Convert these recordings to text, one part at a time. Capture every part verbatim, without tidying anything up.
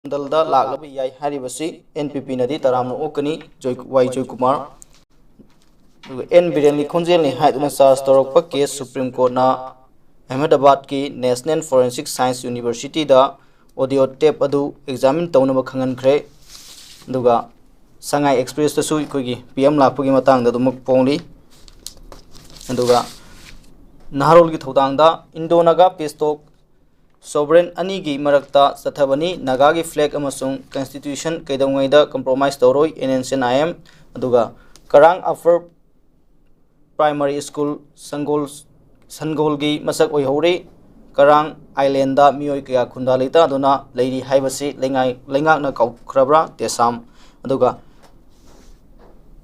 ꯃꯟꯗꯜꯗ ꯂꯥꯛꯂꯕ ꯌꯥꯏ ꯍꯥꯏꯔꯤꯕꯁꯤ ꯑꯦꯟ ꯄꯤ ꯄꯤꯅꯗꯤ ꯇꯔꯥꯝꯅ ꯑꯣꯛꯀꯅꯤ꯫ ꯖꯣꯏ-, ꯋꯥꯏ ꯖꯣꯏꯀꯨꯃꯥꯔ꯫ ꯑꯗꯨꯒ ꯑꯦꯟ ꯕꯤꯔꯦꯟꯒꯤ ꯈꯣꯟꯖꯦꯜꯅꯤ ꯍꯥꯏꯗꯨꯅ ꯆꯥꯔꯖ ꯇꯧꯔꯛꯄ ꯀꯦꯁ ꯁꯨꯄ꯭ꯔꯤꯝ ꯀꯣꯔꯠꯅ ꯑꯍꯃꯦꯗꯥꯕꯥꯗꯀꯤ ꯅꯦꯁꯅꯦꯜ ꯐꯣꯔꯦꯟꯁꯤꯛ ꯁꯥꯏꯟꯁ ꯌꯨꯅꯤꯚꯔꯁꯤꯇꯤꯗ ꯑꯣꯗꯤꯑꯣ ꯇꯦꯞ ꯑꯗꯨ ꯑꯦꯛꯖꯥꯃꯤꯟ ꯇꯧꯅꯕ ꯈꯪꯍꯟꯈ꯭ꯔꯦ꯫ ꯑꯗꯨꯒ ꯁꯉꯥꯏ ꯑꯦꯛꯁꯄ꯭ꯔꯦꯁꯇꯁꯨ ꯑꯩꯈꯣꯏꯒꯤ ꯄꯤ ꯑꯦꯝ ꯂꯥꯛꯄꯒꯤ ꯃꯇꯥꯡꯗ ꯑꯗꯨꯃꯛ ꯐꯣꯡꯂꯤ꯫ ꯑꯗꯨꯒ ꯅꯍꯥꯔꯣꯜꯒꯤ ꯊꯧꯗꯥꯡꯗ Indo Naga peace talk sovereign ꯑꯅꯤꯒꯤ ꯃꯔꯛꯇ ꯆꯠꯊꯕꯅꯤ꯫ ꯅꯥꯒꯥꯒꯤ ꯐ꯭ꯂꯦꯒ ꯑꯃꯁꯨꯡ ꯀꯟꯁꯇꯤꯇ꯭ꯌꯨꯁꯟ ꯀꯩꯗꯧꯉꯩꯗ ꯀꯝꯄ꯭ꯔꯣꯃꯥꯏꯁ ꯇꯧꯔꯣꯏ, N N C N I M. ꯑꯗꯨꯒ ꯀꯔꯥꯡ ꯑꯐꯔ ꯄ꯭ꯔꯥꯏꯃꯥꯔꯤ ꯁ꯭ꯀꯨꯜ ꯁꯪꯒꯣꯜ-, ꯁꯟꯒꯣꯜꯒꯤ ꯃꯁꯛ ꯑꯣꯏꯍꯧꯔꯤ꯫ ꯀꯔꯥꯡ ꯑꯥꯏꯂꯦꯟꯗ ꯃꯤꯑꯣꯏ ꯀꯌꯥ ꯈꯨꯟꯗꯥ ꯂꯩꯇꯥꯗꯨꯅ ꯂꯩꯔꯤ ꯍꯥꯏꯕꯁꯤ ꯂꯩꯉꯥꯏ-, ꯂꯩꯉꯥꯛꯅ ꯀꯥꯎꯈ꯭ꯔꯕ꯭ꯔꯥ? ꯇꯦꯁꯥꯝ꯫ ꯑꯗꯨꯒ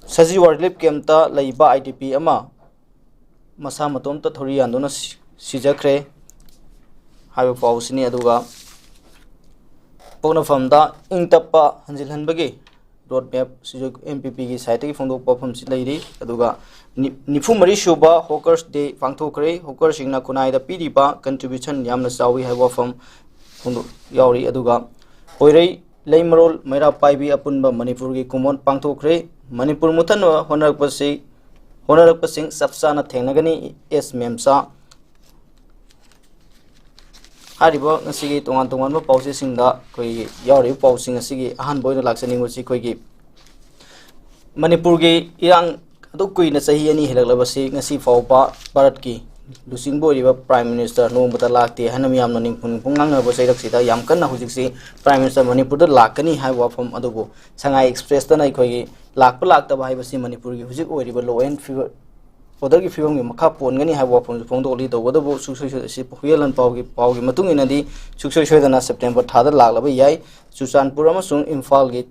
ꯁꯖꯤꯋꯥ ꯔꯤꯂꯤꯐ ꯀꯦꯝꯞꯇ ꯂꯩꯕ ꯑꯥꯏ ꯗꯤ ꯄꯤ ꯑꯃ ꯃꯁꯥ ꯃꯇꯣꯝꯇ ꯊꯧꯔꯤ ꯌꯥꯟꯗꯨꯅ ꯁꯤ-, ꯁꯤꯖꯈ꯭ꯔꯦ ꯍꯥꯏꯕ ꯄꯥꯎꯁꯤꯅꯤ꯫ ꯑꯗꯨꯒ ꯄꯣꯛꯅꯐꯝꯗ ꯏꯪ ꯇꯞꯄ ꯍꯟꯖꯤꯜꯍꯟꯕꯒꯤ ꯔꯣꯗ ꯃꯦꯞ ꯁꯤꯁꯨ ꯑꯦꯝ ꯄꯤ ꯄꯤꯒꯤ ꯁꯥꯏꯠꯇꯒꯤ ꯐꯣꯡꯗꯣꯛꯄ ꯋꯥꯐꯝꯁꯤ ꯂꯩꯔꯤ꯫ ꯑꯗꯨꯒ ꯅꯤ-, ꯅꯤꯐꯨ ꯃꯔꯤ ꯁꯨꯕ ꯍꯣꯀꯔꯁ ꯗꯦ ꯄꯥꯡꯊꯣꯛꯈ꯭ꯔꯦ꯫ ꯍꯣꯀꯔꯁꯤꯡꯅ ꯈꯨꯟꯅꯥꯏꯗ ꯄꯤꯔꯤꯕ ꯀꯟꯇ꯭ꯔꯤꯕ꯭ꯌꯨꯁꯟ ꯌꯥꯝꯅ ꯆꯥꯎꯏ ꯍꯥꯏꯕ ꯋꯥꯐꯝ ꯐꯣꯡꯗꯣꯛ-, ꯌꯥꯎꯔꯤ꯫ ꯑꯗꯨꯒ ꯄꯣꯏꯔꯩ ꯂꯩꯃꯔꯣꯜ ꯃꯩꯔꯥ ꯄꯥꯏꯕꯤ ꯑꯄꯨꯟꯕ ꯃꯅꯤꯄꯨꯔꯒꯤ ꯀꯨꯝꯑꯣꯟ ꯄꯥꯡꯊꯣꯛꯈ꯭ꯔꯦ꯫ ꯃꯅꯤꯄꯨꯔ ꯃꯨꯠꯊꯠꯅꯕ ꯍꯣꯠꯅꯔꯛꯄꯁꯤ, ꯍꯣꯠꯅꯔꯛꯄꯁꯤꯡ ꯆꯞ ꯆꯥꯅ ꯊꯦꯡꯅꯒꯅꯤ, ꯑꯦꯁ ꯃꯦꯝꯆꯥ꯫ ꯍꯥꯏꯔꯤꯕ ꯉꯁꯤꯒꯤ ꯇꯣꯉꯥꯟ ꯇꯣꯉꯥꯟꯕ ꯄꯥꯎꯆꯦꯁꯤꯡꯗ ꯑꯩꯈꯣꯏꯒꯤ ꯌꯥꯎꯔꯤꯕ ꯄꯥꯎꯁꯤꯡ ꯑꯁꯤꯒꯤ ꯑꯍꯥꯟꯕ ꯑꯣꯏꯅ ꯂꯥꯛꯆꯅꯤꯡꯕꯁꯤ ꯑꯩꯈꯣꯏꯒꯤ ꯃꯅꯤꯄꯨꯔꯒꯤ ꯏꯔꯥꯡ ꯑꯗꯨꯛ ꯀꯨꯏꯅ ꯆꯍꯤ ꯑꯅꯤ ꯍꯦꯜꯂꯛꯂꯕꯁꯤ ꯉꯁꯤ ꯐꯥꯎꯕ ꯚꯥꯔꯠꯀꯤ ꯂꯨꯆꯤꯡꯕ ꯑꯣꯏꯔꯤꯕ ꯄ꯭ꯔꯥꯏꯝ ꯃꯤꯅꯤꯁꯇꯔ ꯅꯣꯡꯃꯇ ꯂꯥꯛꯇꯦ ꯍꯥꯏꯅ ꯃꯤꯌꯥꯝꯅ ꯅꯤꯡꯐꯨꯡ ꯅꯤꯡꯐꯨꯡ ꯉꯥꯡꯅꯕ ꯆꯩꯔꯛꯁꯤꯗ ꯌꯥꯝ ꯀꯟꯅ ꯍꯧꯖꯤꯛꯁꯤ ꯄ꯭ꯔꯥꯏꯝ ꯃꯤꯅꯤꯁꯇꯔ ꯃꯅꯤꯄꯨꯔꯗ ꯂꯥꯛꯀꯅꯤ ꯍꯥꯏꯕ ꯋꯥꯐꯝ ꯑꯗꯨꯕꯨ ꯁꯉꯥꯏ ꯑꯦꯛꯁꯄ꯭ꯔꯦꯁꯇꯅ ꯑꯩꯈꯣꯏꯒꯤ ꯂꯥꯛꯄ ꯂꯥꯛꯇꯕ ꯍꯥꯏꯕꯁꯤ ꯃꯅꯤꯄꯨꯔꯒꯤ ꯍꯧꯖꯤꯛ ꯑꯣꯏꯔꯤꯕ law and order-ꯒꯤ ꯐꯤꯕꯝꯒꯤ ꯃꯈꯥ ꯄꯣꯟꯒꯅꯤ ꯍꯥꯏꯕ ꯋꯥꯐꯝꯁꯨ ꯐꯣꯡꯗꯣꯛꯂꯤ꯫ ꯇꯧꯕꯇꯕꯨ ꯁꯨꯡꯁꯣꯏ ꯁꯣꯏ-, ꯑꯁꯤ ꯍꯨꯏꯌꯦꯟꯂꯣꯟ ꯄꯥꯎꯒꯤ, ꯄꯥꯎꯒꯤ ꯃꯇꯨꯡ ꯏꯟꯅꯗꯤ ꯁꯨꯡꯁꯣꯏ ꯁꯣꯏꯗꯅ ꯁꯦꯞꯇꯦꯝꯕꯔ ꯊꯥꯗ ꯂꯥꯛꯂꯕ ꯌꯥꯏ꯫ ꯆꯨꯔꯆꯥꯟꯄꯨꯔ ꯑꯃꯁꯨꯡ ꯏꯝꯐꯥꯜꯒꯤ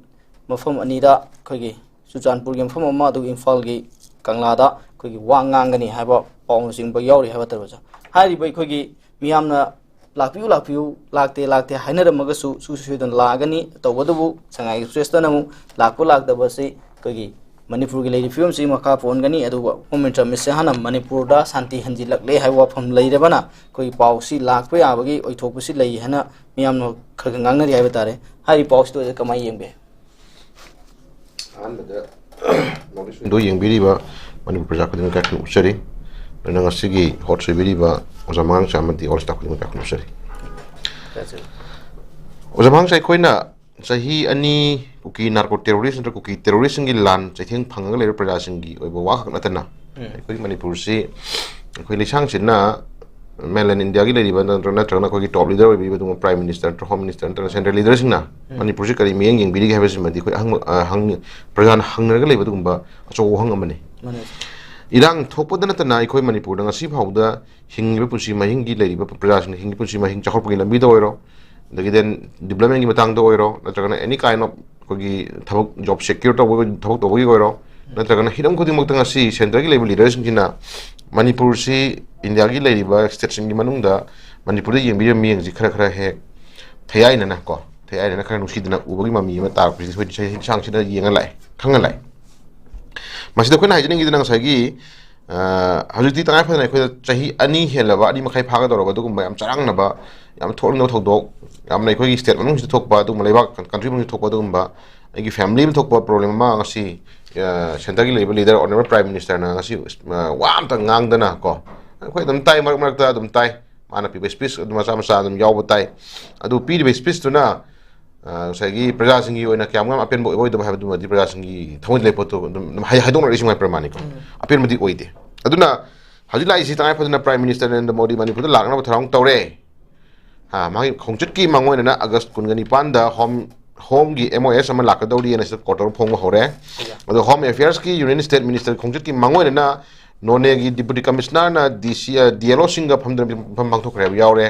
ꯃꯐꯝ ꯑꯅꯤꯗ ꯑꯩꯈꯣꯏꯒꯤ ꯆꯨꯔꯆꯥꯟꯄꯨꯔꯒꯤ ꯃꯐꯝ ꯑꯃ, ꯑꯗꯨꯒ ꯏꯝꯐꯥꯜꯒꯤ ꯀꯪꯂꯥꯗ ꯑꯩꯈꯣꯏꯒꯤ ꯋꯥ ꯉꯥꯡꯒꯅꯤ ꯍꯥꯏꯕ ꯄꯥꯎꯅꯆꯤꯡꯕ ꯌꯥꯎꯔꯤ ꯍꯥꯏꯕ ꯇꯔꯕꯨꯖ꯫ ꯍꯥꯏꯔꯤꯕ ꯑꯩꯈꯣꯏꯒꯤ ꯃꯤꯌꯥꯝꯅ ꯂꯥꯛꯄꯤꯌꯨ, ꯂꯥꯛꯄꯤꯌꯨ, ꯂꯥꯛꯇꯦ, ꯂꯥꯛꯇꯦ ꯍꯥꯏꯅꯔꯝꯃꯒꯁꯨ ꯁꯨꯡꯁꯣꯏ ꯁꯣꯏꯗꯅ ꯂꯥꯛꯑꯒꯅꯤ꯫ ꯇꯧꯕꯇꯕꯨ ꯁꯉꯥꯏ ꯑꯦꯛꯁꯄ꯭ꯔꯦꯁꯇꯅ ꯑꯃꯨꯛ ꯂꯥꯛꯄ ꯂꯥꯛꯇꯕ ꯑꯁꯤ ꯑꯩꯈꯣꯏꯒꯤ ꯃꯅꯤꯄꯨꯔꯒꯤ ꯂꯩꯔꯤꯕ ꯐꯤꯕꯝꯁꯤ ꯃꯈꯥ ꯄꯣꯟꯒꯅꯤ꯫ ꯑꯗꯨꯒ ꯎꯄꯨ ꯃꯤꯟꯇ꯭ꯔ ꯑꯃꯤꯠ ꯁꯍꯥꯅ ꯃꯅꯤꯄꯨꯔꯗ ꯁꯥꯟꯇꯤ ꯍꯟꯖꯤꯜꯂꯛꯂꯦ ꯍꯥꯏꯕ ꯋꯥꯐꯝ ꯂꯩꯔꯕꯅ ꯑꯩꯈꯣꯏꯒꯤ ꯄꯥꯎꯁꯤ ꯂꯥꯛꯄ ꯌꯥꯕꯒꯤ ꯑꯣꯏꯊꯣꯛꯄꯁꯤ ꯂꯩ ꯍꯥꯏꯅ ꯃꯤꯌꯥꯝꯅ ꯈꯔ ꯈꯔ ꯉꯥꯡꯅꯔꯤ ꯍꯥꯏꯕ ꯇꯥꯔꯦ꯫ ꯍꯥꯏꯔꯤꯕ ꯄꯥꯎꯁꯤꯗ ꯑꯣꯖꯥ ꯀꯃꯥꯏꯅ ꯌꯦꯡꯕꯤ? ꯑꯍꯥꯟꯕꯗ ꯅꯣꯔꯠ ꯏꯁ ꯋꯤꯟꯗꯣ ꯌꯦꯡꯕꯤꯔꯤꯕ ꯃꯅꯤꯄꯨꯔ ꯄ꯭ꯔꯖꯥ ꯈꯨꯗꯤꯡꯃꯛ ꯏꯀꯥꯏ ꯈꯨꯝꯅꯕ ꯎꯠꯆꯔꯤ꯫ ꯑꯗꯨꯅ ꯉꯁꯤꯒꯤ ꯍꯣꯁ ꯑꯣꯏꯕꯤꯔꯤꯕ ꯑꯣꯖꯥ ꯃꯉꯥꯡꯆꯥ ꯑꯃꯗꯤ ꯑꯣꯜ ꯁ꯭ꯇꯥꯐ ꯈꯨꯗꯤꯡꯃꯛ ꯏꯀꯥꯏ ꯈꯨꯝꯅꯕ ꯎꯠꯆꯔꯤ꯫ ꯑꯣꯖꯥ ꯃꯉꯥꯡꯆꯥ, ꯑꯩꯈꯣꯏꯅ ꯆꯍꯤ ꯑꯅꯤ ꯀꯨꯀꯤ ꯅꯥꯔꯀꯣ ꯇꯦꯔꯣꯔꯤꯁ ꯅꯠꯇ꯭ꯔꯒ ꯀꯨꯀꯤ ꯇꯦꯔꯣꯔꯤꯁꯁꯤꯡꯒꯤ ꯂꯥꯟ ꯆꯩꯊꯦꯡ ꯐꯪꯉꯒ ꯂꯩꯔꯤꯕ ꯄ꯭ꯔꯖꯥꯁꯤꯡꯒꯤ ꯑꯣꯏꯕ ꯋꯥꯈꯛ ꯅꯠꯇꯅ, ꯎꯝ꯫ ꯑꯩꯈꯣꯏ ꯃꯅꯤꯄꯨꯔꯁꯤ, ꯑꯩꯈꯣꯏ ꯂꯩꯁꯥꯡꯁꯤꯠꯅ ꯃꯦꯟꯂꯦꯟ ꯏꯟꯗꯤꯌꯥꯒꯤ ꯂꯩꯔꯤꯕ ꯅꯠꯇ꯭ꯔ-, ꯅꯠꯇ꯭ꯔꯒꯅ ꯑꯩꯈꯣꯏꯒꯤ ꯇꯣꯞ ꯂꯤꯗꯔ ꯑꯣꯏꯕꯤꯕ ꯑꯗꯨꯒꯨꯝꯕ ꯄ꯭ꯔꯥꯏꯝ ꯃꯤꯅꯤꯁꯇꯔ ꯅꯠꯇ꯭ꯔ ꯍꯣꯝ ꯃꯤꯅꯤꯁꯇꯔ ꯅꯠꯇ꯭ꯔꯒ ꯁꯦꯟꯇ꯭ꯔꯦꯜ ꯂꯤꯗꯔꯁꯤꯡꯅ ꯎꯝ꯫ ꯃꯅꯤꯄꯨꯔꯁꯤ ꯀꯔꯤ ꯃꯤꯠꯌꯦꯡ ꯌꯦꯡꯕꯤꯔꯤꯒꯦ ꯍꯥꯏꯕꯁꯤꯃꯗꯤ ꯑꯩꯈꯣꯏ ꯑꯍꯪꯕ, ꯑ, ꯍꯪ-, ꯄ꯭ꯔꯖꯥꯅ ꯍꯪꯅꯔꯒ ꯂꯩꯕ ꯑꯗꯨꯒꯨꯝꯕ ꯑꯆꯧꯕ ꯋꯥꯍꯪ ꯑꯃꯅꯤ꯫ ꯃꯥꯅꯦ꯫ ꯏꯔꯥꯡ ꯊꯣꯛꯄꯗ ꯅꯠꯇꯅ ꯑꯩꯈꯣꯏ ꯃꯅꯤꯄꯨꯔꯗ ꯉꯁꯤ ꯐꯥꯎꯕꯗ ꯍꯤꯡꯉꯤꯕ ꯄꯨꯟꯁꯤ ꯃꯍꯤꯡꯒꯤ ꯂꯩꯔꯤꯕ ꯄ꯭ꯔꯖꯥꯁꯤꯡꯅ ꯍꯤꯡꯉꯤꯕ ꯄꯨꯟꯁꯤ ꯃꯍꯤꯡ ꯆꯥꯎꯈꯠꯄꯒꯤ ꯂꯝꯕꯤꯗ ꯑꯣꯏꯔꯣ, ꯑꯗꯒꯤ then ꯗꯤꯕ꯭ꯂꯞꯃꯦꯟꯒꯤ ꯃꯇꯥꯡꯗ ꯑꯣꯏꯔꯣ, ꯅꯠꯇ꯭ꯔꯒꯅ any kind of ꯑꯩꯈꯣꯏꯒꯤ ꯊꯕꯛ, ꯖꯣꯕ ꯁꯦꯀ꯭ꯌꯨꯔ ꯇꯧꯕ, ꯊꯕꯛ ꯇꯧꯕꯒꯤ ꯑꯣꯏꯔꯣ, ꯅꯠꯇ꯭ꯔꯒꯅ ꯍꯤꯔꯝ ꯈꯨꯗꯤꯡꯃꯛꯇ ꯉꯁꯤ ꯁꯦꯟꯇꯔꯒꯤ ꯂꯩꯕ ꯂꯤꯗꯔꯁꯤꯡꯁꯤꯅ ꯃꯅꯤꯄꯨꯔꯁꯤ ꯏꯟꯗꯤꯌꯥꯒꯤ ꯂꯩꯔꯤꯕ ꯁ꯭ꯇꯦꯠꯁꯤꯡꯒꯤ ꯃꯅꯨꯡꯗ ꯃꯅꯤꯄꯨꯔꯗ ꯌꯦꯡꯕꯤꯔꯤꯕ ꯃꯤꯠꯌꯦꯡꯁꯤ ꯈꯔ ꯈꯔ ꯍꯦꯛ ꯊꯌꯥꯏꯅꯅ ꯀꯣ, ꯊꯌꯥꯏꯅꯅ ꯈꯔ ꯅꯨꯡꯁꯤꯗꯅ ꯎꯕꯒꯤ ꯃꯃꯤ ꯑꯃ ꯇꯥꯔꯛꯄꯁꯤ ꯑꯩꯈꯣꯏ ꯆꯍꯤ ꯂꯤꯁꯥꯡꯁꯤꯗ ꯌꯦꯡꯉ ꯂꯥꯛꯑꯦ, ꯈꯪꯉ ꯂꯥꯛꯑꯦ꯫ ꯃꯁꯤꯗ ꯑꯩꯈꯣꯏꯅ ꯍꯥꯏꯖꯅꯤꯡꯉꯤꯗꯅ ꯉꯁꯥꯏꯒꯤ, ꯑ, ꯍꯧꯖꯤꯛꯇꯤ ꯇꯉꯥꯏ ꯐꯗꯅ ꯑꯩꯈꯣꯏꯗ ꯆꯍꯤ ꯑꯅꯤ ꯍꯦꯜꯂꯕ, ꯑꯅꯤ ꯃꯈꯥꯏ ꯐꯥꯒꯗꯧꯔꯕ ꯑꯗꯨꯒꯨꯝꯕ ꯌꯥꯝ ꯆꯔꯥꯡꯅꯕ, ꯌꯥꯝ ꯊꯣꯛꯅꯤꯡꯗꯕ ꯊꯧꯗꯣꯛ, ꯌꯥꯝꯅ ꯑꯩꯈꯣꯏꯒꯤ ꯁ꯭ꯇꯦꯠ ꯃꯅꯨꯡꯁꯤꯗ ꯊꯣꯛꯄ ꯑꯗꯨꯒꯨꯝꯕ, ꯂꯩꯕꯥꯛ ꯀꯟꯇ꯭ꯔꯤ ꯃꯅꯨꯡꯁꯤꯗ ꯊꯣꯛꯄ ꯑꯗꯨꯒꯨꯝꯕ ꯑꯩꯒꯤ ꯐꯦꯃꯤꯂꯤ ꯑꯃ ꯊꯣꯛꯄ ꯄ꯭ꯔꯣꯕ꯭ꯂꯦꯝ ꯑꯃ ꯉꯁꯤ, ꯑ, ꯁꯦꯟꯇꯔꯒꯤ ꯂꯩꯔꯤꯕ ꯂꯤꯗꯔ ꯑꯣꯅꯔꯦꯕꯜ ꯄ꯭ꯔꯥꯏꯝ ꯃꯤꯅꯤꯁꯇꯔꯅ ꯉꯁꯤ, ꯑ, ꯋꯥ ꯑꯝꯇ ꯉꯥꯡꯗꯅ ꯀꯣ, ꯑꯩꯈꯣꯏ ꯑꯗꯨꯝ ꯇꯥꯏ, ꯃꯔꯛ ꯃꯔꯛꯇ ꯑꯗꯨꯝ ꯇꯥꯏ, ꯃꯥꯅ ꯄꯤꯕ ꯁ꯭ꯄꯤꯆ ꯑꯗꯨꯝ ꯃꯆꯥ ꯃꯆꯥ ꯑꯗꯨꯝ ꯌꯥꯎꯕ ꯇꯥꯏ꯫ ꯑꯗꯨ ꯄꯤꯔꯤꯕ ꯁ꯭ꯄꯤꯆꯇꯨꯅ, ꯑ, ꯉꯁꯥꯏꯒꯤ ꯄ꯭ꯔꯖꯥꯁꯤꯡꯒꯤ ꯑꯣꯏꯅ ꯀꯌꯥꯝ ꯌꯥꯝ ꯑꯄꯦꯟꯕ ꯑꯣꯏꯕ ꯑꯣꯏꯗꯕ ꯍꯥꯏꯕꯗꯨꯃꯗꯤ ꯄ꯭ꯔꯖꯥꯁꯤꯡꯒꯤ ꯊꯃꯣꯏꯗ ꯂꯩꯕ ꯄꯣꯠꯇꯨ ꯑꯗꯨꯝ, ꯑꯗꯨꯝ ꯍꯥꯏ-, ꯍꯥꯏꯗꯣꯛꯅꯔꯛꯏꯁꯤ ꯉꯥꯏ ꯄ꯭ꯔꯃꯥꯅꯤꯀꯣ꯫ ꯎꯝ꯫ ꯑꯄꯦꯟꯕꯗꯤ ꯑꯣꯏꯗꯦ꯫ ꯑꯗꯨꯅ ꯍꯧꯖꯤꯛ ꯂꯥꯛꯏꯁꯤ ꯇꯉꯥꯏ ꯐꯗꯅ ꯄ꯭ꯔꯥꯏꯝ ꯃꯤꯅꯤꯁꯇꯔ ꯅꯔꯦꯟꯗ꯭ꯔ ꯃꯣꯗꯤ ꯃꯅꯤꯄꯨꯔꯗ ꯂꯥꯛꯅꯕ ꯊꯧꯔꯥꯡ ꯇꯧꯔꯦ꯫ ꯍꯥ, ꯃꯥꯒꯤ ꯈꯣꯡꯆꯠꯀꯤ ꯃꯥꯡꯑꯣꯏꯅꯅ ꯑꯥꯒꯁ ꯀꯨꯟꯒ ꯅꯤꯄꯥꯟꯗ ꯍꯣꯝ, ꯍꯣꯝꯒꯤ ꯑꯦꯝ ꯑꯣ ꯑꯦꯁ ꯑꯃ ꯂꯥꯛꯀꯗꯧꯔꯤꯑꯅ ꯁꯤꯗ ꯀ꯭ꯋꯥꯇꯔ ꯐꯣꯡꯕ ꯍꯧꯔꯦ꯫ ꯑꯗꯣ ꯍꯣꯝ ꯑꯦꯐꯤꯌꯔꯁꯀꯤ ꯌꯨꯅꯤꯌꯟ ꯁ꯭ꯇꯦꯠ ꯃꯤꯅꯤꯁꯇꯔ ꯈꯣꯡꯆꯠꯀꯤ ꯃꯥꯡꯑꯣꯏꯅꯅ ꯅꯣꯅꯦꯒꯤ ꯗꯤꯄꯨꯇꯤ ꯀꯃꯤꯁꯅꯔꯅ ꯗꯤ ꯁꯤ, ꯑ, ꯗꯤ ꯑꯦꯜ ꯑꯣꯁꯤꯡꯒ ꯐꯝꯗꯨꯅ ꯃꯤꯐꯝ ꯄꯥꯡꯊꯣꯛꯈ꯭ꯔꯦ ꯍꯥꯏꯕ ꯌꯥꯎꯔꯦ꯫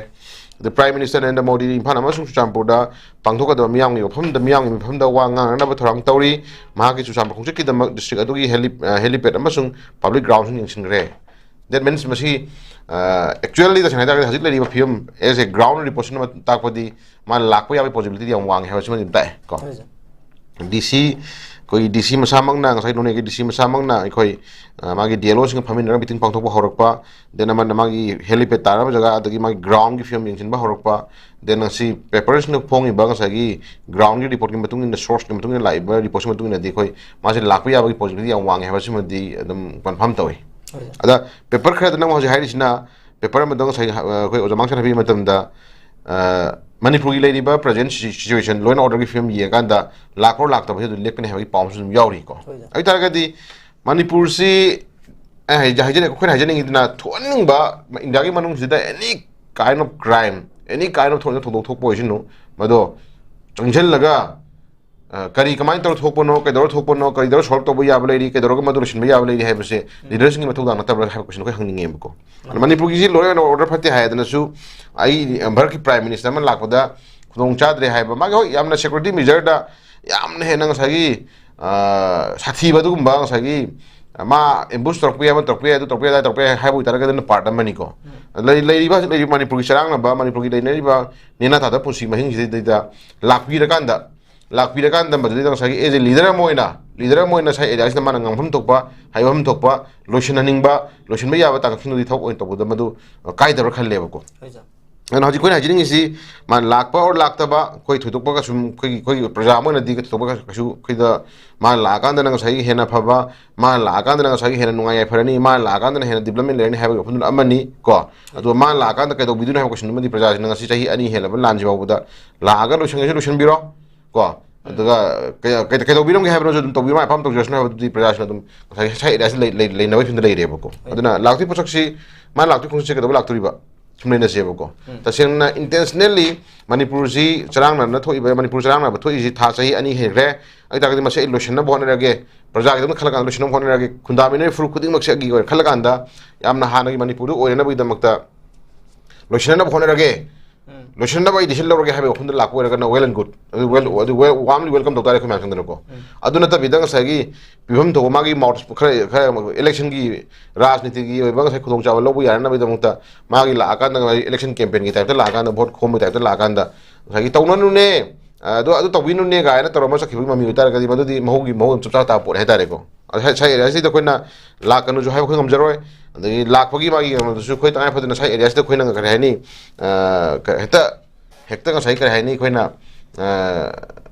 ꯑꯗ ꯄ꯭ꯔꯥꯏꯝ ꯃꯤꯅꯤꯁꯇꯔ ꯅꯔꯦꯟꯗ꯭ꯔ ꯃꯣꯗꯤ ꯏꯝꯐꯥꯜ ꯑꯃꯁꯨꯡ ꯆꯨꯔꯆꯥꯟꯄꯨꯔꯗ ꯄꯥꯡꯊꯣꯛꯀꯗꯕ ꯃꯤꯌꯥꯝꯒꯤ ꯃꯐꯝꯗ, ꯃꯤꯌꯥꯝꯒꯤ ꯃꯤꯐꯝꯗ ꯋꯥ ꯉꯥꯡꯅꯅꯕ ꯊꯧꯔꯥꯡ ꯇꯧꯔꯤ꯫ ꯃꯍꯥꯛꯀꯤ ꯆꯨꯔꯆꯥꯟꯄꯨꯔ ꯈꯣꯡꯆꯠꯀꯤꯗꯃꯛ ꯗꯤꯁꯇ꯭ꯔꯤꯛ ꯑꯗꯨꯒꯤ ꯍꯦꯂꯤ-, ꯑ, ꯍꯦꯂꯤꯄꯦꯗ ꯑꯃꯁꯨꯡ ꯄꯕ꯭ꯂꯤꯛ ꯒ꯭ꯔꯥꯎꯟꯁꯤꯡ ꯌꯦꯡꯁꯤꯟꯈ꯭ꯔꯦ꯫ That means ꯃꯁꯤ, ꯑ, actually ꯇꯁꯦꯡꯅ ꯍꯥꯏ ꯇꯥꯔꯒꯗꯤ ꯍꯧꯖꯤꯛ ꯂꯩꯔꯤꯕ ꯐꯤꯕꯝ as a ground report ꯁꯤꯅ ꯇꯥꯛꯄꯗꯤ ꯃꯥ ꯂꯥꯛꯄ ꯌꯥꯕꯒꯤ possibility ꯗꯤ ꯌꯥꯝ ꯋꯥꯡꯉꯦ ꯍꯥꯏꯕꯁꯤꯃꯗꯤ ꯑꯗꯨꯝ ꯇꯥꯛꯑꯦ ꯀꯣ꯫ ꯍꯣꯏ ꯁꯔ꯫ ꯗꯤ ꯁꯤ, ꯑꯩꯈꯣꯏꯒꯤ ꯗꯤ ꯁꯤ ꯃꯁꯥꯃꯛꯅ, ꯉꯁꯥꯏ ꯅꯣꯅꯦꯒꯤ ꯗꯤ ꯁꯤ ꯃꯁꯥꯃꯛꯅ ꯑꯩꯈꯣꯏ, ꯑ, ꯃꯥꯒꯤ ꯗꯤ ꯑꯦꯜ ꯑꯣꯁꯤꯡꯒ ꯐꯝꯃꯤꯟꯅꯔꯒ ꯃꯤꯇꯤꯡ ꯄꯥꯡꯊꯣꯛꯄ ꯍꯧꯔꯛꯄ, ꯗꯦꯟ ꯑꯃꯅ ꯃꯥꯒꯤ ꯍꯦꯂꯤꯄꯦꯗ ꯇꯥꯔꯕ ꯖꯒꯥ, ꯑꯗꯒꯤ ꯃꯥꯒꯤ ꯒ꯭ꯔꯥꯎꯟꯒꯤ ꯐꯤꯕꯝ ꯌꯦꯡꯁꯤꯟꯕ ꯍꯧꯔꯛꯄ, ꯗꯦꯟ ꯉꯁꯤ ꯄꯦꯄꯔꯁꯤꯅ ꯐꯣꯡꯉꯤꯕ ꯉꯁꯥꯏꯒꯤ ꯒ꯭ꯔꯥꯎꯟꯒꯤ ꯔꯤꯄꯣꯔꯠꯀꯤ ꯃꯇꯨꯡ ꯏꯟꯅ, ꯁꯣꯔꯁꯀꯤ ꯃꯇꯨꯡ ꯏꯟꯅ, ꯂꯥꯛꯏꯕ ꯔꯤꯄꯣꯔꯠꯁꯤꯒꯤ ꯃꯇꯨꯡ ꯏꯟꯅꯗꯤ ꯑꯩꯈꯣꯏ ꯃꯥꯁꯦ ꯂꯥꯛꯄ ꯌꯥꯕꯒꯤ ꯄꯣꯁꯤꯕꯤꯂꯤꯇꯤ ꯌꯥꯝ ꯋꯥꯡꯉꯦ ꯍꯥꯏꯕꯁꯤꯃꯗꯤ ꯑꯗꯨꯝ ꯀꯟꯐꯥꯔꯝ ꯇꯧꯏ꯫ ꯑꯗ ꯄꯦꯄꯔ ꯈꯔꯗꯅ ꯑꯃꯨꯛ ꯍꯧꯖꯤꯛ ꯍꯥꯏꯔꯤꯁꯤꯅ, ꯄꯦꯄꯔ ꯑꯃꯗ ꯉꯁꯥꯏ, ꯑ, ꯑꯩꯈꯣꯏ ꯑꯣꯖꯥ ꯃꯥꯡꯁꯥꯟ ꯍꯥꯏꯕꯤꯕ ꯃꯇꯝꯗ, ꯑ, ꯃꯅꯤꯄꯨꯔꯒꯤ ꯂꯩꯔꯤꯕ ꯄ꯭ꯔꯖꯦꯟ ꯁꯤꯆꯨꯋꯦꯁꯟ, ꯂꯣ ꯑꯦꯟ ꯑꯣꯔꯗꯔꯒꯤ ꯐꯤꯕꯝ ꯌꯦꯡꯉꯀꯥꯟꯗ ꯂꯥꯛꯄ꯭ꯔꯥ ꯂꯥꯛꯇꯕ ꯑꯗꯨ ꯂꯦꯞꯀꯅꯤ ꯍꯥꯏꯕꯒꯤ ꯄꯥꯎ ꯑꯃꯁꯨ ꯑꯗꯨꯝ ꯌꯥꯎꯔꯤꯀꯣ꯫ ꯍꯣꯏꯗ꯫ ꯑꯗꯨ ꯑꯣꯏꯇꯥꯔꯒꯗꯤ ꯃꯅꯤꯄꯨꯔꯁꯤ, ꯑꯩ ꯍꯥꯏꯖ-, ꯍꯥꯏꯖꯅꯤꯡ-, ꯑꯩꯈꯣꯏꯅ ꯍꯥꯏꯖꯅꯤꯡꯉꯤꯗꯅ, ꯊꯣꯛꯍꯟꯅꯤꯡꯕ ꯏꯟꯗꯤꯌꯥꯒꯤ ꯃꯅꯨꯡꯁꯤꯗ any kind of crime, any kind of ꯊꯣꯛ-, ꯊꯧꯗꯣꯛ ꯊꯣꯛꯄ ꯑꯣꯏꯁꯅꯨ, ꯃꯗꯣ ꯆꯪꯁꯤꯜꯂꯒ, ꯑ, ꯀꯔꯤ ꯀꯃꯥꯏꯅ ꯇꯧꯔ ꯊꯣꯛꯄꯅꯣ, ꯀꯩꯗꯧꯔ ꯊꯣꯛꯄꯅꯣ, ꯀꯩꯗꯧꯔ ꯁꯣꯜꯕ ꯇꯧꯕ ꯌꯥꯕ ꯂꯩꯔꯤ, ꯀꯩꯗꯧꯔꯒ ꯃꯗꯨ ꯂꯣꯏꯁꯤꯟꯕ ꯌꯥꯕ ꯂꯩꯔꯤ ꯍꯥꯏꯕꯁꯦ ꯂꯤꯗꯔꯁꯤꯡꯒꯤ ꯃꯊꯧꯗꯥꯡ ꯅꯠꯇꯕ꯭ꯔꯥ ꯍꯥꯏꯕ ꯀꯣꯏꯁꯟ ꯑꯩꯈꯣꯏ ꯍꯪꯅꯤꯡꯉꯦꯕꯀꯣ꯫ ꯑꯗꯣ ꯃꯅꯤꯄꯨꯔꯒꯤꯁꯤ ꯂꯣ ꯑꯦꯟ ꯑꯣꯔꯗꯔ ꯐꯠꯇꯦ ꯍꯥꯏꯗꯅꯁꯨ, ꯑꯩ ꯚꯥꯔꯠꯀꯤ ꯄ꯭ꯔꯥꯏꯝ ꯃꯤꯅꯤꯁꯇꯔ ꯑꯃ ꯂꯥꯛꯄꯗ ꯈꯨꯗꯣꯡ ꯆꯥꯗ꯭ꯔꯦ ꯍꯥꯏꯕ, ꯃꯥꯒꯤ ꯍꯣꯏ ꯌꯥꯝꯅ ꯁꯦꯀ꯭ꯌꯨꯔꯤꯇꯤ ꯃꯦꯖꯔꯗ ꯌꯥꯝꯅ ꯍꯦꯟꯅ ꯉꯁꯥꯏꯒꯤ, ꯑ, ꯁꯥꯊꯤꯕ ꯑꯗꯨꯒꯨꯝꯕ ꯉꯁꯥꯏꯒꯤ, ꯑ, ꯃꯥ ꯑꯦꯝꯕꯨꯁ ꯇꯧꯔꯛꯄ ꯌꯥꯏ, ꯑꯃ ꯇꯧꯔꯛꯄ ꯌꯥꯏ, ꯑꯗꯨ ꯇꯧꯔꯛꯄ ꯌꯥꯏ, ꯑꯗꯥ ꯇꯧꯔꯛꯄ ꯌꯥꯏ ꯍꯥꯏꯕ ꯑꯣꯏꯇꯥꯔꯒꯗꯤ ꯑꯗꯨꯅ ꯄꯥꯔꯠ ꯑꯃꯅꯤꯀꯣ꯫ ꯂꯩ-, ꯂꯩꯔꯤꯕ, ꯍꯧꯖꯤꯛ ꯂꯩꯔꯤꯕ ꯃꯅꯤꯄꯨꯔꯒꯤ ꯆꯔꯥꯡꯅꯕ, ꯃꯅꯤꯄꯨꯔꯒꯤ ꯂꯩꯅꯔꯤꯕ ꯅꯦꯅꯥ ꯇꯥꯗ ꯄꯨꯟꯁꯤ ꯃꯍꯤꯡꯁꯤꯗꯩꯗ ꯂꯥꯛꯄꯤꯔꯀꯥꯟꯗ, ꯂꯥꯛꯄꯤꯔꯀꯥꯟꯗ ꯃꯗꯨꯗꯩꯗ ꯉꯁꯥꯏꯒꯤ as a leader ꯑꯃ ꯑꯣꯏꯅ, ꯂꯤꯗꯔ ꯑꯃ ꯑꯣꯏꯅ ꯉꯁꯥꯏ ꯑꯦꯔꯤꯌꯥꯁꯤꯗ ꯃꯥꯅ ꯉꯥꯡꯐꯝ ꯊꯣꯛꯄ, ꯍꯥꯏꯐꯝ ꯊꯣꯛꯄ, ꯂꯣꯏꯁꯤꯟꯍꯟꯅꯤꯡꯕ, ꯂꯣꯏꯁꯤꯟꯕ ꯌꯥꯕ ꯇꯥꯡꯀꯛꯁꯤꯡꯗꯨꯗꯤ ꯊꯕꯛ ꯑꯣꯏꯅ ꯇꯧꯕꯗ ꯃꯗꯨ ꯀꯥꯏꯗꯕ꯭ꯔꯥ ꯈꯜꯂꯦꯕꯀꯣ꯫ ꯑꯗꯨꯅ ꯍꯧꯖꯤꯛ ꯑꯩꯈꯣꯏꯅ ꯍꯥꯏꯖꯅꯤꯡꯉꯤꯁꯤ, ꯃꯥ ꯂꯥꯛꯄ ꯑꯣꯔ ꯂꯥꯛꯇꯕ, ꯑꯩꯈꯣꯏ ꯊꯣꯏꯗꯣꯛꯄ ꯀꯩꯁꯨꯝ, ꯑꯩꯈꯣꯏꯒꯤ, ꯑꯩꯈꯣꯏꯒꯤ ꯄ꯭ꯔꯖꯥ ꯑꯃ ꯑꯣꯏꯅꯗꯤ ꯊꯣꯏꯗꯣꯛꯄ ꯀꯩꯁꯨ, ꯀꯩꯁꯨ ꯑꯩꯈꯣꯏꯗ, ꯃꯥ ꯂꯥꯛꯑꯀꯥꯟꯗꯅ ꯉꯁꯥꯏꯒꯤ ꯍꯦꯟꯅ ꯐꯕ, ꯃꯥ ꯂꯥꯛꯑꯀꯥꯟꯗꯅ ꯉꯁꯥꯏꯒꯤ ꯍꯦꯟꯅ ꯅꯨꯡꯉꯥꯏ ꯌꯥꯏꯐꯔꯅꯤ, ꯃꯥ ꯂꯥꯛꯑꯀꯥꯟꯗꯅ ꯍꯦꯟꯅ ꯗꯤꯕ꯭ꯂꯞꯃꯦꯟ ꯂꯩꯔꯅꯤ ꯍꯥꯏꯕꯒꯤ ꯋꯥꯐꯝꯗꯨꯅ ꯑꯃꯅꯤ ꯀꯣ꯫ ꯑꯗꯨꯒ ꯃꯥ ꯂꯥꯛꯑꯀꯥꯟꯗ ꯀꯩꯗꯧꯕꯤꯗꯣꯏꯅꯣ ꯍꯥꯏꯕ ꯀꯣꯏꯁꯟꯗꯨꯃꯗꯤ ꯄ꯭ꯔꯖꯥꯁꯤꯡꯅ ꯉꯁꯤ ꯆꯍꯤ ꯑꯅꯤ ꯍꯦꯜꯂꯕ ꯂꯥꯟꯁꯤ ꯐꯥꯎꯕꯗ ꯂꯥꯛꯑꯒ ꯂꯣꯏꯁꯟꯒꯦꯁꯨ ꯂꯣꯏꯁꯟꯕꯤꯔꯣ ꯀꯣ꯫ ꯑꯗꯨꯒ ꯀꯩ-, ꯀꯩ-, ꯀꯩꯗꯧꯕꯤꯔꯝꯒꯦ ꯍꯥꯏꯕꯅꯣꯁꯨ ꯑꯗꯨꯝ ꯇꯧꯕꯤꯔꯣ, ꯃꯥꯏ ꯑꯄꯥꯝꯕ ꯇꯧꯖꯔꯁꯅꯨ ꯍꯥꯏꯕꯗꯨꯗꯤ ꯄ꯭ꯔꯖꯥꯁꯤꯡꯅ ꯑꯗꯨꯝ ꯉꯁꯥꯏꯒꯤ ꯁꯥꯏꯠ ꯑꯦꯔꯤꯌꯥꯁꯤ ꯂꯩ-, ꯂꯩ-, ꯂꯩꯅꯕꯒꯤ ꯐꯤꯕꯝꯗ ꯂꯩꯔꯦꯕꯀꯣ꯫ ꯑꯗꯨꯅ ꯂꯥꯛꯇꯣꯏ ꯄꯣꯠꯁꯛꯁꯤ, ꯃꯥ ꯂꯥꯛꯇꯣꯏ ꯈꯣꯡꯆꯠꯁꯦ ꯀꯩꯗꯧꯕ ꯂꯥꯛꯇꯣꯔꯤꯕ? ꯁꯨꯝ ꯂꯩꯅꯁꯦꯕꯀꯣ꯫ ꯇꯁꯦꯡꯅ intentionally ꯃꯅꯤꯄꯨꯔꯁꯤ ꯆꯔꯥꯡꯅꯅ ꯊꯣꯛꯏꯕ, ꯃꯅꯤꯄꯨꯔ ꯆꯔꯥꯡꯅꯕ ꯊꯣꯛꯏꯁꯤ ꯊꯥ ꯆꯍꯤ ꯑꯅꯤ ꯍꯦꯟꯈ꯭ꯔꯦ꯫ ꯑꯗꯨ ꯇꯥꯔꯒꯗꯤ ꯃꯁꯤ ꯑꯩ ꯂꯣꯏꯁꯤꯟꯅꯕ ꯍꯣꯠꯅꯔꯒꯦ, ꯄ꯭ꯔꯖꯥꯒꯤꯗꯃꯛ ꯈꯜꯂꯀꯥꯟꯗ ꯂꯣꯏꯁꯤꯟꯅꯕ ꯍꯣꯠꯅꯔꯒꯦ, ꯈꯨꯟꯗꯥꯃꯤꯟꯅꯔꯤꯕ ꯐꯨꯔꯨꯞ ꯈꯨꯗꯤꯡꯃꯛꯁꯦ ꯑꯩꯒꯤ ꯑꯣꯏꯅ ꯈꯜꯂꯀꯥꯟꯗ ꯌꯥꯝꯅ ꯍꯥꯟꯅꯒꯤ ꯃꯅꯤꯄꯨꯔꯗꯨ ꯑꯣꯏꯅꯅꯕꯒꯤꯗꯃꯛꯇ ꯂꯣꯏꯁꯤꯟꯅꯕ ꯍꯣꯠꯅꯔꯒꯦ, ꯂꯣꯏꯁꯤꯟꯅꯕ ꯑꯩ decision ꯂꯧꯔꯒꯦ ꯍꯥꯏꯕꯒꯤ ꯋꯥꯐꯝꯗ ꯂꯥꯛꯄ ꯑꯣꯏꯔꯒꯅ well and good, ꯑꯗꯨ well, ꯑꯗꯨ well, warmly welcome ꯇꯧ ꯇꯥꯔꯦ ꯑꯩꯈꯣꯏ ꯃꯌꯥꯝ ꯆꯪꯗꯅꯀꯣ꯫ ꯑꯗꯨ ꯅꯠꯇꯕꯤꯗ ꯉꯁꯥꯏꯒꯤ ꯄꯤꯐꯝ ꯊꯣꯛꯄ ꯃꯥꯒꯤ ꯃꯥꯎꯠ ꯈꯔ, ꯈꯔ ꯏꯂꯦꯛꯁꯟꯒꯤ ꯔꯥꯖꯅꯤꯇꯤꯒꯤ ꯑꯣꯏꯕ ꯉꯁꯥꯏ ꯈꯨꯗꯣꯡꯆꯥꯕ ꯂꯧꯕ ꯌꯥꯅꯅꯕꯒꯤꯗꯃꯛꯇ ꯃꯥꯒꯤ ꯂꯥꯛꯑꯀꯥꯟꯗ ꯉꯁꯥꯏ ꯏꯂꯦꯛꯁꯟ ꯀꯦꯝꯄꯦꯟꯒꯤ ꯇꯥꯏꯞꯇ ꯂꯥꯛꯑꯀꯥꯟꯗ, ꯚꯣꯠ ꯈꯣꯝꯕꯒꯤ ꯇꯥꯏꯞꯇ ꯂꯥꯛꯑꯀꯥꯟꯗ ꯉꯁꯥꯏꯒꯤ ꯇꯧꯅꯅꯨꯅꯦ, ꯑꯗꯨ ꯑꯗꯨ ꯇꯧꯕꯤꯅꯨꯅꯦ ꯀꯥꯏꯅ ꯇꯧꯔꯝꯃ ꯆꯠꯈꯤꯕꯒꯤ ꯃꯃꯤ ꯑꯣꯏꯇꯥꯔꯒꯗꯤ, ꯃꯗꯨꯗꯤ ꯃꯍꯧꯒꯤ ꯃꯍꯧ ꯆꯞ ꯆꯥ ꯇꯥꯕ ꯄꯣꯠꯅꯤ ꯍꯥꯏꯇꯥꯔꯦꯀꯣ꯫ ꯉꯁꯥꯏ ꯉꯁꯥꯏ ꯑꯦꯔꯤꯌꯥꯁꯤꯗ ꯑꯩꯈꯣꯏꯅ ꯂꯥꯛꯀꯅꯨꯁꯨ ꯍꯥꯏꯕ ꯑꯩꯈꯣꯏ ꯉꯝꯖꯔꯣꯏ꯫ ꯑꯗꯒꯤ ꯂꯥꯛꯄꯒꯤ ꯃꯥꯒꯤ ꯀꯩꯅꯣꯗꯨꯁꯨ ꯑꯩꯈꯣꯏ ꯇꯉꯥꯏ ꯐꯗꯅ ꯉꯁꯥꯏ ꯑꯦꯔꯤꯌꯥꯁꯤꯗ ꯑꯩꯈꯣꯏꯅ ꯀꯔꯤ ꯍꯥꯏꯅꯤ, ꯑ, ꯀ-, ꯍꯦꯛꯇ ꯍꯦꯛꯇ ꯉꯁꯥꯏ ꯀꯔꯤ ꯍꯥꯏꯅꯤ, ꯑꯩꯈꯣꯏꯅ, ꯑ,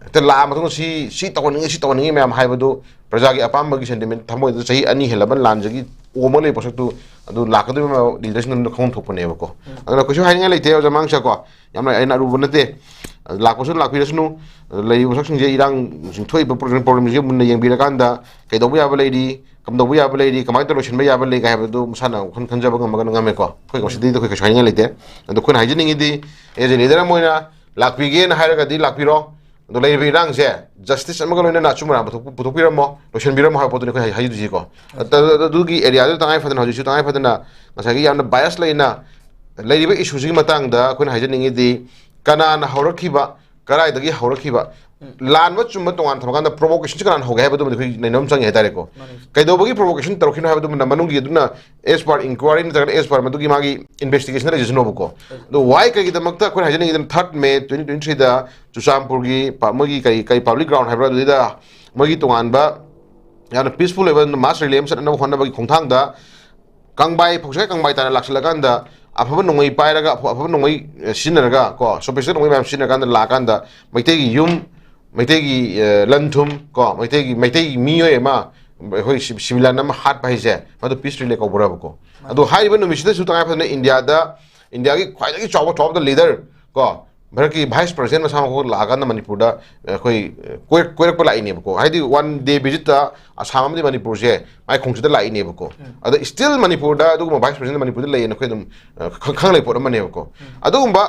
ꯍꯦꯛꯇ ꯂꯥꯛꯑ ꯃꯇꯨꯡꯗ ꯁꯤ ꯁꯤ ꯇꯧꯍꯟꯅꯤꯡꯉꯤ, ꯁꯤ ꯇꯧꯍꯟꯅꯤꯡꯉꯤ ꯃꯌꯥꯝ ꯍꯥꯏꯕꯗꯨ ꯄ꯭ꯔꯖꯥꯒꯤ ꯑꯄꯥꯝꯕꯒꯤ ꯁꯦꯟꯇꯤꯃꯦꯟ ꯊꯃꯣꯏꯗ ꯆꯍꯤ ꯑꯅꯤ ꯍꯦꯜꯂꯕ ꯂꯥꯟꯁꯤꯒꯤ ꯑꯣꯝꯃ ꯂꯩꯕ ꯄꯣꯠꯁꯛꯇꯨ ꯑꯗꯨ ꯂꯥꯛꯀꯗꯧꯔꯤꯕ ꯂꯤꯗꯔꯁꯤꯡꯗꯨꯅ ꯈꯪꯐꯝ ꯊꯣꯛꯄꯅꯦꯕꯀꯣ꯫ ꯑꯗꯨꯅ ꯀꯩꯁꯨ ꯍꯥꯏꯅꯤꯡꯉꯥꯏ ꯂꯩꯇꯦ ꯑꯣꯖꯥ ꯃꯥꯡꯁꯥꯀꯣ꯫ ꯌꯥꯝꯅ ꯑꯩꯅ ꯑꯔꯨꯕ ꯅꯠꯇꯦ꯫ ꯂꯥꯛꯄꯁꯨ ꯂꯥꯛꯄꯤꯔꯁꯅꯨ꯫ ꯂꯩꯔꯤꯕ ꯄꯣꯠꯁꯛꯁꯤꯡꯁꯦ, ꯏꯔꯥꯡꯁꯤꯡ ꯊꯣꯛꯏꯕ ꯄ꯭ꯔꯣꯕ꯭ꯂꯦꯝꯁꯤꯡꯁꯦ ꯃꯨꯟꯅ ꯌꯦꯡꯕꯤꯔꯀꯥꯟꯗ ꯀꯩꯗꯧꯕ ꯌꯥꯕ ꯂꯩꯔꯤ, ꯀꯝꯗꯧꯕ ꯌꯥꯕ ꯂꯩꯔꯤ, ꯀꯃꯥꯏꯅ ꯇꯧꯔ ꯂꯣꯏꯁꯤꯟꯕ ꯌꯥꯕ ꯂꯩꯒꯦ ꯍꯥꯏꯕꯗꯨ ꯃꯁꯥꯅ ꯋꯥꯈꯜ ꯈꯟꯖꯕ ꯉꯝꯃꯒꯅ ꯉꯝꯃꯦꯀꯣ꯫ ꯑꯩꯈꯣꯏ ꯀꯥꯎꯟꯁꯤꯜꯗꯤ ꯑꯩꯈꯣꯏ ꯀꯩꯁꯨ ꯍꯥꯏꯅꯤꯡꯉꯥꯏ ꯂꯩꯇꯦ꯫ ꯑꯗꯣ ꯑꯩꯈꯣꯏꯅ ꯍꯥꯏꯖꯅꯤꯡꯉꯤꯗꯤ, ꯑꯦꯖ ꯑꯦ ꯂꯤꯗꯔ ꯑꯃ ꯑꯣꯏꯅ ꯂꯥꯛꯄꯤꯒꯦꯅ ꯍꯥꯏꯔꯒꯗꯤ ꯂꯥꯛꯄꯤꯔꯣ꯫ ꯑꯗꯣ ꯂꯩꯔꯤꯕ ꯏꯔꯥꯡꯁꯦ ꯖꯁꯇꯤꯁ ꯑꯃꯒ ꯂꯣꯏꯅꯅ ꯑꯆꯨꯝ ꯑꯔꯥꯟ ꯄꯨꯊꯣꯛ-, ꯄꯨꯊꯣꯛꯄꯤꯔꯝꯃꯣ, ꯂꯣꯏꯁꯤꯟꯕꯤꯔꯝꯃꯣ ꯍꯥꯏꯕ ꯄꯣꯠꯇꯨꯅꯤ ꯑꯩꯈꯣꯏ ꯍꯥꯏ-, ꯍꯥꯏꯖꯗꯣꯏꯁꯤꯀꯣ꯫ ꯑꯗ-, ꯑꯗ-, ꯑꯗꯨꯒꯤ ꯑꯦꯔꯤꯌꯥꯗꯨ ꯇꯉꯥꯏ ꯐꯗꯅ, ꯍꯧꯖꯤꯛꯁꯨ ꯇꯉꯥꯏ ꯐꯗꯅ ꯉꯁꯥꯏꯒꯤ ꯌꯥꯝꯅ ꯕꯥꯏꯁ ꯂꯩꯅ ꯂꯩꯔꯤꯕ ꯏꯁꯨꯁꯤꯒꯤ ꯃꯇꯥꯡꯗ ꯑꯩꯈꯣꯏꯅ ꯍꯥꯏꯖꯅꯤꯡꯉꯤꯗꯤ, ꯀꯅꯥꯅ ꯍꯧꯔꯛꯈꯤꯕ, ꯀꯗꯥꯏꯗꯒꯤ ꯍꯧꯔꯛꯈꯤꯕ, ꯎꯝ꯫ ꯂꯥꯟꯕ ꯆꯨꯝꯕ ꯇꯣꯉꯥꯟ ꯊꯝꯃꯀꯥꯟꯗ ꯄ꯭ꯔꯣꯚꯣꯀꯦꯁꯟꯁꯦ ꯀꯅꯥꯅ ꯍꯧꯒꯦ ꯍꯥꯏꯕꯗꯨꯃꯗꯤ ꯑꯩꯈꯣꯏ ꯅꯩꯅꯕ ꯑꯃ ꯆꯪꯉꯦ ꯍꯥꯏꯇꯥꯔꯦꯀꯣ꯫ ꯃꯥꯅꯦ꯫ ꯀꯩꯗꯧꯕꯒꯤ ꯄ꯭ꯔꯣꯚꯣꯀꯦꯁꯟ ꯇꯧꯔꯛꯈꯤꯅꯣ ꯍꯥꯏꯕꯗꯨꯃꯅ ꯃꯅꯨꯡꯒꯤ ꯑꯗꯨꯅ as per inquiry ꯅꯠꯇ꯭ꯔꯒꯅ as per ꯃꯗꯨꯒꯤ ꯃꯥꯒꯤ ꯏꯟꯚꯦꯁꯇꯤꯒꯦꯁꯟ ꯂꯩꯖꯁꯅꯣꯕꯀꯣ꯫ ꯎꯝ꯫ ꯑꯗꯣ why ꯀꯩꯒꯤꯗꯃꯛꯇ ꯑꯩꯈꯣꯏꯅ ꯍꯥꯏꯖꯅꯤꯡꯉꯤꯗꯅ third May twenty twenty-threeꯗ ꯆꯨꯔꯆꯥꯟꯄꯨꯔꯒꯤ ꯄ-, ꯃꯣꯏꯒꯤ ꯀꯔꯤ, ꯀꯔꯤ public ground ꯍꯥꯏꯕ꯭ꯔꯥ, ꯑꯗꯨꯗꯩꯗ ꯃꯣꯏꯒꯤ ꯇꯣꯉꯥꯟꯕ ꯌꯥꯝꯅ peaceful ꯑꯣꯏꯕ mass rally ꯑꯃ ꯆꯠꯅꯕ ꯍꯣꯠꯅꯕꯒꯤ ꯈꯣꯡꯊꯥꯡꯗ ꯀꯪꯕꯥꯏ ꯐꯧꯁꯥꯏ ꯀꯪꯕꯥꯏ ꯇꯥꯅ ꯂꯥꯛꯁꯤꯜꯂꯀꯥꯟꯗ ꯑꯐꯕ ꯅꯣꯡꯃꯩ ꯄꯥꯏꯔꯒ ꯑꯐ-, ꯑꯐꯕ ꯅꯣꯡꯃꯩ, ꯑ, ꯁꯤꯖꯤꯟꯅꯔꯒ ꯀꯣ, sophisticated ꯅꯣꯡꯃꯩ ꯃꯌꯥꯝ ꯁꯤꯖꯤꯟꯅꯔꯀꯥꯟꯗ ꯂꯥꯛꯑꯀꯥꯟꯗ ꯃꯩꯇꯩꯒꯤ ꯌꯨꯝ, ꯃꯩꯇꯩꯒꯤ, ꯑ, ꯂꯟ ꯊꯨꯝ ꯀꯣ, ꯃꯩꯇꯩꯒꯤ, ꯃꯩꯇꯩꯒꯤ ꯃꯤꯑꯣꯏ ꯑꯃ, ꯑꯩꯈꯣꯏ ꯁꯤ-, civilian ꯑꯃ ꯍꯥꯠꯄ ꯍꯥꯏꯁꯦ ꯃꯗꯨ peace rally ꯀꯧꯕ꯭ꯔꯕꯀꯣ? ꯃꯥꯅꯤ꯫ ꯑꯗꯣ ꯍꯥꯏꯔꯤꯕ ꯅꯨꯃꯤꯠꯁꯤꯗꯁꯨ ꯇꯉꯥꯏ ꯐꯗꯅ ꯏꯟꯗꯤꯌꯥꯗ, ꯏꯟꯗꯤꯌꯥꯒꯤ ꯈ꯭ꯋꯥꯏꯗꯒꯤ ꯆꯥꯎꯕ, top of the leader ꯀꯣ, ꯚꯥꯔꯠꯀꯤ vice president ꯃꯁꯥꯃꯛ ꯂꯥꯛꯑꯀꯥꯟꯗ ꯃꯅꯤꯄꯨꯔꯗ ꯑꯩꯈꯣꯏ ꯀꯣꯏꯔꯛ-, ꯀꯣꯏꯔꯛꯄ ꯂꯥꯛꯏꯅꯦꯕꯀꯣ꯫ ꯍꯥꯏꯗꯤ one day visitꯇ ꯑꯁꯥꯝ ꯑꯃꯗꯤ ꯃꯅꯤꯄꯨꯔꯁꯦ ꯃꯥꯏ ꯈꯣꯡꯆꯠꯇ ꯂꯥꯛꯏꯅꯦꯕꯀꯣ꯫ ꯎꯝ꯫ ꯑꯗ still ꯃꯅꯤꯄꯨꯔꯗ ꯑꯗꯨꯒꯨꯝꯕ vice president ꯃꯅꯤꯄꯨꯔꯗ ꯂꯩꯌꯦꯅ ꯑꯩꯈꯣꯏ ꯑꯗꯨꯝ, ꯑ, ꯈꯪ-, ꯈꯪ ꯂꯩ ꯄꯣꯠ ꯑꯃꯅꯦꯕꯀꯣ꯫ ꯎꯝ꯫ ꯑꯗꯨꯒꯨꯝꯕ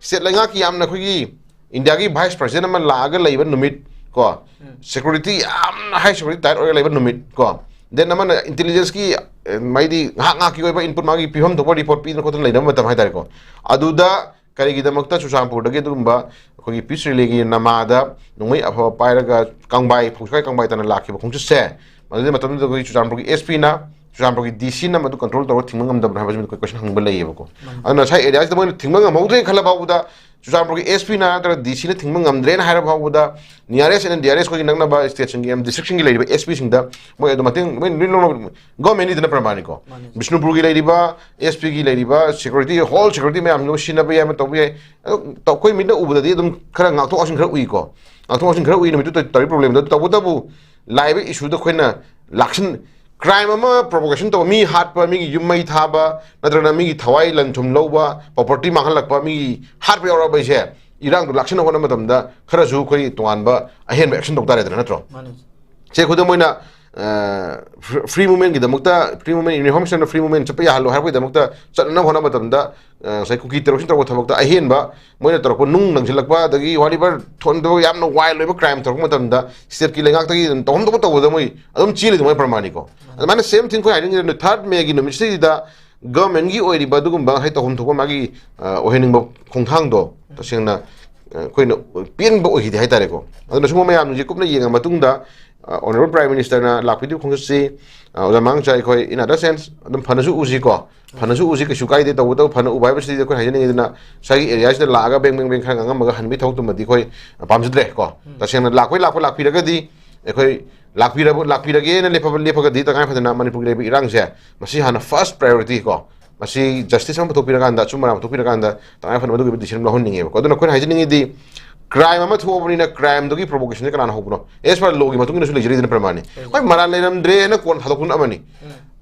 state ꯂꯩꯉꯥꯛꯀꯤ ꯌꯥꯝꯅ ꯑꯩꯈꯣꯏꯒꯤ ꯏꯟꯗꯤꯌꯥꯒꯤ vice president ꯑꯃ ꯂꯥꯛꯑꯒ ꯂꯩꯕ ꯅꯨꯃꯤꯠ ꯀꯣ, ꯎꯝ꯫ Security ꯌꯥꯝꯅ high security tight ꯑꯣꯏꯔꯒ ꯂꯩꯕ ꯅꯨꯃꯤꯠ ꯀꯣ, then ꯑꯃꯅ intelligenceꯀꯤ, ꯑ, ꯃꯥꯏꯗꯤ ꯉꯥꯏꯍꯥꯛ ꯉꯥꯏꯍꯥꯛꯀꯤ ꯑꯣꯏꯕ input, ꯃꯥꯒꯤ ꯄꯤꯐꯝ ꯊꯣꯛꯄ report ꯄꯤꯗꯅ ꯈꯣꯠꯇꯅ ꯂꯩꯅꯕ ꯃꯇꯝ ꯍꯥꯏꯇꯥꯔꯦꯀꯣ꯫ ꯑꯗꯨꯗ ꯀꯔꯤꯒꯤꯗꯃꯛꯇ ꯆꯨꯔꯆꯥꯟꯄꯨꯔꯗꯒꯤ ꯑꯗꯨꯒꯨꯝꯕ ꯑꯩꯈꯣꯏꯒꯤ peace rallyꯒꯤ ꯅꯃꯥꯗ ꯅꯣꯡꯃꯩ ꯑꯐꯕ ꯄꯥꯏꯔꯒ ꯀꯪꯕꯥꯏ ꯐꯧꯁꯥꯏ ꯀꯪꯕꯥꯏ ꯇꯥꯅ ꯂꯥꯛꯈꯤꯕ ꯈꯣꯡꯆꯠꯁꯦ, ꯃꯗꯨꯒꯤ ꯃꯇꯝꯗꯨꯗ ꯑꯩꯈꯣꯏꯒꯤ ꯆꯨꯔꯆꯥꯟꯄꯨꯔꯒꯤ SPꯅ, ꯆꯨꯔꯆꯥꯟꯄꯨꯔꯒꯤ DCꯅ ꯃꯗꯨ control ꯇꯧꯔꯒ ꯊꯤꯡꯕ ꯉꯝꯗꯕꯅ ꯍꯥꯏꯕꯁꯤ ꯑꯩꯈꯣꯏ question ꯍꯪꯕ ꯂꯩꯌꯦꯕꯀꯣ꯫ ꯃꯥꯅꯤ꯫ ꯑꯗꯨꯅ ꯉꯁꯥꯏ areaꯁꯤꯗ ꯃꯣꯏꯅ ꯊꯤꯡꯕ ꯉꯝꯍꯧꯗ꯭ꯔꯦꯅ ꯈꯜꯂ ꯐꯥꯎꯕꯗ ꯆꯨꯔꯆꯥꯟꯄꯨꯔꯒꯤ S P ꯅ ꯅꯠꯇ꯭ꯔꯒ D C ꯅ ꯊꯤꯡꯕ ꯉꯝꯗ꯭ꯔꯦꯅ ꯍꯥꯏꯔ ꯐꯥꯎꯕꯗ, nearest and dearest ꯑꯩꯈꯣꯏꯒꯤ ꯅꯛꯅꯕ state ꯁꯤꯡꯒꯤ ꯑꯦꯝ district ꯁꯤꯡꯒꯤ ꯂꯩꯔꯤꯕ S P ꯁꯤꯡꯗ ꯃꯣꯏ ꯑꯗꯨꯝ ꯃꯇꯦꯡ ꯂꯣꯏ ꯂꯣꯏ ꯂꯧꯅꯕ꯫ Government ꯅꯤꯗꯅ ꯄ꯭ꯔꯃꯥꯅꯤꯀꯣ꯫ ꯕꯤꯁꯅꯨꯄꯨꯔꯒꯤ ꯂꯩꯔꯤꯕ S P ꯒꯤ ꯂꯩꯔꯤꯕ security, whole security ꯃꯌꯥꯝꯁꯤꯡꯗꯣ ꯁꯤꯖꯤꯟꯅꯕ ꯌꯥꯏ, ꯑꯃ ꯇꯧꯕ ꯌꯥꯏ꯫ ꯑꯗꯣ ꯑꯩꯈꯣꯏ ꯃꯤꯠꯅ ꯎꯕꯗꯗꯤ ꯑꯗꯨꯝ ꯈꯔ ꯉꯥꯛꯊꯣꯛ ꯉꯥꯛꯁꯤꯟ ꯈꯔ ꯎꯏꯀꯣ꯫ ꯉꯥꯛꯊꯣꯛ ꯉꯥꯛꯁꯤꯟ ꯈꯔ ꯎꯏ ꯅꯨꯃꯤꯠꯇꯨ ꯇꯧꯔꯤ ꯄ꯭ꯔꯣꯕ꯭ꯂꯦꯝꯗꯣ꯫ ꯇꯧꯕꯇꯕꯨ ꯂꯥꯛꯏꯕ ꯏꯁꯨꯗ ꯑꯩꯈꯣꯏꯅ ꯂꯥꯛꯁꯤꯟ crime ꯑꯃ provocation ꯇꯧꯕ, ꯃꯤ ꯍꯥꯠꯄ, ꯃꯤꯒꯤ ꯌꯨꯝ ꯃꯩ ꯊꯥꯕ, ꯅꯠꯇ꯭ꯔꯒꯅ ꯃꯤꯒꯤ ꯊꯋꯥꯏ ꯂꯟ ꯊꯨꯝ ꯂꯧꯕ, property ꯃꯥꯡꯍꯜꯂꯛꯄ, ꯃꯤꯒꯤ ꯍꯥꯠꯄ ꯌꯥꯎꯔꯛꯑꯕ ꯍꯥꯏꯁꯦ, ꯏꯔꯥꯡꯗꯣ ꯂꯥꯛꯁꯤꯟꯅ ꯍꯣꯠꯅꯕ ꯃꯇꯝꯗ ꯈꯔꯁꯨ ꯑꯩꯈꯣꯏ ꯇꯣꯉꯥꯟꯕ ꯑꯍꯦꯟꯕ action ꯇꯧ ꯇꯥꯔꯦꯗꯅ, ꯅꯠꯇ꯭ꯔꯣ? ꯁꯦ, ꯈꯨꯗꯝ ꯑꯣꯏꯅ, free movement ꯒꯤꯗꯃꯛꯇ, free movement, uniform ꯁꯦꯠꯅ free movement ꯆꯠꯄ ꯌꯥꯍꯜꯂꯣ ꯍꯥꯏꯕꯒꯤꯗꯃꯛꯇ ꯆꯠꯅꯅꯕ ꯍꯣꯠꯅꯕ ꯃꯇꯝꯗ, ꯉꯁꯥꯏ ꯀꯨꯀꯤ terrorist ꯇꯧꯕ ꯊꯕꯛꯇ ꯑꯍꯦꯟꯕ ꯃꯣꯏꯅ ꯇꯧꯔꯛꯄ, ꯅꯨꯡ ꯂꯪꯁꯤꯜꯂꯛꯄ, ꯑꯗꯒꯤ whatever ꯊꯣꯛꯍꯟꯗꯕ ꯌꯥꯝꯅ wild ꯑꯣꯏꯕ crime ꯇꯧꯔꯛꯄ ꯃꯇꯝꯗ state ꯀꯤ ꯂꯩꯉꯥꯛꯇꯒꯤ ꯑꯗꯨꯝ ꯇꯧꯐꯝ ꯊꯣꯛꯄ ꯇꯧꯕꯗ ꯃꯣꯏ ꯑꯗꯨꯝ ꯆꯦꯜꯂꯤꯗꯣ ꯃꯣꯏ ꯄ꯭ꯔꯃꯥꯅꯤꯀꯣ꯫ ꯑꯗꯨꯃꯥꯏꯅ same thing ꯑꯩꯈꯣꯏ ꯍꯥꯏꯅꯤꯡꯉꯤꯗꯨꯅ third May ꯒꯤ ꯅꯨꯃꯤꯠꯁꯤꯗ government ꯒꯤ ꯑꯣꯏꯔꯤꯕ ꯑꯗꯨꯒꯨꯝꯕ ꯉꯁꯥꯏ ꯇꯧꯐꯝ ꯊꯣꯛꯄ ꯃꯥꯒꯤ, ꯑ, ꯑꯣꯏꯍꯟꯅꯤꯡꯕ ꯈꯣꯡꯊꯥꯡꯗꯣ ꯇꯁꯦꯡꯅ, ꯑ, ꯑꯩꯈꯣꯏꯅ ꯄꯦꯟꯕ ꯑꯣꯏꯈꯤꯗꯦ ꯍꯥꯏꯇꯥꯔꯦꯀꯣ꯫ ꯑꯗꯨꯅ ꯁꯤꯒꯨꯝꯕ ꯃꯌꯥꯝꯁꯤꯡꯁꯦ ꯀꯨꯞꯅ ꯌꯦꯡꯉ ꯃꯇꯨꯡꯗ, ꯑ, Honourable Prime Minister ꯅ ꯂꯥꯛꯄꯤꯗꯣꯏ ꯈꯣꯡꯆꯠꯁꯤ, ꯑ, ꯑꯣꯖꯥ ꯃꯉꯥꯡꯆꯥ, ꯑꯩꯈꯣꯏ in other sense ꯑꯗꯨꯝ ꯐꯅꯁꯨ ꯎꯁꯤꯀꯣ, ꯐꯅꯁꯨ ꯎꯁꯤ, ꯀꯩꯁꯨ ꯀꯥꯏꯗꯦ꯫ ꯇꯧꯕꯇꯕꯨ ꯐꯅ ꯎꯕ ꯍꯥꯏꯕꯁꯤꯗꯤ ꯑꯩꯈꯣꯏ ꯍꯥꯏꯖꯅꯤꯡꯉꯤꯗꯅ ꯉꯁꯥꯏꯒꯤ area ꯁꯤꯗ ꯂꯥꯛꯑꯒ ꯕꯦꯡ ꯕꯦꯡ ꯕꯦꯡ ꯈꯔ ꯉꯥꯡꯉꯝꯃꯒ ꯍꯟꯕꯒꯤ ꯊꯕꯛꯇꯨꯃꯗꯤ ꯑꯩꯈꯣꯏ ꯄꯥꯝꯖꯗ꯭ꯔꯦ ꯀꯣ꯫ ꯇꯁꯦꯡꯅ ꯂꯥꯛꯄꯩ ꯂꯥꯛꯄ ꯂꯥꯛꯄꯤꯔꯒꯗꯤ ꯑꯩꯈꯣꯏ ꯂꯥꯛꯄꯤꯔꯕ-, ꯂꯥꯛꯄꯤꯔꯒꯦꯅ ꯂꯦꯞꯄꯕ-, ꯂꯦꯞꯄꯒꯗꯤ ꯇꯉꯥꯏ ꯐꯗꯅ ꯃꯅꯤꯄꯨꯔꯒꯤ ꯂꯩꯔꯤꯕ ꯏꯔꯥꯡꯁꯦ ꯃꯁꯤ ꯍꯥꯟꯅ first priority ꯀꯣ, ꯃꯁꯤ justice ꯑꯃ ꯄꯨꯊꯣꯛꯄꯤꯔꯀꯥꯟꯗ, ꯑꯆꯨꯝ ꯑꯔꯥꯟ ꯄꯨꯊꯣꯛꯄꯤꯔꯀꯥꯟꯗ ꯇꯉꯥꯏ ꯐꯗꯅ ꯃꯗꯨꯒꯤ decision ꯂꯧꯍꯟꯅꯤꯡꯉꯦꯕꯀꯣ꯫ ꯑꯗꯨꯅ ꯑꯩꯈꯣꯏꯅ ꯍꯥꯏꯖꯅꯤꯡꯉꯤꯗꯤ, crime ꯑꯃ ꯊꯣꯛꯑꯕꯅꯤꯅ crime ꯗꯨꯒꯤ provocation ꯁꯦ ꯀꯅꯥꯅ ꯍꯧꯕꯅꯣ? As per law ꯒꯤ ꯃꯇꯨꯡ ꯏꯟꯅꯁꯨ ꯂꯩꯖꯔꯤꯗꯅ ꯄ꯭ꯔꯃꯥꯅꯤ꯫ ꯍꯣꯏ, ꯃꯔꯥꯜ ꯂꯩꯔꯝꯗ꯭ꯔꯦꯅ ꯀꯣꯟꯅ ꯊꯥꯗꯣꯛꯄꯗꯨꯅ ꯑꯃꯅꯤ꯫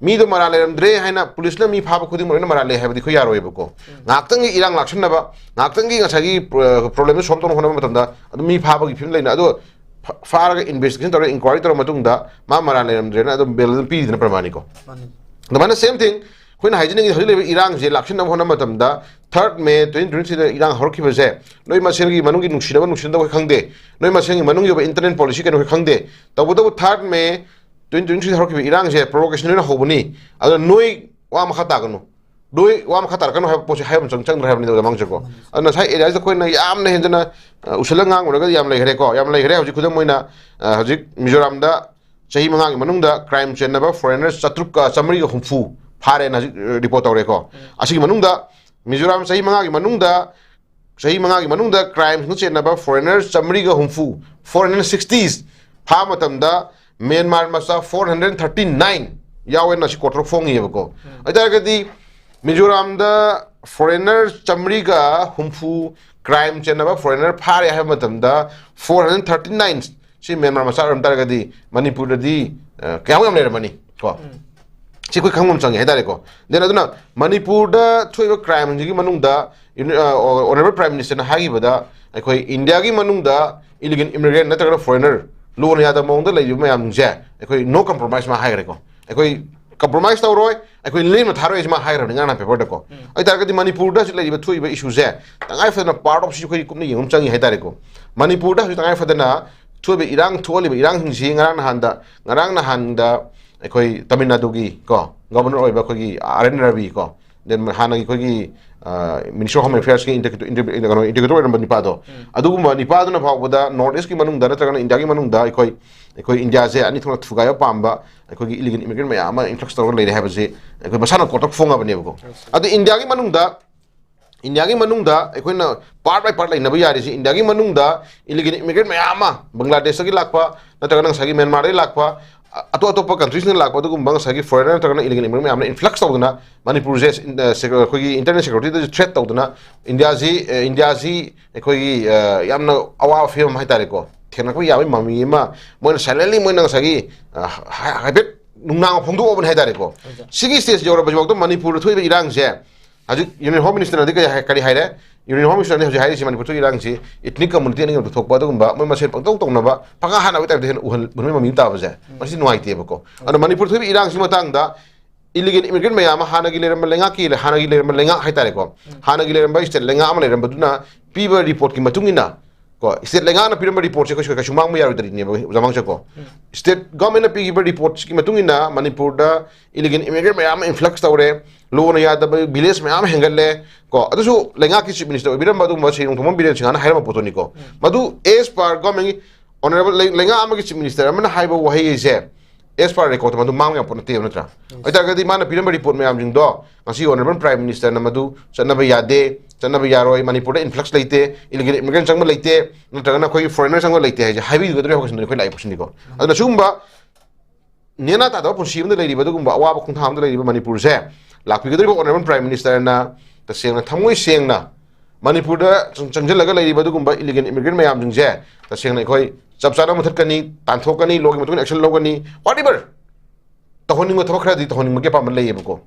ꯃꯤꯗꯣ ꯃꯔꯥꯜ ꯂꯩꯔꯝꯗ꯭ꯔꯦ ꯍꯥꯏꯅ police ꯅ ꯃꯤ ꯐꯥꯕ ꯈꯨꯗꯤꯡꯃꯛ ꯂꯣꯏꯅ ꯃꯔꯥꯜ ꯂꯩ ꯍꯥꯏꯕꯗꯤ ꯑꯩꯈꯣꯏ ꯌꯥꯔꯣꯏꯕꯀꯣ꯫ ꯉꯥꯏꯍꯥꯛꯇꯪꯒꯤ ꯏꯔꯥꯡ ꯂꯥꯛꯁꯟꯅꯕ, ꯉꯥꯏꯍꯥꯛꯇꯪꯒꯤ ꯉꯁꯥꯏꯒꯤ, ꯑ, problem ꯗꯨ solve ꯇꯧꯅꯕ ꯍꯣꯠꯅꯕ ꯃꯇꯝꯗ ꯑꯗꯨꯝ ꯃꯤ ꯐꯥꯕꯒꯤ ꯐꯤꯕꯝ ꯂꯩꯅ, ꯑꯗꯣ ꯐ-, ꯐꯥꯔꯒ investigation ꯇꯧꯔꯒ inquiry ꯇꯧꯔ ꯃꯇꯨꯡꯗ ꯃꯥ ꯃꯔꯥꯜ ꯂꯩꯔꯝꯗ꯭ꯔꯦꯅ ꯑꯗꯨꯝ bail ꯑꯗꯨꯝ ꯄꯤꯔꯤꯗꯅ ꯄ꯭ꯔꯃꯥꯅꯤꯀꯣ꯫ ꯑꯗꯨꯃꯥꯏꯅ same thing ꯑꯩꯈꯣꯏꯅ ꯍꯥꯏꯖꯅꯤꯡꯉꯤꯗꯤ ꯍꯧꯖꯤꯛ ꯂꯩꯔꯤꯕ ꯏꯔꯥꯡꯁꯦ ꯂꯥꯛꯁꯤꯟꯅꯕ ꯍꯣꯠꯅꯕ ꯃꯇꯝꯗ third May twenty twenty three ꯗ ꯏꯔꯥꯡ ꯍꯧꯔꯛꯈꯤꯕꯁꯦ ꯅꯣꯏ ꯃꯁꯦꯜꯒꯤ ꯃꯅꯨꯡꯒꯤ ꯅꯨꯡꯁꯤꯅꯕ ꯅꯨꯡꯁꯤꯅꯗꯕ ꯑꯩꯈꯣꯏ ꯈꯪꯗꯦ, ꯅꯣꯏ ꯃꯁꯦꯜꯒꯤ ꯃꯅꯨꯡꯒꯤ ꯑꯣꯏꯕ internal policy ꯀꯩꯅꯣ ꯑꯩꯈꯣꯏ ꯈꯪꯗꯦ, ꯇꯧꯕꯇꯕꯨ third May twenty twenty three ꯗ ꯍꯧꯔꯛꯈꯤꯕ ꯏꯔꯥꯡꯁꯦ provocation ꯅꯣꯏꯅ ꯍꯧꯕꯅꯤ, ꯑꯗꯨꯅ ꯅꯣꯏ ꯋꯥ ꯃꯈꯥ ꯇꯥꯒꯅꯨ꯫ ꯂꯣꯏ ꯋꯥ ꯃꯈꯥ ꯇꯥꯔꯛꯀꯅꯨ ꯍꯥꯏꯕ ꯄꯣꯠꯁꯦ ꯍꯥꯏꯕ ꯑꯃ ꯆꯪ-, ꯆꯪꯗ꯭ꯔꯦ ꯍꯥꯏꯕꯅꯤꯗ, ꯑꯣꯖꯥ ꯃꯥꯡꯖꯀꯣ꯫ ꯑꯗꯨꯅ ꯉꯁꯥꯏ area ꯁꯤꯗ ꯑꯩꯈꯣꯏꯅ ꯌꯥꯝꯅ ꯍꯦꯟꯖꯅ, ꯑ, ꯎꯁꯜꯂ ꯉꯥꯡꯉꯨꯔꯒꯗꯤ ꯌꯥꯝ ꯂꯩꯈ꯭ꯔꯦꯀꯣ, ꯌꯥꯝ ꯂꯩꯈ꯭ꯔꯦ꯫ ꯍꯧꯖꯤꯛ ꯈꯨꯗꯝ ꯑꯣꯏꯅ, ꯑ, ꯍꯧꯖꯤꯛ ꯃꯤꯖꯣꯔꯥꯝꯗ ꯆꯍꯤ ꯃꯉꯥꯒꯤ ꯃꯅꯨꯡꯗ crime ꯆꯦꯟꯅꯕ foreigners ꯆꯥꯇ꯭ꯔꯨꯛꯀ ꯆꯥꯃꯔꯤꯒ ꯍꯨꯝꯐꯨ ꯐꯥꯔꯦꯅ ꯍꯧꯖꯤꯛ, ꯑ, report ꯇꯧꯔꯦꯀꯣ꯫ ꯑꯁꯤꯒꯤ ꯃꯅꯨꯡꯗ ꯃꯤꯖꯣꯔꯥꯝ ꯆꯍꯤ ꯃꯉꯥꯒꯤ ꯃꯅꯨꯡꯗ ꯆꯍꯤ ꯃꯉꯥꯒꯤ ꯃꯅꯨꯡꯗ ꯀ꯭ꯔꯥꯏꯝꯁꯤꯡꯗ ꯆꯦꯟꯅꯕ ꯐꯣꯔꯦꯅꯔ ꯆꯥꯃꯔꯤꯒ ꯍꯨꯝꯐꯨ, four hundred sixties, ꯐꯥꯕ ꯃꯇꯝꯗ ꯃ꯭ꯌꯥꯟꯃꯥꯔ ꯃꯆꯥ four hundred thirty nine ꯌꯥꯎꯋꯦꯅ ꯁꯤ ꯀꯣꯔꯠꯇ ꯐꯣꯡꯉꯤꯑꯕꯀꯣ꯫ ꯑꯗꯨ ꯑꯣꯏꯇꯥꯔꯒꯗꯤ ꯃꯤꯖꯣꯔꯥꯝꯗ ꯐꯣꯔꯦꯅꯔ ꯆꯥꯃꯔꯤꯒ ꯍꯨꯝꯐꯨ, ꯀ꯭ꯔꯥꯏꯝ ꯆꯦꯟꯅꯕ ꯐꯣꯔꯦꯅꯔ ꯐꯥꯔꯦ ꯍꯥꯏꯕ ꯃꯇꯝꯗ four hundred thirty nine ꯁꯤ ꯃ꯭ꯌꯥꯟꯃꯥꯔ ꯃꯆꯥ ꯑꯣꯏꯔꯝ ꯇꯥꯔꯒꯗꯤ ꯃꯅꯤꯄꯨꯔꯗꯗꯤ, ꯑ, ꯀꯌꯥꯃꯨꯛ ꯌꯥꯝ ꯂꯩꯔꯝꯃꯅꯤ ꯀꯣ? ꯁꯤ ꯑꯩꯈꯣꯏ ꯈꯪꯕ ꯑꯃ ꯆꯪꯉꯦ ꯍꯥꯏꯇꯥꯔꯦꯀꯣ꯫ Then ꯑꯗꯨꯅ ꯃꯅꯤꯄꯨꯔꯗ ꯊꯣꯛꯏꯕ ꯀ꯭ꯔꯥꯏꯝꯁꯤꯡꯒꯤ ꯃꯅꯨꯡꯗ ꯌꯨꯅꯤ-, ꯑ, ꯑꯣꯅꯔꯦꯕꯜ ꯄ꯭ꯔꯥꯏꯝ ꯃꯤꯅꯤꯁꯇꯔꯅ ꯍꯥꯏꯈꯤꯕꯗ, ꯑꯩꯈꯣꯏ ꯏꯟꯗꯤꯌꯥꯒꯤ ꯃꯅꯨꯡꯗ ꯏꯂꯤꯒꯦꯜ ꯏꯃꯤꯒ꯭ꯔꯦꯟ ꯅꯠꯇ꯭ꯔꯒ ꯐꯣꯔꯦꯅꯔ ꯂꯣꯅ ꯌꯥꯗꯕ ꯃꯑꯣꯡꯗ ꯂꯩꯔꯤꯕ ꯃꯌꯥꯝꯁꯦ ꯑꯩꯈꯣꯏ no compromise ꯃꯥ ꯍꯥꯏꯈ꯭ꯔꯦꯀꯣ꯫ ꯑꯩꯈꯣꯏ compromise ꯇꯧꯔꯣꯏ, ꯑꯩꯈꯣꯏ ꯂꯦꯝꯅ ꯊꯥꯔꯣꯏ ꯍꯥꯏꯁꯤ ꯃꯥ ꯍꯥꯏꯈ꯭ꯔꯕꯅꯤ ꯉꯔꯥꯡ ꯅꯍꯥꯟ ꯄꯦꯄꯔꯗꯀꯣ꯫ ꯑꯗꯨ ꯑꯣꯏꯇꯥꯔꯒꯗꯤ ꯃꯅꯤꯄꯨꯔꯗ ꯍꯧꯖꯤꯛ ꯂꯩꯔꯤꯕ ꯊꯣꯛꯏꯕ ꯏꯁꯨꯁꯦ ꯇꯉꯥꯏ ꯐꯗꯅ part of ꯁꯤ ꯑꯩꯈꯣꯏ ꯀꯨꯞꯅ ꯌꯦꯡꯕ ꯑꯃ ꯆꯪꯉꯤ ꯍꯥꯏꯇꯥꯔꯦꯀꯣ꯫ ꯃꯅꯤꯄꯨꯔꯗ ꯍꯧꯖꯤꯛ ꯇꯉꯥꯏ ꯐꯗꯅ ꯊꯣꯛꯏꯕ ꯏꯔꯥꯡ ꯊꯣꯛꯍꯜꯂꯤꯕ ꯏꯔꯥꯡꯁꯤꯡꯁꯤ ꯉꯔꯥꯡ ꯅꯍꯥꯟꯗ, ꯉꯔꯥꯡ ꯅꯍꯥꯟꯗ ꯑꯩꯈꯣꯏ ꯇꯥꯃꯤꯜ ꯅꯥꯗꯨꯒꯤ ꯀꯣ, ꯒꯕꯔꯅꯔ ꯑꯣꯏꯕ ꯑꯩꯈꯣꯏꯒꯤ ꯑꯥꯔ ꯑꯦꯟ ꯔꯕꯤ ꯀꯣ, then ꯍꯥꯟꯅꯒꯤ ꯑꯩꯈꯣꯏꯒꯤ, ꯑ, ꯃꯤꯅꯤꯁꯇꯔ ꯑꯣꯐ ꯍꯣꯝ ꯑꯦꯐꯤꯌꯔꯁꯀꯤ ꯏꯟꯇꯔꯒꯦꯇꯔ, ꯀꯩꯅꯣ, ꯏꯟꯇꯔꯒꯦꯇꯔ ꯑꯣꯏꯔꯝꯕ ꯅꯤꯄꯥꯗꯣ, ꯑꯗꯨꯒꯨꯝꯕ ꯅꯤꯄꯥꯗꯨꯅ ꯐꯥꯎꯕꯗ ꯅꯣꯔꯠ ꯏꯁꯀꯤ ꯃꯅꯨꯡꯗ ꯅꯠꯇ꯭ꯔꯒꯅ ꯏꯟꯗꯤꯌꯥꯒꯤ ꯃꯅꯨꯡꯗ ꯑꯩꯈꯣꯏ, ꯑꯩꯈꯣꯏ ꯏꯟꯗꯤꯌꯥꯁꯦ ꯑꯅꯤ ꯊꯣꯛꯅ ꯊꯨꯒꯥꯏꯕ ꯄꯥꯝꯕ ꯑꯩꯈꯣꯏꯒꯤ ꯏꯂꯤꯒꯦꯜ ꯏꯃꯤꯒ꯭ꯔꯦꯟ ꯃꯌꯥꯝ ꯑꯃ ꯏꯟꯐ꯭ꯂꯛꯁ ꯇꯧꯔꯒ ꯂꯩꯔꯦ ꯍꯥꯏꯕꯁꯤ ꯑꯩꯈꯣꯏ ꯃꯁꯥꯅ ꯀꯣꯔꯠꯇ ꯐꯣꯡꯉꯕꯅꯦꯕꯀꯣ꯫ ꯑꯗꯨ ꯏꯟꯗꯤꯌꯥꯒꯤ ꯃꯅꯨꯡꯗ, ꯏꯟꯗꯤꯌꯥꯒꯤ ꯃꯅꯨꯡꯗ ꯑꯩꯈꯣꯏꯅ part by part ꯂꯩꯅꯕ ꯌꯥꯔꯤꯁꯤ, ꯏꯟꯗꯤꯌꯥꯒꯤ ꯃꯅꯨꯡꯗ ꯏꯂꯤꯒꯦꯜ ꯏꯃꯤꯒ꯭ꯔꯦꯟ ꯃꯌꯥꯝ ꯑꯃ, ꯕꯪꯒ꯭ꯂꯥꯗꯦꯁꯇꯒꯤ ꯂꯥꯛꯄ ꯅꯠꯇ꯭ꯔꯒꯅ ꯉꯁꯥꯏꯒꯤ ꯃ꯭ꯌꯥꯟꯃꯥꯔꯗꯒꯤ ꯂꯥꯛꯄ, ꯑ-, ꯑꯇꯣꯞ ꯑꯇꯣꯞꯄ ꯀꯟꯇ꯭ꯔꯤꯁꯤꯡꯗ ꯂꯥꯛꯄ ꯑꯗꯨꯒꯨꯝꯕ ꯉꯁꯥꯏꯒꯤ ꯐꯣꯔꯦꯅꯔ ꯅꯠꯇ꯭ꯔꯒꯅ ꯏꯂꯤꯒꯦꯜ ꯏꯃꯤꯒ꯭ꯔꯦꯟ ꯃꯌꯥꯝꯅ ꯏꯟꯐ꯭ꯂꯛꯁ ꯇꯧꯗꯅ ꯃꯅꯤꯄꯨꯔꯁꯦ, ꯑ, ꯁꯦꯀ꯭ꯌꯨ-, ꯑꯩꯈꯣꯏꯒꯤ ꯏꯟꯇꯔꯅꯦꯁꯅꯦꯜ ꯁꯦꯀ꯭ꯌꯨꯔꯤꯇꯤꯗꯁꯨ ꯊ꯭ꯔꯦꯠ ꯇꯧꯗꯅ ꯏꯟꯗꯤꯌꯥꯁꯤ, ꯑ, ꯏꯟꯗꯤꯌꯥꯁꯤ ꯑꯩꯈꯣꯏꯒꯤ, ꯑ, ꯌꯥꯝꯅ ꯑꯋꯥꯕ ꯐꯤꯕꯝ ꯍꯥꯏꯇꯥꯔꯦꯀꯣ, ꯊꯦꯡꯅꯔꯛꯄ ꯌꯥꯕꯒꯤ ꯃꯃꯤ ꯑꯃ ꯃꯣꯏꯅ silently ꯃꯣꯏꯅ ꯉꯁꯥꯏꯒꯤ, ꯑ, ꯍꯥꯏ-, ꯍꯥꯏꯐꯦꯠ ꯅꯨꯡꯅꯥꯡ ꯐꯣꯡꯗꯣꯛꯑꯕꯅꯤ ꯍꯥꯏꯇꯥꯔꯦꯀꯣ꯫ ꯁꯤꯒꯤ ꯁ꯭ꯇꯦꯖ ꯌꯧꯔꯕꯁꯤꯐꯥꯎꯗ ꯃꯅꯤꯄꯨꯔꯗ ꯊꯣꯛꯏꯕ ꯏꯔꯥꯡꯁꯦ ꯍꯧꯖꯤꯛ ꯌꯨꯅꯤꯌꯟ ꯍꯣꯝ ꯃꯤꯅꯤꯁꯇꯔꯅꯗꯤ ꯀꯔꯤ ꯍꯥꯏ-, ꯀꯔꯤ ꯍꯥꯏꯔꯦ? ꯌꯨꯅꯤꯌꯟ ꯍꯣꯝ ꯃꯤꯅꯤꯁꯇꯔꯅꯗꯤ ꯍꯧꯖꯤꯛ ꯍꯥꯏꯔꯤꯁꯤ ꯃꯅꯤꯄꯨꯔ ꯊꯣꯛꯏ ꯏꯔꯥꯡꯁꯤ ꯏꯊꯅꯤꯛ ꯀꯝꯃꯨꯅꯤꯇꯤ ꯑꯅꯤ ꯊꯣꯛꯄ ꯑꯗꯨꯒꯨꯝꯕ ꯃꯣꯏ ꯃꯁꯦꯟ ꯄꯪꯇꯧ ꯇꯧꯅꯕ ꯄꯪꯍꯥ ꯍꯥꯅꯕꯒꯤ ꯇꯥꯏꯞꯇ ꯍꯦꯟꯅ ꯎꯍꯟ-, ꯎꯍꯟꯕꯒꯤ ꯃꯃꯤ ꯑꯃ ꯇꯥꯕꯁꯦ ꯃꯁꯤ ꯅꯨꯡꯉꯥꯏꯇꯦꯕꯀꯣ꯫ ꯑꯗꯣ ꯃꯅꯤꯄꯨꯔ ꯊꯣꯛꯏꯕ ꯏꯔꯥꯡꯁꯤ ꯃꯇꯥꯡꯗ ꯏꯂꯤꯒꯦꯜ ꯏꯃꯤꯒ꯭ꯔꯦꯟ ꯃꯌꯥꯝ ꯑꯃ ꯍꯥꯟꯅꯒꯤ ꯂꯩꯔꯝꯕ ꯂꯩꯉꯥꯛꯀꯤ, ꯍꯥꯟꯅꯒꯤ ꯂꯩꯔꯝꯕ ꯂꯩꯉꯥꯛ ꯍꯥꯏꯇꯥꯔꯦꯀꯣ, ꯍꯥꯟꯅꯒꯤ ꯂꯩꯔꯝꯕ ꯁ꯭ꯇꯦꯠ ꯂꯩꯉꯥꯛ ꯑꯃ ꯂꯩꯔꯝꯕꯗꯨꯅ ꯄꯤꯕ ꯔꯤꯄꯣꯔꯠꯀꯤ ꯃꯇꯨꯡ ꯏꯟꯅ ꯀꯣ, ꯁ꯭ꯇꯦꯠ ꯂꯩꯉꯥꯛꯅ ꯄꯤꯔꯝꯕ ꯔꯤꯄꯣꯔꯠꯁꯦ ꯑꯩꯈꯣꯏ ꯀꯩꯁꯨ ꯃꯥꯡꯕ ꯌꯥꯔꯣꯏꯗꯔꯤꯅꯦꯕ, ꯑꯣꯖꯥ ꯃꯥꯡꯖꯀꯣ꯫ ꯁ꯭ꯇꯦꯠ ꯒꯚꯔꯟꯃꯦꯟꯠꯅ ꯄꯤꯈꯤꯕ ꯔꯤꯄꯣꯔꯠꯁꯤꯒꯤ ꯃꯇꯨꯡ ꯏꯟꯅ ꯃꯅꯤꯄꯨꯔꯗ ꯏꯂꯤꯒꯦꯜ ꯏꯃꯤꯒ꯭ꯔꯦꯟ ꯃꯌꯥꯝ ꯑꯃ ꯏꯟꯐ꯭ꯂꯛꯁ ꯇꯧꯔꯦ, ꯂꯣꯅ ꯌꯥꯗꯕ ꯚꯤꯂꯦꯖ ꯃꯌꯥꯝ ꯑꯃ ꯍꯦꯟꯒꯠꯂꯦ ꯀꯣ꯫ ꯑꯗꯨꯁꯨ ꯂꯩꯉꯥꯛꯀꯤ ꯆꯤꯐ ꯃꯤꯅꯤꯁꯇꯔ ꯑꯣꯏꯕꯤꯔꯝꯕ ꯑꯗꯨꯒꯨꯝꯕ ꯁꯤꯔꯣꯡꯊꯣꯡꯕꯝ ꯕꯤꯔꯦꯟ ꯁꯤꯡꯍꯅ ꯍꯥꯏꯔꯝꯕ ꯄꯣꯠꯇꯨꯅꯤꯀꯣ꯫ ꯃꯗꯨ as per ꯒꯚꯔꯟꯃꯦꯟꯠꯀꯤ ꯑꯣꯅꯔꯦꯕꯜ ꯂꯩ-, ꯂꯩꯉꯥꯛ ꯑꯃꯒꯤ ꯆꯤꯐ ꯃꯤꯅꯤꯁꯇꯔ ꯑꯃꯅ ꯍꯥꯏꯕ ꯋꯥꯍꯩ ꯑꯁꯦ as per record ꯃꯗꯨ ꯃꯥꯡꯕ ꯌꯥꯕ ꯄꯣꯠ ꯅꯠꯇꯦꯕ, ꯅꯠꯇ꯭ꯔꯥ? ꯑꯗꯨ ꯑꯣꯏꯇꯥꯔꯒꯗꯤ ꯃꯥꯅ ꯄꯤꯔꯝꯕ report ꯃꯌꯥꯝꯁꯤꯡꯗꯣ ꯉꯁꯤ honourable Prime Minister ꯅ ꯃꯗꯨ ꯆꯠꯅꯕ ꯌꯥꯗꯦ, ꯆꯠꯅꯕ ꯌꯥꯔꯣꯏ, ꯃꯅꯤꯄꯨꯔꯗ influx ꯂꯩꯇꯦ, illegal immigrant ꯆꯪꯕ ꯂꯩꯇꯦ, ꯅꯠꯇ꯭ꯔꯒꯅ ꯑꯩꯈꯣꯏꯒꯤ foreigner ꯆꯪꯕ ꯂꯩꯇꯦ ꯍꯥꯏꯁꯦ ꯍꯥꯏꯕꯤꯒꯗꯧꯔꯤꯕ ꯍꯧꯖꯤꯛ ꯑꯩꯈꯣꯏ ꯂꯥꯛꯏ ꯄꯣꯠꯁꯤꯅꯤꯀꯣ꯫ ꯑꯗꯨꯅ ꯁꯤꯒꯨꯝꯕ ꯅꯦꯅꯥ ꯇꯥꯗꯕ ꯄꯨꯟꯁꯤ ꯑꯃꯗ ꯂꯩꯔꯤꯕ, ꯑꯗꯨꯒꯨꯝꯕ ꯑꯋꯥꯕ ꯈꯣꯡꯊꯥꯡ ꯑꯃꯗ ꯂꯩꯔꯤꯕ ꯃꯅꯤꯄꯨꯔꯁꯦ, ꯂꯥꯛꯄꯤꯒꯗꯧꯔꯤꯕ honourable Prime Minister ꯅ ꯇꯁꯦꯡꯅ ꯊꯃꯣꯏ ꯁꯦꯡꯅ ꯃꯅꯤꯄꯨꯔꯗ ꯆꯪ-, ꯆꯪꯁꯤꯜꯂꯒ ꯂꯩꯔꯤꯕ ꯑꯗꯨꯒꯨꯝꯕ illegal immigrant ꯃꯌꯥꯝꯁꯤꯡꯁꯦ ꯇꯁꯦꯡꯅ ꯑꯩꯈꯣꯏ ꯆꯞ ꯆꯥꯅ ꯃꯨꯊꯠꯀꯅꯤ, ꯇꯥꯟꯊꯣꯛꯀꯅꯤ, law ꯒꯤ ꯃꯇꯨꯡ ꯏꯟꯅ action ꯂꯧꯒꯅꯤ, whatever꯫ ꯇꯧꯍꯟꯅꯤꯡꯕ ꯊꯕꯛ ꯈꯔꯗꯤ ꯇꯧꯍꯟꯅꯤꯡꯕꯒꯤ ꯑꯄꯥꯝꯕ ꯂꯩꯌꯦꯕꯀꯣ꯫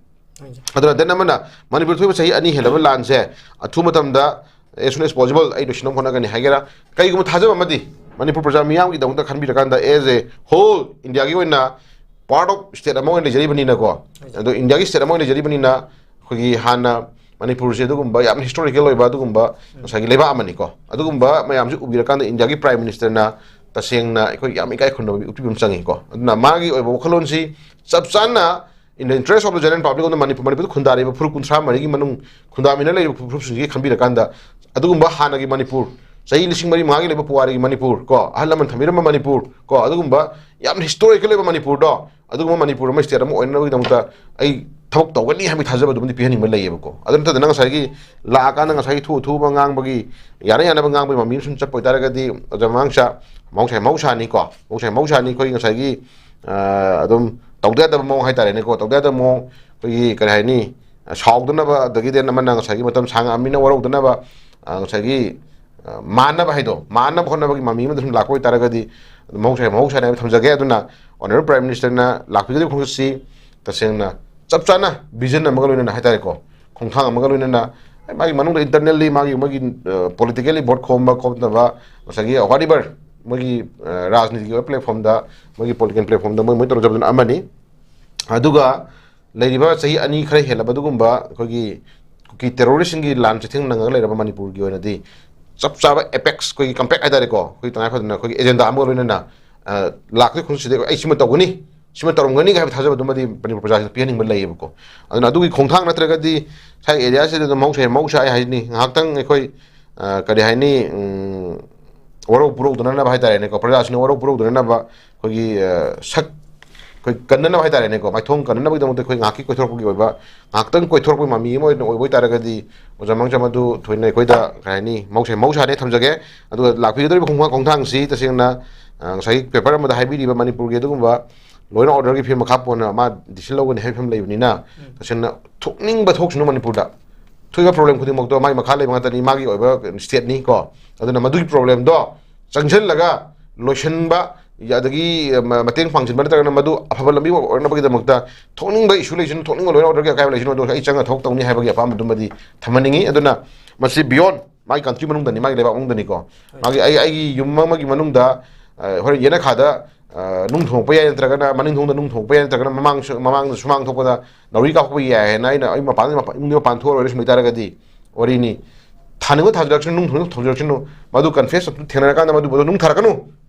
ꯑꯗꯨꯅ then ꯑꯃꯅ ꯃꯅꯤꯄꯨꯔ ꯊꯣꯛꯏꯕ ꯆꯍꯤ ꯑꯅꯤ ꯍꯦꯜꯂꯕ ꯂꯥꯟꯁꯦ ꯑꯊꯨꯕ ꯃꯇꯝꯗ as soon as possible ꯑꯩ ꯂꯣꯏꯁꯤꯟꯅꯕ ꯍꯣꯠꯅꯒꯅꯤ ꯍꯥꯏꯒꯦꯔꯥ, ꯀꯩꯒꯨꯝꯕ ꯊꯥꯖꯕ ꯑꯃꯗꯤ ꯃꯅꯤꯄꯨꯔ ꯄ꯭ꯔꯖꯥ ꯃꯤꯌꯥꯝꯒꯤꯗꯃꯛꯇ ꯈꯟꯕꯤꯔꯀꯥꯟꯗ as a whole India ꯒꯤ ꯑꯣꯏꯅ part of state ꯑꯃ ꯑꯣꯏꯅ ꯂꯩꯖꯔꯤꯕꯅꯤꯅꯀꯣ, ꯑꯗꯣ India ꯒꯤ state ꯑꯃ ꯑꯣꯏꯅ ꯂꯩꯖꯔꯤꯕꯅꯤꯅ ꯑꯩꯈꯣꯏꯒꯤ ꯍꯥꯟꯅ ꯃꯅꯤꯄꯨꯔꯁꯦ ꯑꯗꯨꯒꯨꯝꯕ ꯌꯥꯝ historical ꯑꯣꯏꯕ ꯑꯗꯨꯒꯨꯝꯕ ꯉꯁꯥꯏꯒꯤ ꯂꯩꯕꯥꯛ ꯑꯃꯅꯤꯀꯣ꯫ ꯑꯗꯨꯒꯨꯝꯕ ꯃꯌꯥꯝꯁꯦ ꯎꯕꯤꯔꯀꯥꯟꯗ India ꯒꯤ Prime Minister ꯅ ꯇꯁꯦꯡꯅ ꯑꯩꯈꯣꯏ ꯌꯥꯝ ꯏꯀꯥꯏ ꯈꯨꯝꯅꯕ ꯎꯠꯄꯤꯕ ꯑꯃ ꯆꯪꯉꯤꯀꯣ꯫ ꯑꯗꯨꯅ ꯃꯥꯒꯤ ꯑꯣꯏꯕ ꯋꯥꯈꯜꯂꯣꯟꯁꯤ ꯆꯞ ꯆꯥꯅ in the interest of the general public of the Manipur, ꯃꯅꯤꯄꯨꯔꯗ ꯈꯨꯟꯗꯥꯔꯤꯕ ꯐꯨꯔꯨꯞ ꯀꯨꯟꯊ꯭ꯔꯥ ꯃꯔꯤꯒꯤ ꯃꯅꯨꯡ ꯈꯨꯟꯗꯥꯃꯤꯟꯅ ꯂꯩꯔꯤꯕ ꯐꯨꯔꯨꯞꯁꯤꯡꯁꯤ ꯈꯟꯕꯤꯔꯀꯥꯟꯗ ꯑꯗꯨꯒꯨꯝꯕ ꯍꯥꯟꯅꯒꯤ ꯃꯅꯤꯄꯨꯔ, ꯆꯍꯤ ꯂꯤꯁꯤꯡ ꯃꯔꯤ ꯃꯉꯥꯒꯤ ꯂꯩꯕ ꯄꯨꯋꯥꯔꯤꯒꯤ ꯃꯅꯤꯄꯨꯔ ꯀꯣ, ꯑꯍꯜ ꯂꯃꯟ ꯊꯝꯕꯤꯔꯝꯕ ꯃꯅꯤꯄꯨꯔ ꯀꯣ, ꯑꯗꯨꯒꯨꯝꯕ ꯌꯥꯝꯅ historical ꯑꯣꯏꯕ ꯃꯅꯤꯄꯨꯔꯗꯣ, ꯑꯗꯨꯒꯨꯝꯕ ꯃꯅꯤꯄꯨꯔ ꯑꯃ state ꯑꯃ ꯑꯣꯏꯅꯅꯕꯒꯤꯗꯃꯛꯇ ꯑꯩ ꯊꯕꯛ ꯇꯧꯒꯅꯤ ꯍꯥꯏꯕꯒꯤ ꯊꯥꯖꯕ ꯑꯗꯨꯃꯗꯤ ꯄꯤꯍꯟꯅꯤꯡꯕ ꯂꯩꯌꯦꯕꯀꯣ꯫ ꯑꯗꯨ ꯅꯠꯇꯗꯅ ꯉꯁꯥꯏꯒꯤ ꯂꯥꯛꯑꯀꯥꯟꯗ ꯉꯁꯥꯏꯒꯤ ꯊꯨ ꯑꯊꯨꯕ ꯉꯥꯡꯕꯒꯤ, ꯌꯥꯅ ꯌꯥꯅꯕ ꯉꯥꯡꯕꯒꯤ ꯃꯃꯤ ꯁꯨꯝ ꯆꯠꯄ ꯑꯣꯏꯇꯥꯔꯒꯗꯤ ꯑꯣꯖꯥ ꯃꯃꯥꯡꯁꯥ ꯃꯍꯧꯁꯥ ꯃꯍꯧꯁꯥꯅꯤꯀꯣ, ꯃꯍꯧꯁꯥ ꯃꯍꯧꯁꯥꯅꯤ꯫ ꯑꯩꯈꯣꯏ ꯉꯁꯥꯏꯒꯤ, ꯑ, ꯑꯗꯨꯝ ꯇꯧꯗ ꯌꯥꯗꯕ ꯃꯑꯣꯡ ꯍꯥꯏꯇꯥꯔꯦꯅꯦꯀꯣ, ꯇꯧꯗ ꯌꯥꯗꯕ ꯃꯑꯣꯡ, ꯑꯩꯈꯣꯏꯒꯤ ꯀꯔꯤ ꯍꯥꯏꯅꯤ, ꯑ, ꯁꯥꯎꯗꯅꯕ, ꯑꯗꯒꯤꯗꯤ ꯑꯃꯅ ꯉꯁꯥꯏꯒꯤ ꯃꯇꯝ ꯁꯥꯡꯉꯛꯑꯃꯤꯅ ꯋꯥꯔꯧꯗꯅꯕ, ꯑ, ꯉꯁꯥꯏꯒꯤ, ꯑ, ꯃꯥꯟꯅꯕ ꯍꯥꯏꯗꯣ, ꯃꯥꯟꯅꯕ ꯍꯣꯠꯅꯕꯒꯤ ꯃꯃꯤ ꯑꯃꯗ ꯁꯨꯝ ꯂꯥꯛꯄ ꯑꯣꯏꯇꯥꯔꯒꯗꯤ ꯑꯗꯨꯝ ꯃꯍꯧꯁꯥ ꯃꯍꯧꯁꯥꯅꯤ ꯍꯥꯏꯕ ꯊꯝꯖꯒꯦ꯫ ꯑꯗꯨꯅ honourable Prime Minister ꯅ ꯂꯥꯛꯄꯤꯒꯗꯧꯔꯤꯕ ꯈꯣꯡꯆꯠꯁꯤ ꯇꯁꯦꯡꯅ ꯆꯞ ꯆꯥꯅ vision ꯑꯃꯒ ꯂꯣꯏꯅꯅ ꯍꯥꯏꯇꯥꯔꯦꯀꯣ, ꯈꯣꯡꯊꯥꯡ ꯑꯃꯒ ꯂꯣꯏꯅꯅ ꯃꯥꯒꯤ ꯃꯅꯨꯡꯗ internally ꯃꯥꯒꯤ, ꯃꯣꯏꯒꯤ, ꯑ, politically vote ꯈꯣꯝꯕ ꯈꯣꯝꯗꯕ, ꯉꯁꯥꯏꯒꯤ whatever ꯃꯣꯏꯒꯤ, ꯑ, ꯔꯥꯖꯅꯤꯇꯤꯒꯤ ꯑꯣꯏꯕ platform ꯗ, ꯃꯣꯏꯒꯤ political platform ꯗ ꯃꯣꯏ, ꯃꯣꯏ ꯇꯧꯔꯖꯕꯗꯨꯅ ꯑꯃꯅꯤ꯫ ꯑꯗꯨꯒ ꯂꯩꯔꯤꯕ ꯆꯍꯤ ꯑꯅꯤ ꯈꯔ ꯍꯦꯜꯂꯕ ꯑꯗꯨꯒꯨꯝꯕ ꯑꯩꯈꯣꯏꯒꯤ ꯀꯨꯀꯤ terrorist ꯁꯤꯡꯒꯤ ꯂꯥꯟ ꯆꯩꯊꯦꯡ ꯅꯪꯉꯒ ꯂꯩꯔꯕ ꯃꯅꯤꯄꯨꯔꯒꯤ ꯑꯣꯏꯅꯗꯤ ꯆꯞ ꯆꯥꯕ apex, ꯑꯩꯈꯣꯏꯒꯤ compact ꯍꯥꯏꯇꯥꯔꯦꯀꯣ, ꯑꯩꯈꯣꯏ ꯇꯉꯥꯏ ꯐꯗꯅ ꯑꯩꯈꯣꯏꯒꯤ agenda ꯑꯃꯒ ꯂꯣꯏꯅꯅ, ꯑ, ꯂꯥꯛꯇꯣꯏ ꯈꯣꯡꯆꯠꯁꯤꯗ ꯑꯩ ꯁꯤꯃ ꯇꯧꯒꯅꯤ, ꯁꯤꯃ ꯇꯧꯔꯝꯒꯅꯤ ꯍꯥꯏꯕ ꯊꯥꯖꯕꯗꯨꯃꯗꯤ ꯃꯅꯤꯄꯨꯔ ꯄ꯭ꯔꯖꯥꯁꯤꯡꯗ ꯄꯤꯍꯟꯅꯤꯡꯕ ꯂꯩꯌꯦꯕꯀꯣ꯫ ꯑꯗꯨꯅ ꯑꯗꯨꯒꯤ ꯈꯣꯡꯊꯥꯡ ꯅꯠꯇ꯭ꯔꯒꯗꯤ ꯁ꯭ꯋꯥꯏ area ꯁꯤꯗ ꯑꯗꯨꯝ ꯃꯍꯧꯁꯥ, ꯃꯍꯧꯁꯥ ꯑꯩ ꯍꯥꯏꯅꯤ, ꯉꯥꯏꯍꯥꯛꯇꯪ ꯑꯩꯈꯣꯏ, ꯑ, ꯀꯔꯤ ꯍꯥꯏꯅꯤ, ꯎꯝ, ꯋꯥꯔꯧ ꯄꯨꯔꯧꯗꯅꯅꯕ ꯍꯥꯏꯇꯥꯔꯦꯅꯦꯀꯣ, ꯄ꯭ꯔꯖꯥꯁꯤꯡꯅ ꯋꯥꯔꯧ ꯄꯨꯔꯧꯗꯅꯅꯕ ꯑꯩꯈꯣꯏꯒꯤ, ꯑ, ꯁꯛ ꯑꯩꯈꯣꯏ ꯀꯟꯅꯅꯕ ꯍꯥꯏꯇꯥꯔꯦꯅꯦꯀꯣ, ꯃꯥꯏꯊꯣꯡ ꯀꯟꯅꯅꯕꯒꯤꯗꯃꯛꯇ ꯑꯩꯈꯣꯏ ꯉꯥꯏꯍꯥꯛꯀꯤ ꯀꯣꯏꯊꯣꯔꯛꯄꯒꯤ ꯑꯣꯏꯕ, ꯉꯥꯏꯍꯥꯛꯇꯪ ꯀꯣꯏꯊꯣꯔꯛꯄꯒꯤ ꯃꯃꯤ ꯑꯃ ꯑꯣꯏꯅ ꯑꯣꯏꯕ ꯑꯣꯏꯇꯥꯔꯒꯗꯤ, ꯑꯣꯖꯥ ꯃꯥꯡꯖꯝ, ꯑꯗꯨ ꯊꯣꯏꯅ ꯑꯩꯈꯣꯏꯗ ꯀꯩ ꯍꯥꯏꯅꯤ, ꯃꯍꯧꯁꯥ ꯃꯍꯧꯁꯥꯅꯦ ꯊꯝꯖꯒꯦ꯫ ꯑꯗꯨꯒ ꯂꯥꯛꯄꯤꯒꯗꯧꯔꯤꯕ ꯈꯣꯡꯊꯥꯡ ꯈꯣꯡꯊꯥꯡꯁꯤ ꯇꯁꯦꯡꯅ, ꯑ, ꯉꯁꯥꯏꯒꯤ ꯄꯦꯄꯔ ꯑꯃꯗ ꯍꯥꯏꯕꯤꯔꯤꯕ ꯃꯅꯤꯄꯨꯔꯒꯤ ꯑꯗꯨꯒꯨꯝꯕ ꯂꯣ ꯑꯦꯟ ꯑꯣꯔꯗꯔꯒꯤ ꯐꯤꯕꯝ ꯃꯈꯥ ꯄꯣꯟꯅ ꯃꯥ ꯗꯤꯁꯤꯖꯟ ꯂꯧꯒꯅꯤ ꯍꯥꯏꯕ ꯐꯤꯕꯝ ꯂꯩꯕꯅꯤꯅ, ꯎꯝ꯫ ꯇꯁꯦꯡꯅ ꯊꯣꯛꯅꯤꯡꯕ ꯊꯣꯛꯁꯅꯨ ꯃꯅꯤꯄꯨꯔꯗ꯫ ꯊꯣꯛꯏꯕ ꯄ꯭ꯔꯣꯕ꯭ꯂꯦꯝ ꯈꯨꯗꯤꯡꯃꯛꯇꯣ ꯃꯥꯒꯤ ꯃꯈꯥ ꯂꯩꯕ ꯉꯥꯛꯇꯅꯤ, ꯃꯥꯒꯤ ꯑꯣꯏꯕ ꯁ꯭ꯇꯦꯠꯅꯤ ꯀꯣ꯫ ꯑꯗꯨꯅ ꯃꯗꯨꯒꯤ ꯄ꯭ꯔꯣꯕ꯭ꯂꯦꯝꯗꯣ ꯆꯪꯁꯤꯜꯂꯒ ꯂꯣꯏꯁꯤꯟꯕ, ꯑꯗꯒꯤ ꯃ-, ꯃꯇꯦꯡ ꯄꯥꯡꯁꯤꯟꯕ ꯅꯠꯇ꯭ꯔꯒꯅ ꯃꯗꯨ ꯑꯐꯕ ꯂꯝꯕꯤ ꯑꯣꯏꯔꯛꯅꯕꯒꯤꯗꯃꯛꯇ ꯊꯣꯛꯅꯤꯡꯕ ꯏꯁꯨ ꯂꯩꯁꯅꯨ, ꯊꯣꯛꯅꯤꯡꯕ ꯂꯣꯏꯅ ꯑꯣꯔꯗꯔꯒꯤ ꯑꯀꯥꯏꯕ ꯂꯩꯁꯅꯨ, ꯑꯗꯨ ꯑꯩ ꯆꯪꯉ ꯊꯣꯛꯇꯧꯅꯤ ꯍꯥꯏꯕꯒꯤ ꯑꯄꯥꯝꯕꯗꯨꯃꯗꯤ ꯊꯝꯍꯟꯅꯤꯡꯉꯤ꯫ ꯑꯗꯨꯅ ꯃꯁꯤ beyond ꯃꯥꯒꯤ country ꯃꯅꯨꯡꯗꯅꯤ, ꯃꯥꯒꯤ ꯂꯩꯕꯥꯛ ꯃꯅꯨꯡꯗꯅꯤꯀꯣ꯫ ꯍꯣꯏ꯫ ꯃꯥꯒꯤ ꯑꯩ, ꯑꯩꯒꯤ ꯌꯨꯝ ꯑꯃꯒꯤ ꯃꯅꯨꯡꯗ, ꯑ, ꯍꯣꯔꯦꯟ ꯌꯦꯅꯈꯥꯗ, ꯑ, ꯅꯨꯡ ꯊꯣꯡꯉꯛꯄ ꯌꯥꯏ, ꯅꯠꯇ꯭ꯔꯒꯅ ꯃꯅꯤꯡ ꯊꯣꯡꯗ ꯅꯨꯡ ꯊꯣꯡꯉꯛꯄ ꯌꯥꯏ, ꯅꯠꯇ꯭ꯔꯒꯅ ꯃꯃꯥꯡ ꯁꯨ-, ꯃꯃꯥꯡꯗ ꯁꯨꯃꯥꯡ ꯊꯣꯛꯄꯗ ꯅꯥꯎꯔꯤ ꯀꯥꯞꯄꯛꯄ ꯌꯥꯏ ꯍꯥꯏꯅ ꯑꯩꯅ ꯑꯩ ꯃꯄꯥꯟꯗ ꯃꯄꯥꯟ, ꯏꯃꯨꯡꯗ ꯃꯄꯥꯟ ꯊꯣꯛꯑꯔꯣꯏ ꯁꯨꯝ ꯂꯩꯇꯥꯔꯒꯗꯤ, ꯋꯥꯔꯤꯅꯤ꯫ ꯊꯥꯅꯤꯡꯕ ꯊꯥꯖꯤꯜꯂꯛꯁꯅꯨ, ꯅꯨꯡ ꯊꯣꯡꯅꯤꯡꯕ ꯊꯣꯡꯖꯤꯜꯂꯛꯁꯅꯨ, ꯃꯗꯨ confess ꯇꯧ-, ꯊꯦꯡꯅꯔꯀꯥꯟꯗ ꯃꯗꯨ ꯅꯨꯡ ꯊꯥꯔꯛꯀꯅꯨ,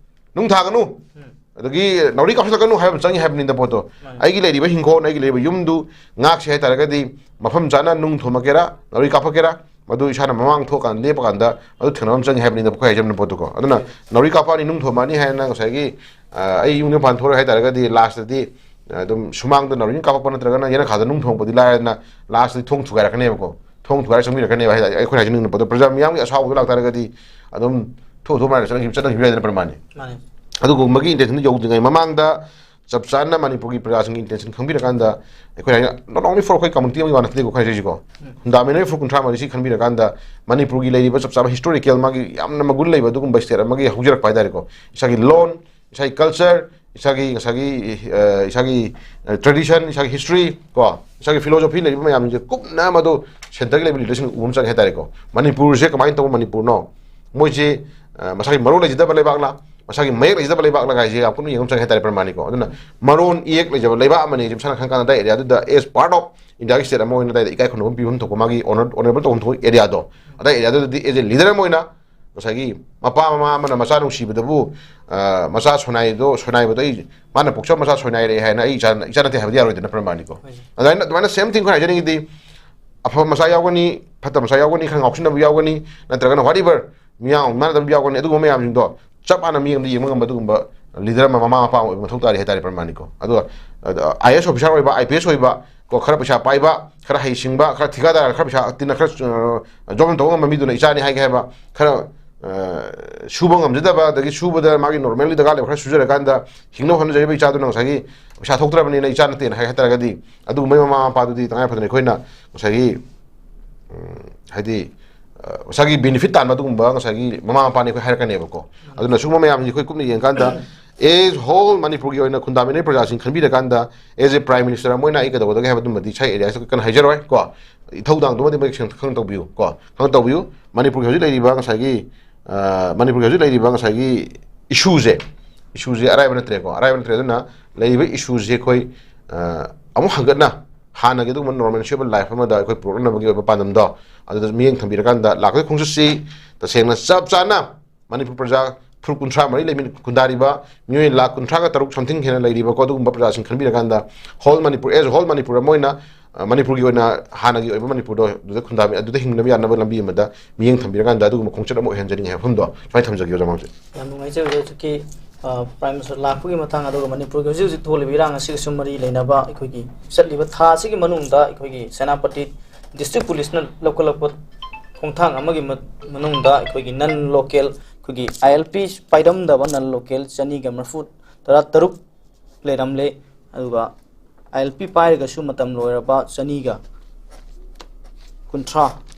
ꯅꯨꯡ ꯊꯥꯒꯅꯨ꯫ ꯎꯝ꯫ ꯑꯗꯒꯤ ꯅꯥꯎꯔꯤ ꯀꯥꯞꯁꯤꯜꯂꯛꯀꯅꯨ ꯍꯥꯏꯕ ꯑꯃ ꯆꯪꯉꯤ ꯍꯥꯏꯕꯅꯤꯗ ꯄꯣꯠꯇꯣ꯫ ꯃꯥꯅꯤ꯫ ꯑꯩꯒꯤ ꯂꯩꯔꯤꯕ ꯍꯤꯡꯈꯣꯜ, ꯑꯩꯒꯤ ꯂꯩꯔꯤꯕ ꯌꯨꯝꯗꯨ ꯉꯥꯛꯁꯦ ꯍꯥꯏꯇꯥꯔꯒꯗꯤ, ꯃꯐꯝ ꯆꯥꯅ ꯅꯨꯡ ꯊꯣꯝꯃꯛꯀꯦꯔꯥ, ꯅꯥꯎꯔꯤ ꯀꯥꯞꯄꯛꯀꯦꯔꯥ, ꯃꯗꯨ ꯏꯁꯥꯅ ꯃꯃꯥꯡ ꯊꯣꯛꯑꯀꯥꯟꯗ, ꯂꯦꯞꯄꯀꯥꯟꯗ ꯃꯗꯨ ꯊꯦꯡꯅꯕ ꯑꯃ ꯆꯪꯉꯤ ꯍꯥꯏꯕꯅꯤꯗ ꯑꯩꯈꯣꯏ ꯍꯥꯏꯖꯕꯅ ꯄꯣꯠꯇꯨꯀꯣ꯫ ꯑꯗꯨꯅ ꯍꯣꯏ꯫ ꯅꯥꯎꯔꯤ ꯀꯥꯞꯄꯛꯑꯅꯤ, ꯅꯨꯡ ꯊꯣꯝꯃꯛꯑꯅꯤ ꯍꯥꯏꯅ ꯉꯁꯥꯏꯒꯤ, ꯑ, ꯑꯩ ꯌꯨꯝꯗ ꯃꯄꯥꯟ ꯊꯣꯛꯑꯔꯣꯏ ꯍꯥꯏꯇꯥꯔꯒꯗꯤ, ꯂꯥꯁꯇꯗꯤ, ꯑ, ꯑꯗꯨꯝ ꯁꯨꯃꯥꯡꯗ ꯅꯥꯎꯔꯤ ꯀꯥꯞꯄꯛꯄ ꯅꯠꯇ꯭ꯔꯒꯅ ꯌꯦꯅꯈꯥꯗ ꯅꯨꯡ ꯊꯣꯡꯕꯗꯤ ꯂꯥꯏꯔꯗꯅ, ꯂꯥꯁꯇꯗꯤ ꯊꯣꯡ ꯊꯨꯒꯥꯏꯔꯛꯀꯅꯦꯕꯀꯣ꯫ ꯊꯣꯡ ꯊꯨꯒꯥꯏꯔ ꯆꯪꯕꯤꯔꯛꯀꯅꯦꯕ ꯍꯥꯏ-, ꯑꯩꯈꯣꯏꯅ ꯍꯥꯏꯖꯅꯤꯡꯉꯤꯕ ꯄꯣꯠꯇꯣ, ꯄ꯭ꯔꯖꯥ ꯃꯤꯌꯥꯝꯒꯤ ꯑꯁꯥꯎꯕꯗꯣ ꯂꯥꯛꯇꯥꯔꯒꯗꯤ ꯑꯗꯨꯝ ꯊꯣꯛ ꯊꯣꯛ ꯃꯥꯏꯅ ꯆꯠꯅꯈꯤꯕ, ꯆꯠꯅꯈꯤꯕ ꯌꯥꯏꯗꯅ ꯄ꯭ꯔꯃꯥꯟꯅꯤ꯫ ꯃꯥꯅꯤ꯫ ꯑꯗꯨꯒꯨꯝꯕꯒꯤ intention ꯗꯨ ꯌꯧꯗ꯭ꯔꯤꯉꯩ ꯃꯃꯥꯡꯗ ꯆꯞ ꯆꯥꯅ ꯃꯅꯤꯄꯨꯔꯒꯤ ꯄ꯭ꯔꯖꯥꯁꯤꯡꯒꯤ intention ꯈꯪꯕꯤꯔꯀꯥꯟꯗ, ꯑꯩꯈꯣꯏꯅ ꯍꯥꯏꯅ not only for ꯑꯩꯈꯣꯏ community ꯑꯃꯒꯤ ꯋꯥ ꯅꯠꯇꯦꯀꯣ ꯑꯩꯈꯣꯏ ꯍꯥꯏꯖꯔꯤꯁꯤꯀꯣ, ꯎꯝ꯫ ꯐꯨꯟꯗꯥꯃꯦꯟꯇꯦꯜ ꯐꯨꯔꯨꯞ ꯀꯨꯟꯊ꯭ꯔꯥ ꯃꯔꯤꯁꯤ ꯈꯟꯕꯤꯔꯀꯥꯟꯗ ꯃꯅꯤꯄꯨꯔꯒꯤ ꯂꯩꯔꯤꯕ ꯆꯞ ꯆꯥꯕ historical ꯃꯥꯒꯤ ꯌꯥꯝꯅ ꯃꯒꯨꯟ ꯂꯩꯕ ꯑꯗꯨꯒꯨꯝꯕ state ꯑꯃꯒꯤ ꯍꯧꯖꯔꯛꯄ ꯍꯥꯏꯇꯥꯔꯦꯀꯣ, ꯏꯁꯥꯒꯤ ꯂꯣꯟ, ꯏꯁꯥꯒꯤ culture, ꯏꯁꯥꯒꯤ ꯉꯁꯥꯏꯒꯤ, ꯑ, ꯏꯁꯥꯒꯤ, ꯑ, tradition, ꯏꯁꯥꯒꯤ history ꯀꯣ, ꯏꯁꯥꯒꯤ philosophy ꯂꯩꯔꯤꯕ ꯃꯌꯥꯝꯁꯦ ꯀꯨꯞꯅ ꯃꯗꯨ centre ꯒꯤ ꯂꯩꯕ leader ꯁꯤꯡꯅ ꯎꯕ ꯑꯃ ꯆꯪꯉꯦ ꯍꯥꯏꯇꯥꯔꯦꯀꯣ꯫ ꯃꯅꯤꯄꯨꯔꯁꯦ ꯀꯃꯥꯏꯅ ꯇꯧꯕ ꯃꯅꯤꯄꯨꯔꯅꯣ? ꯃꯣꯏꯁꯦ, ꯑ, ꯃꯁꯥꯒꯤ ꯃꯔꯣꯟ ꯂꯩꯖꯗꯕ ꯂꯩꯕꯥꯛꯂ, ꯃꯁꯥꯒꯤ ꯃꯌꯦꯛ ꯂꯩꯖꯗꯕ ꯂꯩꯕꯥꯛꯂ ꯍꯥꯏꯁꯦ ꯌꯥꯝ ꯀꯨꯞꯅ ꯌꯦꯡꯕ ꯑꯃ ꯆꯪꯉꯦ ꯍꯥꯏꯇꯥꯔꯦ ꯄ꯭ꯔꯃꯥꯟꯅꯤꯀꯣ꯫ ꯑꯗꯨꯅ ꯃꯔꯣꯟ ꯏꯌꯦꯛ ꯂꯩꯖꯕ ꯂꯩꯕꯥꯛ ꯑꯃꯅꯤ ꯍꯥꯏꯁꯦ ꯃꯁꯥꯅ ꯈꯪ ꯀꯥꯟꯗ ꯑꯗꯥꯏ area ꯗꯨꯗ as part of India ꯒꯤ state ꯑꯃ ꯑꯣꯏꯅ ꯑꯗꯥꯏꯗ ꯏꯀꯥꯏ ꯈꯨꯝꯅꯐꯝ ꯄꯤꯐꯝ ꯊꯣꯛꯄ, ꯃꯥꯒꯤ honor, honourable ꯇꯧꯐꯝ ꯊꯣꯛꯄ area ꯗꯣ, ꯑꯗꯥꯏ area ꯗꯨꯗꯗꯤ as a leader ꯑꯃ ꯑꯣꯏꯅ ꯉꯁꯥꯏꯒꯤ ꯃꯄꯥ ꯃꯃꯥ ꯑꯃꯅ ꯃꯆꯥ ꯅꯨꯡꯁꯤꯕꯗꯕꯨ, ꯑ, ꯃꯆꯥ ꯁꯣꯏꯅꯥꯏꯗꯣ, ꯁꯣꯏꯅꯥꯏꯕꯗꯣ ꯑꯩ, ꯃꯥꯅ ꯄꯣꯛꯆꯕ ꯃꯆꯥ ꯁꯣꯏꯅꯥꯏꯔꯦ ꯍꯥꯏꯅ ꯑꯩ ꯏꯆꯥ, ꯏꯆꯥ ꯅꯠꯇꯦ ꯍꯥꯏꯕꯗꯤ ꯌꯥꯔꯣꯏꯗꯅ ꯄ꯭ꯔꯃꯥꯟꯅꯤꯀꯣ꯫ ꯍꯣꯏ꯫ ꯑꯗꯨꯃꯥꯏꯅ, ꯑꯗꯨꯃꯥꯏꯅ same thing ꯑꯩꯈꯣꯏꯅ ꯍꯥꯏꯖꯅꯤꯡꯉꯤꯗꯤ, ꯑꯐꯕ ꯃꯆꯥ ꯌꯥꯎꯒꯅꯤ, ꯐꯠꯇꯕ ꯃꯆꯥ ꯌꯥꯎꯒꯅꯤ, ꯈꯔ ꯉꯥꯎꯁꯤꯟꯅꯕ ꯌꯥꯎꯒꯅꯤ, ꯅꯠꯇ꯭ꯔꯒꯅ whatever, ꯃꯤꯌꯥꯝ ꯃꯥꯟꯅꯗꯕ ꯌꯥꯎꯒꯅꯤ, ꯑꯗꯨꯒꯨꯝꯕ ꯃꯌꯥꯝꯁꯤꯡꯗꯣ ꯆꯞ ꯃꯥꯟꯅ ꯃꯤꯠꯌꯦꯡꯗ ꯌꯦꯡꯕ ꯉꯝꯕ ꯑꯗꯨꯒꯨꯝꯕ ꯂꯤꯗꯔ ꯑꯃ, ꯃꯃꯥ ꯃꯄꯥ ꯑꯃ ꯑꯣꯏꯕ ꯃꯊꯧ ꯇꯥꯔꯤ ꯍꯥꯏꯇꯥꯔꯦ ꯄ꯭ꯔꯃꯥꯅꯤꯀꯣ꯫ ꯑꯗꯨꯒ ꯑꯥꯏ ꯑꯦꯁ ꯑꯣꯐꯤꯁꯥꯔ ꯑꯣꯏꯕ, ꯑꯥꯏ ꯄꯤ ꯑꯦꯁ ꯑꯣꯏꯕ ꯀꯣ, ꯈꯔ ꯄꯩꯁꯥ ꯄꯥꯏꯕ, ꯈꯔ ꯍꯩꯁꯤꯡꯕ, ꯈꯔ ꯊꯤꯀꯥꯗꯥꯔ, ꯈꯔ ꯄꯩꯁꯥ ꯇꯤꯟꯅ, ꯈꯔ ꯖꯣꯕ ꯇꯧꯕ ꯉꯝꯕ ꯃꯤꯗꯨꯅ ꯏꯆꯥꯅꯤ ꯍꯥꯏꯒꯦ ꯍꯥꯏꯕ, ꯈꯔ ꯁꯨꯕ ꯉꯝꯖꯗꯕ, ꯑꯗꯒꯤ ꯁꯨꯕꯗ ꯃꯥꯒꯤ ꯅꯣꯔꯃꯦꯜꯂꯤ ꯗꯔꯀꯥꯔ ꯂꯩꯕ ꯈꯔ ꯁꯨꯖꯔꯀꯥꯟꯗ ꯍꯤꯡꯅꯕ ꯍꯣꯠꯅꯖꯔꯤꯕ ꯏꯆꯥꯗꯨꯅ ꯉꯁꯥꯏꯒꯤ ꯄꯩꯁꯥ ꯊꯣꯛꯇ꯭ꯔꯕꯅꯤꯅ ꯏꯆꯥ ꯅꯠꯇꯦꯅ ꯍꯥꯏ ꯍꯥꯏꯇꯥꯔꯒꯗꯤ, ꯑꯗꯨꯒꯨꯝꯕ ꯃꯃꯥ ꯃꯄꯥꯗꯨꯗꯤ ꯇꯉꯥꯏ ꯐꯗꯅ ꯑꯩꯈꯣꯏꯅ ꯉꯁꯥꯏꯒꯤ ꯎꯝ, ꯍꯥꯏꯗꯤ, ꯑ, ꯃꯁꯥꯒꯤ ꯕꯦꯅꯤꯐꯤꯠ ꯇꯥꯟꯕ ꯑꯗꯨꯒꯨꯝꯕ ꯉꯁꯥꯏꯒꯤ ꯃꯃꯥ ꯃꯄꯥꯅꯤ ꯑꯩꯈꯣꯏ ꯍꯥꯏꯔꯛꯀꯅꯦꯕꯀꯣ꯫ ꯑꯗꯨꯅ ꯁꯤꯒꯨꯝꯕ ꯃꯌꯥꯝꯁꯤ ꯑꯩꯈꯣꯏ ꯀꯨꯞꯅ ꯌꯦꯡꯀꯥꯟꯗ, ꯑꯦ ꯍꯣꯜ ꯃꯅꯤꯄꯨꯔꯒꯤ ꯑꯣꯏꯅ ꯈꯨꯟꯗꯥꯃꯤꯟꯅꯔꯤꯕ ꯄ꯭ꯔꯖꯥꯁꯤꯡ ꯈꯟꯕꯤꯔꯀꯥꯟꯗ, ꯑꯦꯖ ꯑꯦ ꯄ꯭ꯔꯥꯏꯝ ꯃꯤꯅꯤꯁꯇꯔ ꯑꯃ ꯑꯣꯏꯅ ꯑꯩ ꯀꯩꯗꯧꯒꯗꯒꯦ ꯍꯥꯏꯕꯗꯨꯃꯗꯤ ꯁꯥꯏ ꯑꯦꯔꯤꯌꯥꯁꯤꯗ ꯀꯟꯅ ꯍꯥꯏꯖꯔꯣꯏ ꯀꯣ꯫ ꯏꯊꯧꯗꯥꯡꯗꯨꯃꯗꯤ ꯃꯌꯦꯛ ꯁꯦꯡꯅ ꯈꯪ ꯇꯧꯕꯤꯌꯨ ꯀꯣ, ꯈꯪ ꯇꯧꯕꯤꯌꯨ꯫ ꯃꯅꯤꯄꯨꯔꯒꯤ ꯍꯧꯖꯤꯛ ꯂꯩꯔꯤꯕ ꯉꯁꯥꯏꯒꯤ, ꯑ, ꯃꯅꯤꯄꯨꯔꯒꯤ ꯍꯧꯖꯤꯛ ꯂꯩꯔꯤꯕ ꯉꯁꯥꯏꯒꯤ ꯏꯁꯨꯁꯦ, ꯏꯁꯨꯁꯦ ꯑꯔꯥꯏꯕ ꯅꯠꯇ꯭ꯔꯦꯀꯣ, ꯑꯔꯥꯏꯕ ꯅꯠꯇ꯭ꯔꯦ꯫ ꯑꯗꯨꯅ ꯂꯩꯔꯤꯕ ꯏꯁꯨꯁꯦ ꯑꯩꯈꯣꯏ, ꯑ, ꯑꯃꯨꯛ ꯍꯟꯒꯠꯅ ꯍꯥꯟꯅꯒꯤ ꯑꯗꯨꯒꯨꯝꯕ ꯅꯣꯔꯃꯦꯜꯁꯤ ꯑꯣꯏꯕ ꯂꯥꯏꯐ ꯑꯃꯗ ꯑꯩꯈꯣꯏ ꯄꯨꯔꯛꯅꯕꯒꯤ ꯑꯣꯏꯕ ꯄꯥꯟꯗꯝꯗꯣ ꯑꯗꯨꯗ ꯃꯤꯠꯌꯦꯡ ꯊꯝꯕꯤꯔꯀꯥꯟꯗ ꯂꯥꯛꯄꯒꯤ ꯈꯣꯡꯆꯠꯁꯤ ꯇꯁꯦꯡꯅ ꯆꯞ ꯆꯥꯅ ꯃꯅꯤꯄꯨꯔ ꯄ꯭ꯔꯖꯥ ꯐꯨꯔꯨꯞ ꯀꯨꯟꯊ꯭ꯔꯥ ꯃꯔꯤ ꯂꯩꯃꯤ-, ꯈꯨꯟꯗꯥꯔꯤꯕ ꯃꯤꯑꯣꯏ ꯂꯥꯈ ꯀꯨꯟꯊ꯭ꯔꯥꯒ ꯇꯔꯨꯛ something ꯍꯦꯟꯅ ꯂꯩꯔꯤꯕꯀꯣ꯫ ꯑꯗꯨꯒꯨꯝꯕ ꯄ꯭ꯔꯖꯥꯁꯤꯡ ꯈꯟꯕꯤꯔꯀꯥꯟꯗ whole Manipur, as whole Manipur ꯑꯃ ꯑꯣꯏꯅ, ꯑ, ꯃꯅꯤꯄꯨꯔꯒꯤ ꯑꯣꯏꯅ ꯍꯥꯟꯅꯒꯤ ꯑꯣꯏꯕ ꯃꯅꯤꯄꯨꯔꯗꯣ ꯑꯗꯨꯗ ꯈꯨꯟꯗꯥꯃꯤ-, ꯑꯗꯨꯗ ꯍꯤꯡꯅꯕ ꯌꯥꯅꯕ ꯂꯝꯕꯤ ꯑꯃꯗ ꯃꯤꯠꯌꯦꯡ ꯊꯝꯕꯤꯔꯀꯥꯟꯗ ꯑꯗꯨꯒꯨꯝꯕ ꯈꯣꯡꯆꯠ ꯑꯃ ꯑꯣꯏꯍꯟꯖꯅꯤꯡꯉꯦ ꯍꯥꯏꯕ ꯃꯐꯝꯗꯣ ꯁꯨꯃꯥꯏꯅ ꯊꯝꯖꯒꯦ ꯑꯣꯖꯥ ꯃꯔꯨꯞꯁꯦ꯫ ꯌꯥꯝ ꯅꯨꯡꯉꯥꯏꯖꯩ ꯑꯣꯖꯥ꯫ ꯍꯧꯖꯤꯛꯀꯤ, ꯑ, ꯄ꯭ꯔꯥꯏꯝ ꯃꯤꯅꯤꯁꯇꯔ ꯂꯥꯛꯄꯒꯤ ꯃꯇꯥꯡ, ꯑꯗꯨꯒ ꯃꯅꯤꯄꯨꯔꯒꯤ ꯍꯧꯖꯤꯛ ꯍꯧꯖꯤꯛ ꯊꯣꯛꯂꯤꯕ ꯏꯔꯥꯡ ꯑꯁꯤꯒꯁꯨ ꯃꯔꯤ ꯂꯩꯅꯕ ꯑꯩꯈꯣꯏꯒꯤ ꯆꯠꯂꯤꯕ ꯊꯥ ꯑꯁꯤꯒꯤ ꯃꯅꯨꯡꯗ ꯑꯩꯈꯣꯏꯒꯤ ꯁꯦꯅꯥꯄꯇꯤ ꯗꯤꯁꯇ꯭ꯔꯤꯛ ꯄꯨꯂꯤꯁꯅ ꯂꯧꯈꯠꯂꯛꯄ ꯈꯣꯡꯊꯥꯡ ꯑꯃꯒꯤ ꯃ-, ꯃꯅꯨꯡꯗ ꯑꯩꯈꯣꯏꯒꯤ ꯅꯟ ꯂꯣꯀꯦꯜ, ꯑꯩꯈꯣꯏꯒꯤ ꯑꯥꯏ ꯑꯦꯜ ꯄꯤ ꯄꯥꯏꯔꯝꯗꯕ ꯅꯟ ꯂꯣꯀꯦꯜ ꯆꯅꯤꯒ ꯃꯔꯤꯐꯨ ꯇꯔꯥ ꯇꯔꯨꯛ ꯂꯩꯔꯝꯂꯦ꯫ ꯑꯗꯨꯒ ꯑꯥꯏ ꯑꯦꯜ ꯄꯤ ꯄꯥꯏꯔꯒꯁꯨ ꯃꯇꯝ ꯂꯣꯏꯔꯕ ꯆꯅꯤꯒ ꯀꯨꯟꯊ꯭ꯔꯥ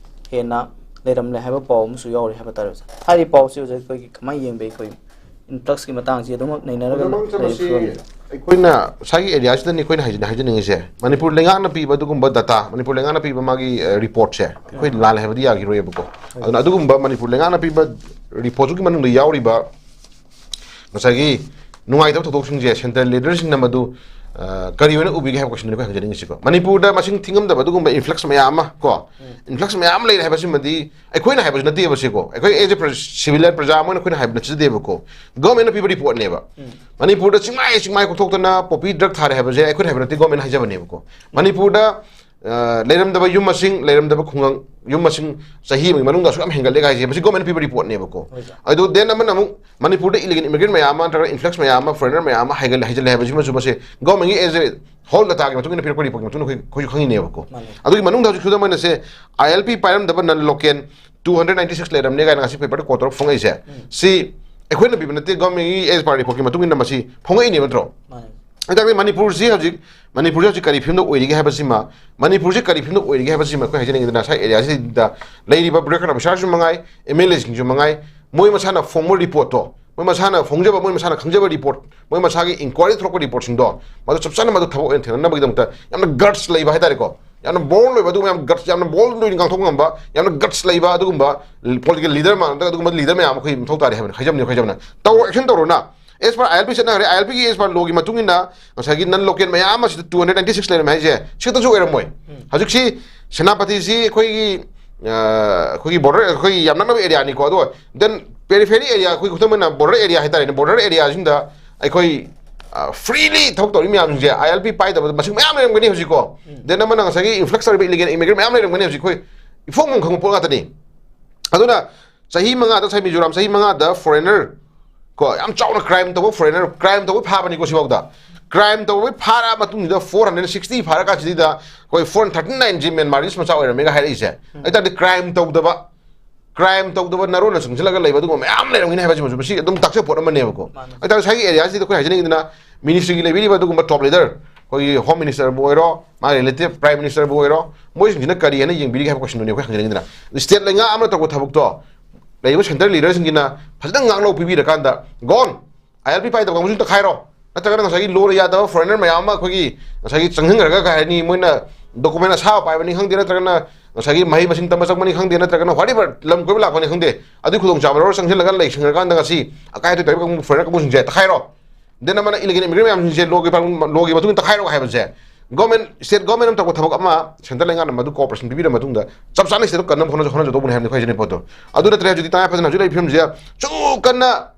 ꯍꯦꯟꯅ ꯂꯩꯔꯝꯂꯦ ꯍꯥꯏꯕ ꯄꯥꯎ ꯑꯃꯁꯨ ꯌꯥꯎꯔꯤ ꯍꯥꯏꯕ ꯇꯥꯔꯦ ꯑꯣꯖꯥ꯫ ꯍꯥꯏꯔꯤꯕ ꯄꯥꯎꯁꯤ ꯑꯣꯖꯥ ꯑꯩꯈꯣꯏꯒꯤ ꯀꯃꯥꯏꯅ ꯌꯦꯡꯕ, ꯑꯩꯈꯣꯏ ꯏꯟꯐ꯭ꯂꯛꯁꯀꯤ ꯃꯇꯥꯡꯁꯤ ꯑꯗꯨꯃꯛ ꯅꯩꯅꯔꯒ ꯑꯣꯖꯥ ꯃꯔꯨꯞ, ꯂꯩꯔꯤꯕ ꯃꯁꯤ ꯐꯤꯕꯝꯅꯤ꯫ ꯑꯩꯈꯣꯏꯅ ꯉꯁꯥꯏꯒꯤ ꯑꯦꯔꯤꯌꯥꯁꯤꯗꯅꯤ ꯑꯩꯈꯣꯏꯅ ꯍꯥꯏꯖ-, ꯍꯥꯏꯖꯅꯤꯡꯉꯤꯁꯦ꯫ ꯃꯅꯤꯄꯨꯔ ꯂꯩꯉꯥꯛꯅ ꯄꯤꯕ ꯑꯗꯨꯒꯨꯝꯕ ꯗꯇꯥ, ꯃꯅꯤꯄꯨꯔ ꯂꯩꯉꯥꯛꯅ ꯄꯤꯕ ꯃꯥꯒꯤ, ꯑ, ꯔꯤꯄꯣꯔꯠꯁꯦ ꯑꯩꯈꯣꯏ ꯂꯥꯜꯂꯦ ꯍꯥꯏꯕꯗꯤ ꯌꯥꯈꯤꯔꯣꯏꯕꯀꯣ꯫ ꯑꯗꯨꯅ ꯑꯗꯨꯒꯨꯝꯕ ꯃꯅꯤꯄꯨꯔ ꯂꯩꯉꯥꯛꯅ ꯄꯤꯕ ꯔꯤꯄꯣꯔꯠꯇꯨꯒꯤ ꯃꯅꯨꯡꯗ ꯌꯥꯎꯔꯤꯕ ꯉꯁꯥꯏꯒꯤ ꯅꯨꯡꯉꯥꯏꯇꯕ ꯊꯧꯗꯣꯛꯁꯤꯡꯁꯦ ꯁꯦꯟꯇ꯭ꯔꯦꯜ ꯂꯤꯗꯔꯁꯤꯡꯅ ꯃꯗꯨ, ꯑ, ꯀꯔꯤ ꯑꯣꯏꯅ ꯎꯕꯤꯒꯦ ꯍꯥꯏꯕ ꯀꯣꯏꯁꯟꯗꯨꯅꯤ ꯑꯩꯈꯣꯏ ꯍꯪꯖꯅꯤꯡꯉꯤꯁꯤꯀꯣ꯫ ꯃꯅꯤꯄꯨꯔꯗ ꯃꯁꯤꯡ ꯊꯤꯉꯝꯗꯕ ꯑꯗꯨꯒꯨꯝꯕ ꯏꯟꯐ꯭ꯂꯛꯁ ꯃꯌꯥꯝ ꯑꯃ ꯀꯣ, ꯎꯝ꯫ ꯏꯟꯐ꯭ꯂꯛꯁ ꯃꯌꯥꯝ ꯑꯃ ꯂꯩꯔꯦ ꯍꯥꯏꯕꯁꯤꯃꯗꯤ ꯑꯩꯈꯣꯏꯅ ꯍꯥꯏꯕꯁꯨ ꯅꯠꯇꯦꯕ ꯁꯤꯀꯣ꯫ ꯑꯩꯈꯣꯏ as a ꯄ꯭ꯔ-, ꯁꯤꯚꯤꯂꯤꯌꯟ ꯄ꯭ꯔꯖꯥ ꯑꯃ ꯑꯣꯏꯅ ꯑꯩꯈꯣꯏꯅ ꯍꯥꯏꯕ ꯅꯠꯆꯗꯦꯕꯀꯣ꯫ ꯒꯚꯔꯟꯃꯦꯟꯠꯅ ꯄꯤꯕ ꯔꯤꯄꯣꯔꯠꯅꯦꯕ꯫ ꯎꯝ꯫ ꯃꯅꯤꯄꯨꯔꯗ ꯆꯤꯡꯃꯥꯏ ꯆꯤꯡꯃꯥꯏ ꯀꯣꯛꯊꯣꯛꯇꯅ ꯄꯣꯄꯤ ꯗ꯭ꯔꯒ ꯊꯥꯔꯦ ꯍꯥꯏꯕꯁꯦ ꯑꯩꯈꯣꯏꯅ ꯍꯥꯏꯕ ꯅꯠꯇꯦ, ꯒꯚꯔꯟꯃꯦꯟꯠꯅ ꯍꯥꯏꯖꯕꯅꯦꯕꯀꯣ꯫ ꯃꯅꯤꯄꯨꯔꯗ ꯑ, ꯂꯩꯔꯝꯗꯕ ꯌꯨꯝ ꯃꯁꯤꯡ, ꯂꯩꯔꯝꯗꯕ ꯈꯨꯡꯒꯪ, ꯌꯨꯝ ꯃꯁꯤꯡ ꯆꯍꯤ ꯑꯃꯒꯤ ꯃꯅꯨꯡꯗ ꯑꯁꯨꯛ ꯌꯥꯝ ꯍꯦꯟꯒꯠꯂꯦ ꯍꯥꯏꯁꯦ, ꯃꯁꯤ government ꯄꯤꯕ reportꯅꯦꯕꯀꯣ꯫ ꯍꯣꯏ, ꯁꯥꯔ꯫ ꯑꯗꯨ then ꯑꯃꯅ ꯑꯃꯨꯛ ꯃꯅꯤꯄꯨꯔꯗ illegal immigrant ꯃꯌꯥꯝ ꯑꯃ ꯅꯠꯇ꯭ꯔꯒ influx ꯃꯌꯥꯝ ꯑꯃ, foreigner ꯃꯌꯥꯝ ꯑꯃ ꯍꯥꯏꯒꯠꯂꯦ, ꯍꯥꯏꯖꯤꯜꯂꯦ ꯍꯥꯏꯕꯁꯤꯃꯁꯨ ꯃꯁꯤ governmentꯒꯤ as a whole dataꯒꯤ ꯃꯇꯨꯡ ꯏꯟꯅ ꯄꯤꯔꯛꯄ reportꯀꯤ ꯃꯇꯨꯡ ꯏꯟꯅ ꯑꯩꯈꯣꯏ, ꯑꯩꯈꯣꯏꯁꯨ ꯈꯪꯉꯤꯅꯦꯕꯀꯣ꯫ ꯃꯥꯅꯦ꯫ ꯑꯗꯨꯒꯤ ꯃꯅꯨꯡꯗ ꯍꯧꯖꯤꯛ ꯈꯨꯗꯝ ꯑꯣꯏꯅ ꯁꯦ, I L P ꯄꯥꯏꯔꯝꯗꯕ non local two hundred ninety six ꯂꯩꯔꯝꯅꯦ ꯀꯥꯏꯅ ꯉꯁꯤ paperꯗ quote ꯇꯧꯔꯒ ꯐꯣꯡꯉꯛꯏꯁꯦ, ꯎꯝ꯫ ꯁꯤ ꯑꯩꯈꯣꯏꯅ ꯄꯤꯕ ꯅꯠꯇꯦ, governmentꯒꯤ as per reportꯀꯤ ꯃꯇꯨꯡ ꯏꯟꯅ ꯃꯁꯤ ꯐꯣꯡꯉꯛꯏꯅꯦꯕ ꯅꯠꯇ꯭ꯔꯣ? ꯃꯥꯅꯦ꯫ ꯍꯥꯏꯇꯥꯔꯗꯤ ꯃꯅꯤꯄꯨꯔꯁꯤ ꯍꯧꯖꯤꯛ, ꯃꯅꯤꯄꯨꯔꯁꯤ ꯍꯧꯖꯤꯛ ꯀꯔꯤ ꯐꯤꯕꯝꯗ ꯑꯣꯏꯔꯤꯒꯦ ꯍꯥꯏꯕꯁꯤꯃ, ꯃꯅꯤꯄꯨꯔꯁꯤ ꯀꯔꯤ ꯐꯤꯕꯝꯗ ꯑꯣꯏꯔꯤꯒꯦ ꯍꯥꯏꯕꯁꯤꯃ ꯑꯩꯈꯣꯏ ꯍꯥꯏꯖꯅꯤꯡꯉꯤꯗꯅ, ꯉꯁꯥꯏ areaꯁꯤꯗ ꯂꯩꯔꯤꯕ bureaucrat officerꯁꯨ ꯃꯉꯥꯏ, M L Aꯁꯤꯡꯁꯨ ꯃꯉꯥꯏ, ꯃꯣꯏ ꯃꯁꯥꯅ ꯐꯣꯡꯕ reportꯇꯣ, ꯃꯣꯏ ꯃꯁꯥꯅ ꯐꯣꯡꯖꯕ, ꯃꯣꯏ ꯃꯁꯥꯅ ꯈꯪꯖꯕ report, ꯃꯣꯏ ꯃꯁꯥꯒꯤ inquiry ꯊꯣꯛꯂꯛꯄ reportꯁꯤꯡꯗꯣ, ꯃꯗꯨ ꯆꯞ ꯆꯥꯅ ꯃꯗꯨ ꯊꯕꯛ ꯑꯣꯏꯅ ꯊꯦꯡꯅꯅꯕꯒꯤꯗꯃꯛꯇ ꯌꯥꯝꯅ guts ꯂꯩꯕ ꯍꯥꯏꯇꯥꯔꯦꯀꯣ, ꯌꯥꯝꯅ bold ꯑꯣꯏꯕ, ꯑꯗꯨꯒꯨꯝꯕ ꯌꯥꯝ guts, ꯌꯥꯝꯅ bold ꯑꯣꯏꯅ ꯉꯥꯡꯊꯣꯛꯄ ꯉꯝꯕ, ꯌꯥꯝꯅ guts ꯂꯩꯕ ꯑꯗꯨꯒꯨꯝꯕ political leader ꯃꯥꯟꯅꯗ ꯑꯗꯨꯒꯨꯝꯕ leader ꯃꯌꯥꯝ ꯑꯩꯈꯣꯏ ꯃꯊꯧ ꯇꯥꯔꯦ ꯍꯥꯏꯕꯅꯤ, ꯍꯥꯏꯖꯕꯅꯤ, ꯍꯥꯏꯖꯕꯅ꯫ ꯇꯧ, action ꯇꯧꯔꯣꯅ꯫ As per I L P ꯆꯠꯅꯈ꯭ꯔꯦ, I L Pꯒꯤ as per lawꯒꯤ ꯃꯇꯨꯡ ꯏꯟꯅ ꯉꯁꯥꯏꯒꯤ non local ꯃꯌꯥꯝ ꯑꯃꯁꯤꯗ two hundred ninety six ꯂꯩꯔꯝꯃꯦ ꯍꯥꯏꯁꯦ ꯁꯤ ꯈꯛꯇꯁꯨ ꯑꯣꯏꯔꯝꯃꯣꯏ꯫ ꯎꯝ꯫ ꯍꯧꯖꯤꯛꯁꯤ ꯁꯦꯅꯥꯄꯇꯤꯁꯤ ꯑꯩꯈꯣꯏꯒꯤ, ꯑ, ꯑꯩꯈꯣꯏꯒꯤ border, ꯑꯩꯈꯣꯏ ꯌꯥꯝ ꯅꯛꯅꯕ areaꯅꯤꯀꯣ, ꯑꯗꯣ then periphery area, ꯑꯩꯈꯣꯏ ꯈꯨꯗꯝ ꯑꯣꯏꯅ border area ꯍꯥꯏꯇꯥꯔꯦꯅꯦ, border areaꯁꯤꯡꯗ ꯑꯩꯈꯣꯏ, ꯑ, freely ꯊꯕꯛ ꯇꯧꯔꯤ ꯃꯌꯥꯝꯁꯤꯡꯁꯦ I L P ꯄꯥꯏꯗꯕ ꯃꯁꯤꯡ ꯃꯌꯥꯝ ꯂꯩꯔꯝꯒꯅꯤ ꯍꯧꯖꯤꯛꯀꯣ꯫ ꯎꯝ꯫ Then ꯑꯃꯅ ꯉꯁꯥꯏꯒꯤ influx ꯇꯧꯔꯤꯕ illegal immigrant ꯃꯌꯥꯝ ꯂꯩꯔꯝꯒꯅꯤ ꯍꯧꯖꯤꯛ, ꯑꯩꯈꯣꯏ ꯏꯐꯣꯡ ꯐꯣꯡ ꯈꯪꯕ ꯄꯣꯠ ꯉꯥꯛꯇꯅꯤ꯫ ꯑꯗꯨꯅ ꯆꯍꯤ ꯃꯉꯥꯗ, ꯉꯁꯥꯏ ꯃꯤꯖꯣꯔꯥꯝ ꯆꯍꯤ ꯃꯉꯥꯗ foreigner ꯀꯣ, ꯌꯥꯝ ꯆꯥꯎꯅ crime ꯇꯧꯕ foreigner, crime ꯇꯧꯕ ꯐꯥꯕꯅꯤꯀꯣ ꯁꯤꯐꯥꯎꯗ꯫ Crime ꯇꯧꯕ ꯐꯥꯔ ꯃꯇꯨꯡꯁꯤꯗ four hundred sixty ꯐꯥꯔꯀꯥꯟꯁꯤꯗ ꯑꯩꯈꯣꯏ four hundred thirty nine ꯁꯤ Myanmarese ꯃꯆꯥ ꯑꯣꯏꯔꯝꯃꯦꯒ ꯍꯥꯏꯔꯛꯏꯁꯦ꯫ ꯎꯝ꯫ ꯑꯗꯨ ꯇꯥꯔꯗꯤ crime ꯇꯧꯗꯕ, crime ꯇꯧꯗꯕ ꯅꯔꯣꯟꯅ ꯆꯪꯁꯤꯜꯂꯒ ꯂꯩꯕ ꯑꯗꯨꯒꯨꯝꯕ ꯃꯌꯥꯝ ꯂꯩꯔꯝꯒꯅꯤ ꯍꯥꯏꯕꯁꯤꯃꯁꯨ ꯃꯁꯤ ꯑꯗꯨꯝ ꯇꯥꯛꯆꯕ ꯄꯣꯠ ꯑꯃꯅꯦꯕꯀꯣ꯫ ꯃꯥꯅꯦ꯫ ꯑꯗꯨ ꯇꯥꯔꯗꯤ ꯉꯁꯥꯏꯒꯤ areaꯁꯤꯗ ꯑꯩꯈꯣꯏ ꯍꯥꯏꯖꯅꯤꯡꯉꯤꯗꯅ ministryꯒꯤ ꯂꯩꯕꯤꯔꯤꯕ ꯑꯗꯨꯒꯨꯝꯕ top leader, ꯑꯩꯈꯣꯏꯒꯤ home ministerꯕꯨ ꯑꯣꯏꯔꯣ, ꯃꯥꯒꯤ relative prime ministerꯕꯨ ꯑꯣꯏꯔꯣ, ꯃꯣꯏꯁꯤꯡꯁꯤꯅ ꯀꯔꯤ ꯍꯥꯏꯅ ꯌꯦꯡꯕꯤꯔꯤꯒꯦ ꯍꯥꯏꯕ questionꯗꯨꯅꯤ ꯑꯩꯈꯣꯏ ꯍꯪꯖꯅꯤꯡꯉꯤꯗꯅ꯫ State ꯂꯩꯉꯥꯛ ꯑꯃꯅ ꯇꯧꯕ ꯊꯕꯛꯇꯣ ꯂꯩꯔꯤꯕ central leaderꯁꯤꯡꯁꯤꯅ ꯐꯖꯅ ꯉꯥꯛꯂꯧ ꯄꯤꯕꯤꯔꯀꯥꯟꯗ, gone, I L P ꯄꯥꯏꯗꯕ ꯀꯥꯡꯕꯨꯁꯤꯡ ꯇꯛꯈꯥꯏꯔꯣ, ꯅꯠꯇ꯭ꯔꯒꯅ ꯉꯁꯥꯏꯒꯤ ꯂꯣꯗ ꯌꯥꯗꯕ foreigner ꯃꯌꯥꯝ ꯑꯃ ꯑꯩꯈꯣꯏꯒꯤ ꯉꯁꯥꯏꯒꯤ ꯆꯪꯁꯤꯟꯈ꯭ꯔꯒ, ꯀꯩ ꯍꯥꯏꯅꯤ, ꯃꯣꯏꯅ document ꯑꯁꯥꯕ ꯄꯥꯏꯕꯅꯤ ꯈꯪꯗꯦ, ꯅꯠꯇ꯭ꯔꯒꯅ ꯉꯁꯥꯏꯒꯤ ꯃꯍꯩ ꯃꯁꯤꯡ ꯇꯝꯕ ꯆꯪꯕꯅꯤ ꯈꯪꯗꯦ, ꯅꯠꯇ꯭ꯔꯒꯅ whatever ꯂꯝ ꯀꯣꯏꯕ ꯂꯥꯛꯄꯅꯤ ꯈꯪꯗꯦ, ꯑꯗꯨꯒꯤ ꯈꯨꯗꯣꯡꯆꯥꯕ ꯂꯧꯔ ꯆꯪꯁꯤꯜꯂꯒ ꯂꯩꯁꯤꯟꯈ꯭ꯔꯀꯥꯟꯗ ꯉꯁꯤ ꯑꯀꯥꯏ ꯑꯇꯣꯏ ꯇꯧꯔꯤꯕ ꯀꯥꯡꯕꯨ foreigner ꯀꯥꯡꯕꯨꯁꯤꯡꯁꯦ ꯇꯛꯈꯥꯏꯔꯣ꯫ Then ꯑꯃꯅ illegal immigrant ꯃꯌꯥꯝꯁꯤꯡꯁꯦ ꯂꯣꯒꯤ ꯄꯥꯟ-, ꯂꯣꯒꯤ ꯃꯇꯨꯡ ꯏꯟꯅ ꯇꯛꯈꯥꯏꯔꯣ ꯍꯥꯏꯕꯁꯦ, government, state government ꯑꯃ ꯇꯧꯕ ꯊꯕꯛ ꯑꯃ central ꯂꯩꯉꯥꯛꯅ ꯃꯗꯨ cooperation ꯄꯤꯕꯤꯔ ꯃꯇꯨꯡꯗ ꯆꯞ ꯆꯥꯅ state ꯀꯟꯅꯕ ꯍꯣꯠꯅꯖ-, ꯍꯣꯠꯅꯖꯗꯧꯕꯅꯤ ꯍꯥꯏꯕꯅꯤ ꯑꯩꯈꯣꯏ ꯍꯥꯏꯖꯅꯤꯡꯕ ꯄꯣꯠꯇꯣ꯫ ꯑꯗꯨ ꯅꯠꯇ꯭ꯔꯦ ꯍꯧꯖꯤꯛꯇꯤ ꯇꯉꯥꯏ ꯐꯗꯅ ꯍꯧꯖꯤꯛ ꯂꯩꯔꯤꯕ ꯐꯤꯕꯝꯁꯦ ꯁꯨꯝ ꯀꯟꯅ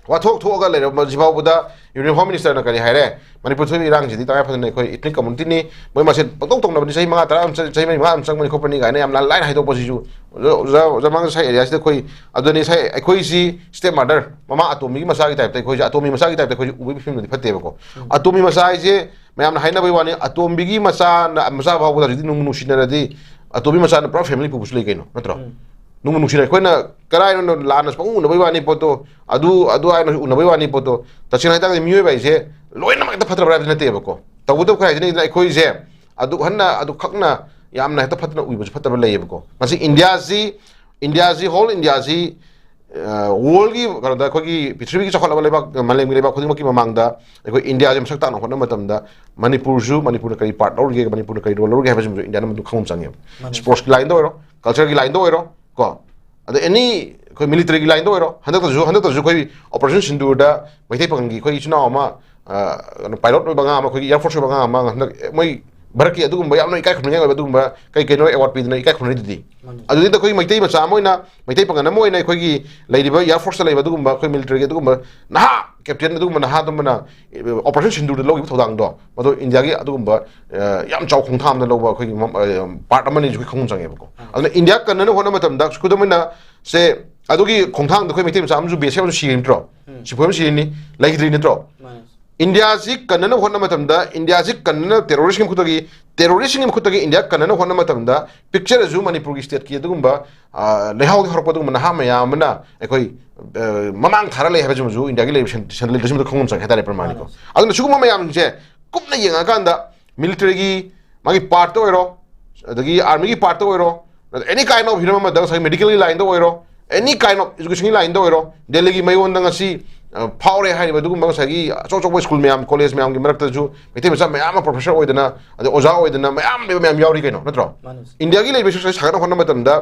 ꯋꯥꯊꯣꯛ ꯊꯣꯛꯑꯒ ꯂꯩꯔꯕ ꯍꯧꯖꯤꯛ ꯐꯥꯎꯕꯗ ꯌꯨꯅꯤꯌꯟ ꯍꯣꯝ ꯃꯤꯅꯤꯁꯇꯔꯅ ꯀꯔꯤ ꯍꯥꯏꯔꯦ? ꯃꯅꯤꯄꯨꯔ ꯊꯣꯛꯏꯕ ꯏꯔꯥꯡꯁꯤꯗꯤ ꯇꯉꯥꯏ ꯐꯗꯅ ꯑꯩꯈꯣꯏ ꯏꯊꯅꯤꯛ ꯀꯝꯃꯨꯅꯤꯇꯤꯅꯤ, ꯃꯣꯏ ꯃꯁꯦꯟ ꯄꯪꯇꯧ ꯇꯧꯅꯕꯅꯤ, ꯆꯍꯤ ꯃꯉꯥ ꯇꯔꯥ ꯑꯃ ꯆ-, ꯆꯍꯤ ꯃꯔꯤ ꯃꯉꯥ ꯑꯃ ꯆꯪꯕꯅꯤ ꯈꯣꯠꯄꯅꯤ ꯀꯥꯏꯅ ꯌꯥꯝ ꯂꯥꯟ ꯂꯥꯏꯅ ꯍꯥꯏꯗꯣꯛꯄꯁꯤꯁꯨ ꯑꯣꯖꯥ, ꯑꯣꯖꯥ, ꯑꯣꯖꯥ ꯃꯥꯡ ꯉꯁꯥꯏ ꯑꯦꯔꯤꯌꯥꯁꯤꯗ ꯑꯩꯈꯣꯏ, ꯑꯗꯨꯅꯤ ꯉꯁꯥꯏ ꯑꯩꯈꯣꯏꯁꯤ ꯁ꯭ꯇꯦꯞ ꯃꯥꯗꯔ, ꯃꯃꯥ ꯑꯇꯣꯝꯕꯤꯒꯤ ꯃꯆꯥꯒꯤ ꯇꯥꯏꯞꯇ, ꯑꯩꯈꯣꯏꯁꯦ ꯑꯇꯣꯝꯕꯤ ꯃꯆꯥꯒꯤ ꯇꯥꯏꯞꯇ ꯑꯩꯈꯣꯏꯁꯦ ꯎꯕꯒꯤ ꯐꯤꯕꯝꯗꯗꯤ ꯐꯠꯇꯦꯕꯀꯣ꯫ ꯑꯇꯣꯝꯕꯤ ꯃꯆꯥ ꯍꯥꯏꯁꯦ ꯃꯌꯥꯝꯅ ꯍꯥꯏꯅꯕꯩ ꯋꯥꯅꯤ, ꯑꯇꯣꯝꯕꯤꯒꯤ ꯃꯆꯥꯅ, ꯃꯆꯥ ꯐꯥꯎꯕꯗ ꯍꯧꯖꯤꯛꯇꯤ ꯅꯨꯡꯕꯨ ꯅꯨꯡꯁꯤꯅꯔꯗꯤ ꯑꯇꯣꯝꯕꯤ ꯃꯆꯥꯅ ꯄꯨꯔꯥ ꯐꯦꯃꯤꯂꯤ ꯄꯨꯕꯁꯨ ꯂꯩ ꯀꯩꯅꯣ, ꯅꯠꯇ꯭ꯔꯣ? ꯅꯨꯡꯕꯨ ꯅꯨꯡꯁꯤꯅ ꯑꯩꯈꯣꯏꯅ ꯀꯔꯥꯏꯅꯣ ꯂꯥꯟꯅ ꯄꯪꯎ ꯎꯅꯕꯩ ꯋꯥꯅꯤ ꯄꯣꯠꯇꯣ, ꯑꯗꯨ, ꯑꯗꯨ ꯍꯥꯏꯅ ꯎꯅꯕꯩ ꯋꯥꯅꯤ ꯄꯣꯠꯇꯣ꯫ ꯇꯁꯦꯡꯅ ꯍꯥꯏꯇꯥꯔꯒꯗꯤ ꯃꯤꯑꯣꯏꯕ ꯍꯥꯏꯁꯦ ꯂꯣꯏꯅꯃꯛ ꯍꯦꯛꯇ ꯐꯠꯇꯕ꯭ꯔꯥ ꯍꯥꯏꯕꯗꯤ ꯅꯠꯇꯦꯕꯀꯣ꯫ ꯇꯧꯕꯇꯕꯨ ꯈꯔ ꯍꯥꯏꯖꯅꯤꯡꯉꯤꯗꯅ ꯑꯩꯈꯣꯏꯁꯦ ꯑꯗꯨꯛ ꯍꯟꯅ, ꯑꯗꯨꯛ ꯈꯛꯅ ꯌꯥꯝꯅ ꯍꯦꯛꯇ ꯐꯠꯇꯅ ꯎꯏꯕꯁꯨ ꯐꯠꯇꯕ ꯂꯩꯌꯦꯕꯀꯣ꯫ ꯉꯁꯤ ꯏꯟꯗꯤꯌꯥꯁꯤ, ꯏꯟꯗꯤꯌꯥꯁꯤ, ꯍꯣꯜ ꯏꯟꯗꯤꯌꯥꯁꯤ, ꯑ, ꯋꯥꯔꯜꯒꯤ ꯀꯩꯅꯣꯗ, ꯑꯩꯈꯣꯏꯒꯤ ꯄ꯭ꯔꯤꯊꯤꯕꯤꯒꯤ ꯆꯥꯎꯈꯠꯂꯕ ꯂꯩꯕꯥꯛ, ꯃꯥꯂꯦꯝꯒꯤ ꯂꯩꯕꯥꯛ ꯈꯨꯗꯤꯡꯃꯛꯀꯤ ꯃꯃꯥꯡꯗ ꯑꯩꯈꯣꯏ ꯏꯟꯗꯤꯌꯥꯁꯦ ꯃꯁꯛ ꯇꯥꯛꯅ ꯍꯣꯠꯅꯕ ꯃꯇꯝꯗ ꯃꯅꯤꯄꯨꯔꯁꯨ, ꯃꯅꯤꯄꯨꯔꯅ ꯀꯔꯤ ꯄꯥꯔꯠ ꯂꯧꯔꯤꯒꯦ, ꯃꯅꯤꯄꯨꯔꯅ ꯀꯔꯤ ꯔꯣꯜ ꯂꯧꯔꯤꯒꯦ ꯍꯥꯏꯕꯁꯤꯃꯁꯨ ꯏꯟꯗꯤꯌꯥꯅ ꯃꯗꯨ ꯈꯪꯕ ꯆꯪꯉꯦꯕ꯫ ꯃꯥꯅꯦ꯫ ꯁ꯭ꯄꯣꯔꯠꯁꯀꯤ ꯂꯥꯏꯟꯗ ꯑꯣꯏꯔꯣ, ꯀꯜꯆꯔꯒꯤ ꯂꯥꯏꯟꯗ ꯑꯣꯏꯔꯣ, ꯀꯣ, ꯑꯗ ꯑꯦꯅꯤ ꯑꯩꯈꯣꯏ ꯃꯤꯂꯤꯇꯔꯤꯒꯤ ꯂꯥꯏꯟꯗ ꯑꯣꯏꯔꯣ, ꯍꯟꯗꯛꯇꯁꯨ, ꯍꯟꯗꯛꯇꯁꯨ ꯑꯩꯈꯣꯏ ꯑꯣꯄꯔꯦꯁꯟ ꯁꯤꯟꯗꯨꯔꯗ ꯃꯩꯇꯩ ꯄꯥꯉꯜꯒꯤ ꯑꯩꯈꯣꯏ ꯏꯆꯤꯟ ꯏꯅꯥꯎ ꯑꯃ, ꯑ, ꯀꯩꯅꯣ, ꯄꯥꯏꯂꯣꯠ ꯑꯣꯏꯕ ꯑꯉꯥꯡ ꯑꯃ, ꯑꯩꯈꯣꯏꯒꯤ ꯑꯦꯌꯔ ꯐꯣꯔꯁ ꯑꯣꯏꯕ ꯑꯉꯥꯡ ꯑꯃ ꯍꯟꯗꯛ ꯃꯣꯏ ꯚꯥꯔꯠꯀꯤ ꯑꯗꯨꯒꯨꯝꯕ ꯌꯥꯝꯅ ꯏꯀꯥꯏ ꯈꯨꯝꯅꯤꯡꯉꯥꯏ ꯑꯣꯏꯕ ꯑꯗꯨꯒꯨꯝꯕ ꯀꯩ ꯀꯩꯅꯣ ꯑꯦꯋꯥꯔꯗ ꯄꯤꯗꯅ ꯏꯀꯥꯏ ꯈꯨꯝꯅꯔꯤꯗꯨꯗꯤ꯫ ꯃꯥꯅꯦ꯫ ꯑꯗꯨꯗꯩꯗ ꯑꯩꯈꯣꯏ ꯃꯩꯇꯩ ꯃꯆꯥ ꯑꯃ ꯑꯣꯏꯅ, ꯃꯩꯇꯩ ꯄꯥꯉꯜ ꯑꯃ ꯑꯣꯏꯅ ꯑꯩꯈꯣꯏꯒꯤ ꯂꯩꯔꯤꯕ ꯑꯦꯌꯔ ꯐꯣꯔꯁꯇ ꯂꯩꯕ ꯑꯗꯨꯒꯨꯝꯕ ꯑꯩꯈꯣꯏ ꯃꯤꯂꯤꯇꯔꯤꯒꯤ ꯑꯗꯨꯒꯨꯝꯕ ꯅꯍꯥ ꯀꯦꯞꯇꯦꯟ ꯑꯗꯨꯒꯨꯝꯕ ꯅꯍꯥ ꯑꯗꯨꯝꯕꯅ, ꯑꯦ, ꯑꯣꯄꯔꯦꯁꯟ ꯁꯤꯟꯗꯨꯔꯗ ꯂꯧꯈꯤꯕ ꯊꯧꯗꯥꯡꯗꯣ, ꯃꯗꯨ ꯏꯟꯗꯤꯌꯥꯒꯤ ꯑꯗꯨꯒꯨꯝꯕ, ꯑ, ꯌꯥꯝ ꯆꯥꯎ ꯈꯣꯡꯊꯥꯡ ꯑꯃꯗ ꯂꯧꯕ ꯑꯩꯈꯣꯏꯒꯤ ꯃ-, ꯑ, ꯄꯥꯔꯠ ꯑꯃꯅꯤꯁꯨ ꯑꯩꯈꯣꯏ ꯈꯪꯕ ꯆꯪꯉꯦꯕꯀꯣ꯫ ꯑꯗꯨꯅ ꯏꯟꯗꯤꯌꯥ ꯀꯟꯅꯅꯕ ꯍꯣꯠꯅꯕ ꯃꯇꯝꯗ, ꯈꯨꯗꯝ ꯑꯣꯏꯅ, ꯁꯦ, ꯑꯗꯨꯒꯤ ꯈꯣꯡꯊꯥꯡꯗꯣ ꯑꯩꯈꯣꯏ ꯃꯩꯇꯩ ꯃꯆꯥ ꯑꯃꯁꯨ ꯕꯤ ꯑꯦꯁ ꯑꯦꯐ ꯑꯃꯁꯨ ꯁꯤꯔꯤ ꯅꯠꯇ꯭ꯔꯣ? ꯎꯝ꯫ ꯁꯤꯐꯥꯏ ꯑꯃ ꯁꯤꯔꯤꯅꯤ, ꯂꯩꯈꯤꯗ꯭ꯔꯤ ꯅꯠꯇ꯭ꯔꯣ? ꯃꯥꯅꯦ꯫ ꯏꯟꯗꯤꯌꯥꯁꯤ ꯀꯟꯅꯅꯕ ꯍꯣꯠꯅꯕ ꯃꯇꯝꯗ, ꯏꯟꯗꯤꯌꯥꯁꯤ ꯀꯟꯅꯅ ꯇꯦꯔꯣꯔꯤꯁꯀꯤ ꯃꯈꯨꯠꯇꯒꯤ, ꯇꯦꯔꯣꯔꯤꯁꯁꯤꯡꯒꯤ ꯃꯈꯨꯠꯇꯒꯤ ꯏꯟꯗꯤꯌꯥ ꯀꯟꯅꯅꯕ ꯍꯣꯠꯅꯕ ꯃꯇꯝꯗ, ꯄꯤꯛꯆꯔꯁꯨ ꯃꯅꯤꯄꯨꯔꯒꯤ ꯁ꯭ꯇꯦꯠꯀꯤ ꯑꯗꯨꯒꯨꯝꯕ, ꯑ, ꯂꯩꯍꯥꯎꯗꯒꯤ ꯍꯧꯔꯛꯄ ꯑꯗꯨꯒꯨꯝꯕ ꯅꯍꯥ ꯃꯌꯥꯝ ꯑꯃꯅ ꯑꯩꯈꯣꯏ, ꯑ, ꯃꯃꯥꯡ ꯊꯥꯔ ꯂꯩ ꯍꯥꯏꯕꯁꯤꯃꯁꯨ ꯏꯟꯗꯤꯌꯥꯒꯤ ꯂꯩꯔꯤꯕ ꯁꯦꯟ-, ꯁꯦꯟꯇ꯭ꯔꯦꯜ ꯂꯤꯗꯔꯁꯤꯡꯗ ꯈꯪꯐꯝ ꯆꯪꯉꯦ ꯍꯥꯏꯇꯥꯔꯦ, ꯄ꯭ꯔꯃꯥꯅꯤꯀꯣ꯫ ꯃꯥꯅꯦ꯫ ꯑꯗꯨꯅ ꯁꯤꯒꯨꯝꯕ ꯃꯌꯥꯝꯁꯦ ꯀꯨꯞꯅ ꯌꯦꯡꯉꯀꯥꯟꯗ ꯃꯤꯂꯤꯇꯔꯤꯒꯤ ꯃꯥꯒꯤ ꯄꯥꯔꯠꯇ ꯑꯣꯏꯔꯣ, ꯑꯗꯒꯤ ꯑꯥꯔꯃꯤꯒꯤ ꯄꯥꯔꯠꯇ ꯑꯣꯏꯔꯣ, ꯑꯦꯅꯤ ꯀꯥꯏꯟ ꯑꯣꯐ ꯍꯤꯔꯝ ꯑꯃꯗ, ꯉꯁꯥꯏ ꯃꯦꯗꯤꯀꯦꯜꯒꯤ ꯂꯥꯏꯟꯗ ꯑꯣꯏꯔꯣ, ꯑꯦꯅꯤ ꯀꯥꯏꯟ ꯑꯣꯐ ꯏꯖꯨꯀꯦꯁꯟꯒꯤ ꯂꯥꯏꯟꯗ ꯑꯣꯏꯔꯣ, ꯗꯦꯜꯂꯤꯒꯤ ꯃꯌꯣꯟꯗ ꯉꯁꯤ, ꯑ, ꯐꯥꯎꯔꯦ ꯍꯥꯏꯔꯤꯕ ꯑꯗꯨꯒꯨꯝꯕ ꯉꯁꯥꯏꯒꯤ ꯑꯆꯧ ꯑꯆꯧꯕ ꯁ꯭ꯀꯨꯜ ꯃꯌꯥꯝ, ꯀꯣꯂꯦꯖ ꯃꯌꯥꯝꯒꯤ ꯃꯔꯛꯇꯁꯨ ꯃꯩꯇꯩ ꯃꯆꯥ ꯃꯌꯥꯝ ꯑꯃ ꯄ꯭ꯔꯣꯐꯦꯁꯔ ꯑꯣꯏꯗꯅ, ꯑꯗꯩ ꯑꯣꯖꯥ ꯑꯣꯏꯗꯅ ꯃꯌꯥꯝ ꯂꯩꯕ ꯃꯌꯥꯝ ꯌꯥꯎꯔꯤ ꯀꯩꯅꯣ, ꯅꯠꯇ꯭ꯔꯣ? ꯃꯥꯅꯦ꯫ ꯏꯟꯗꯤꯌꯥꯒꯤ ꯂꯩꯔꯤꯕ ꯁꯤꯁꯨ ꯁꯥꯒꯠꯅꯕ ꯍꯣꯠꯅꯕ ꯃꯇꯝꯗ,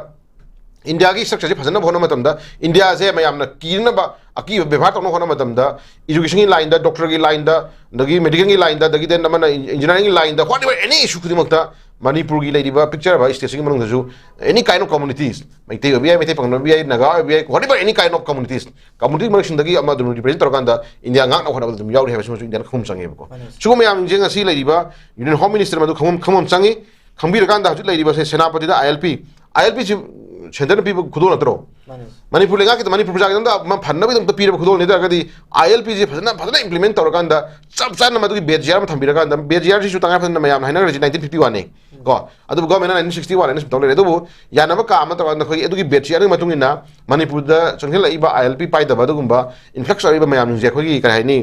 ꯏꯟꯗꯤꯌꯥꯒꯤ ꯁ꯭ꯇ꯭ꯔꯛꯆꯔꯁꯦ ꯐꯖꯅꯕ ꯍꯣꯠꯅꯕ ꯃꯇꯝꯗ, ꯏꯟꯗꯤꯌꯥꯁꯦ ꯃꯌꯥꯝꯅ ꯀꯤꯅꯅꯕ ꯑꯀꯤꯕ ꯕꯦꯕꯥꯔ ꯇꯧꯅꯕ ꯍꯣꯠꯅꯕ ꯃꯇꯝꯗ educationꯒꯤ lineꯗ, doctorꯒꯤ lineꯗ, ꯑꯗꯒꯤ medicalꯒꯤ lineꯗ, ꯑꯗꯒꯤ then ꯑꯃꯅ engineeringꯒꯤ lineꯗ, whatever any issue ꯈꯨꯗꯤꯡꯃꯛꯇ ꯃꯅꯤꯄꯨꯔꯒꯤ ꯂꯩꯔꯤꯕ ꯄꯤꯛꯆꯔꯕ stateꯁꯤꯡꯒꯤ ꯃꯅꯨꯡꯗꯁꯨ any kind of communities, Meitei ꯑꯣꯏꯕ ꯌꯥꯏ, ꯃꯩꯇꯩ ꯄꯥꯉꯟ ꯑꯣꯏꯕ ꯌꯥꯏ, ꯅꯥꯒꯥ ꯑꯣꯏꯕ ꯌꯥꯏ, whatever any kind of communities, community ꯃꯔꯛꯁꯤꯡꯗꯒꯤ ꯑꯃ ꯑꯗꯨꯝ represent ꯇꯧꯔꯀꯥꯟꯗ ꯏꯟꯗꯤꯌꯥ ꯉꯥꯛꯅ ꯍꯣꯠꯅꯕꯗ ꯑꯗꯨꯝ ꯌꯥꯎꯔꯤ ꯍꯥꯏꯕꯁꯤꯃꯁꯨ ꯏꯟꯗꯤꯌꯥꯅ ꯈꯪꯐꯝ ꯆꯪꯉꯦꯕꯀꯣ꯫ ꯃꯥꯅꯦ꯫ ꯁꯤꯒꯨꯝꯕ ꯃꯌꯥꯝꯁꯤꯡꯁꯦ ꯉꯁꯤ ꯂꯩꯔꯤꯕ Union Home Minister ꯃꯗꯨ ꯈꯪꯐꯝ, ꯈꯪꯐꯝ ꯆꯪꯉꯤ꯫ ꯈꯪꯕꯤꯔꯀꯥꯟꯗ ꯍꯧꯖꯤꯛ ꯂꯩꯔꯤꯕꯁꯦ ꯁꯦꯅꯥꯄꯇꯤꯗ ILP, ILPꯁꯤ centreꯅ ꯄꯤꯕ ꯈꯨꯗꯣꯜ ꯅꯠꯇ꯭ꯔꯣ? ꯃꯥꯅꯦ꯫ ꯃꯅꯤꯄꯨꯔ ꯂꯩꯉꯥꯛꯀꯤꯗ ꯃꯅꯤꯄꯨꯔ ꯄ꯭ꯔꯖꯥꯒꯤꯗꯃꯛꯇ ꯑꯃ ꯐꯅꯕꯒꯤꯗꯃꯛꯇ ꯄꯤꯔꯕ ꯈꯨꯗꯣꯜꯅꯤ ꯇꯥꯔꯒꯗꯤ ILPꯁꯤ ꯐꯖꯅ, ꯐꯖꯅ implement ꯇꯧꯔꯀꯥꯟꯗ ꯆꯞ ꯆꯥꯅ ꯃꯗꯨꯒꯤ bed chair ꯑꯃ ꯊꯝꯕꯤꯔꯀꯥꯟꯗ, bed chairꯁꯤꯁꯨ ꯇꯉꯥꯏ ꯐꯗꯅ ꯃꯌꯥꯝꯅ ꯍꯥꯏꯅꯔꯤꯁꯤ nineteen fifty one ꯅꯤ ꯀꯣ꯫ ꯑꯗꯨꯕꯨ governmentꯅ nineteen sixty one ꯍꯥꯏꯅ ꯁꯨꯝ ꯇꯧ ꯂꯩꯔꯦ꯫ ꯑꯗꯨꯕꯨ ꯌꯥꯅꯕ ꯀꯥ ꯑꯃ ꯇꯧꯔꯀꯥꯟꯗ ꯑꯩꯈꯣꯏꯒꯤ ꯑꯗꯨꯒꯤ bed chairꯒꯤ ꯃꯇꯨꯡ ꯏꯟꯅ ꯃꯅꯤꯄꯨꯔꯗ ꯆꯪꯁꯤꯜꯂꯛꯏꯕ ILP ꯄꯥꯏꯗꯕ ꯑꯗꯨꯒꯨꯝꯕ influx ꯇꯧꯔꯛꯏꯕ ꯃꯌꯥꯝꯁꯤꯡꯁꯦ ꯑꯩꯈꯣꯏꯒꯤ ꯀꯔꯤ ꯍꯥꯏꯅꯤ,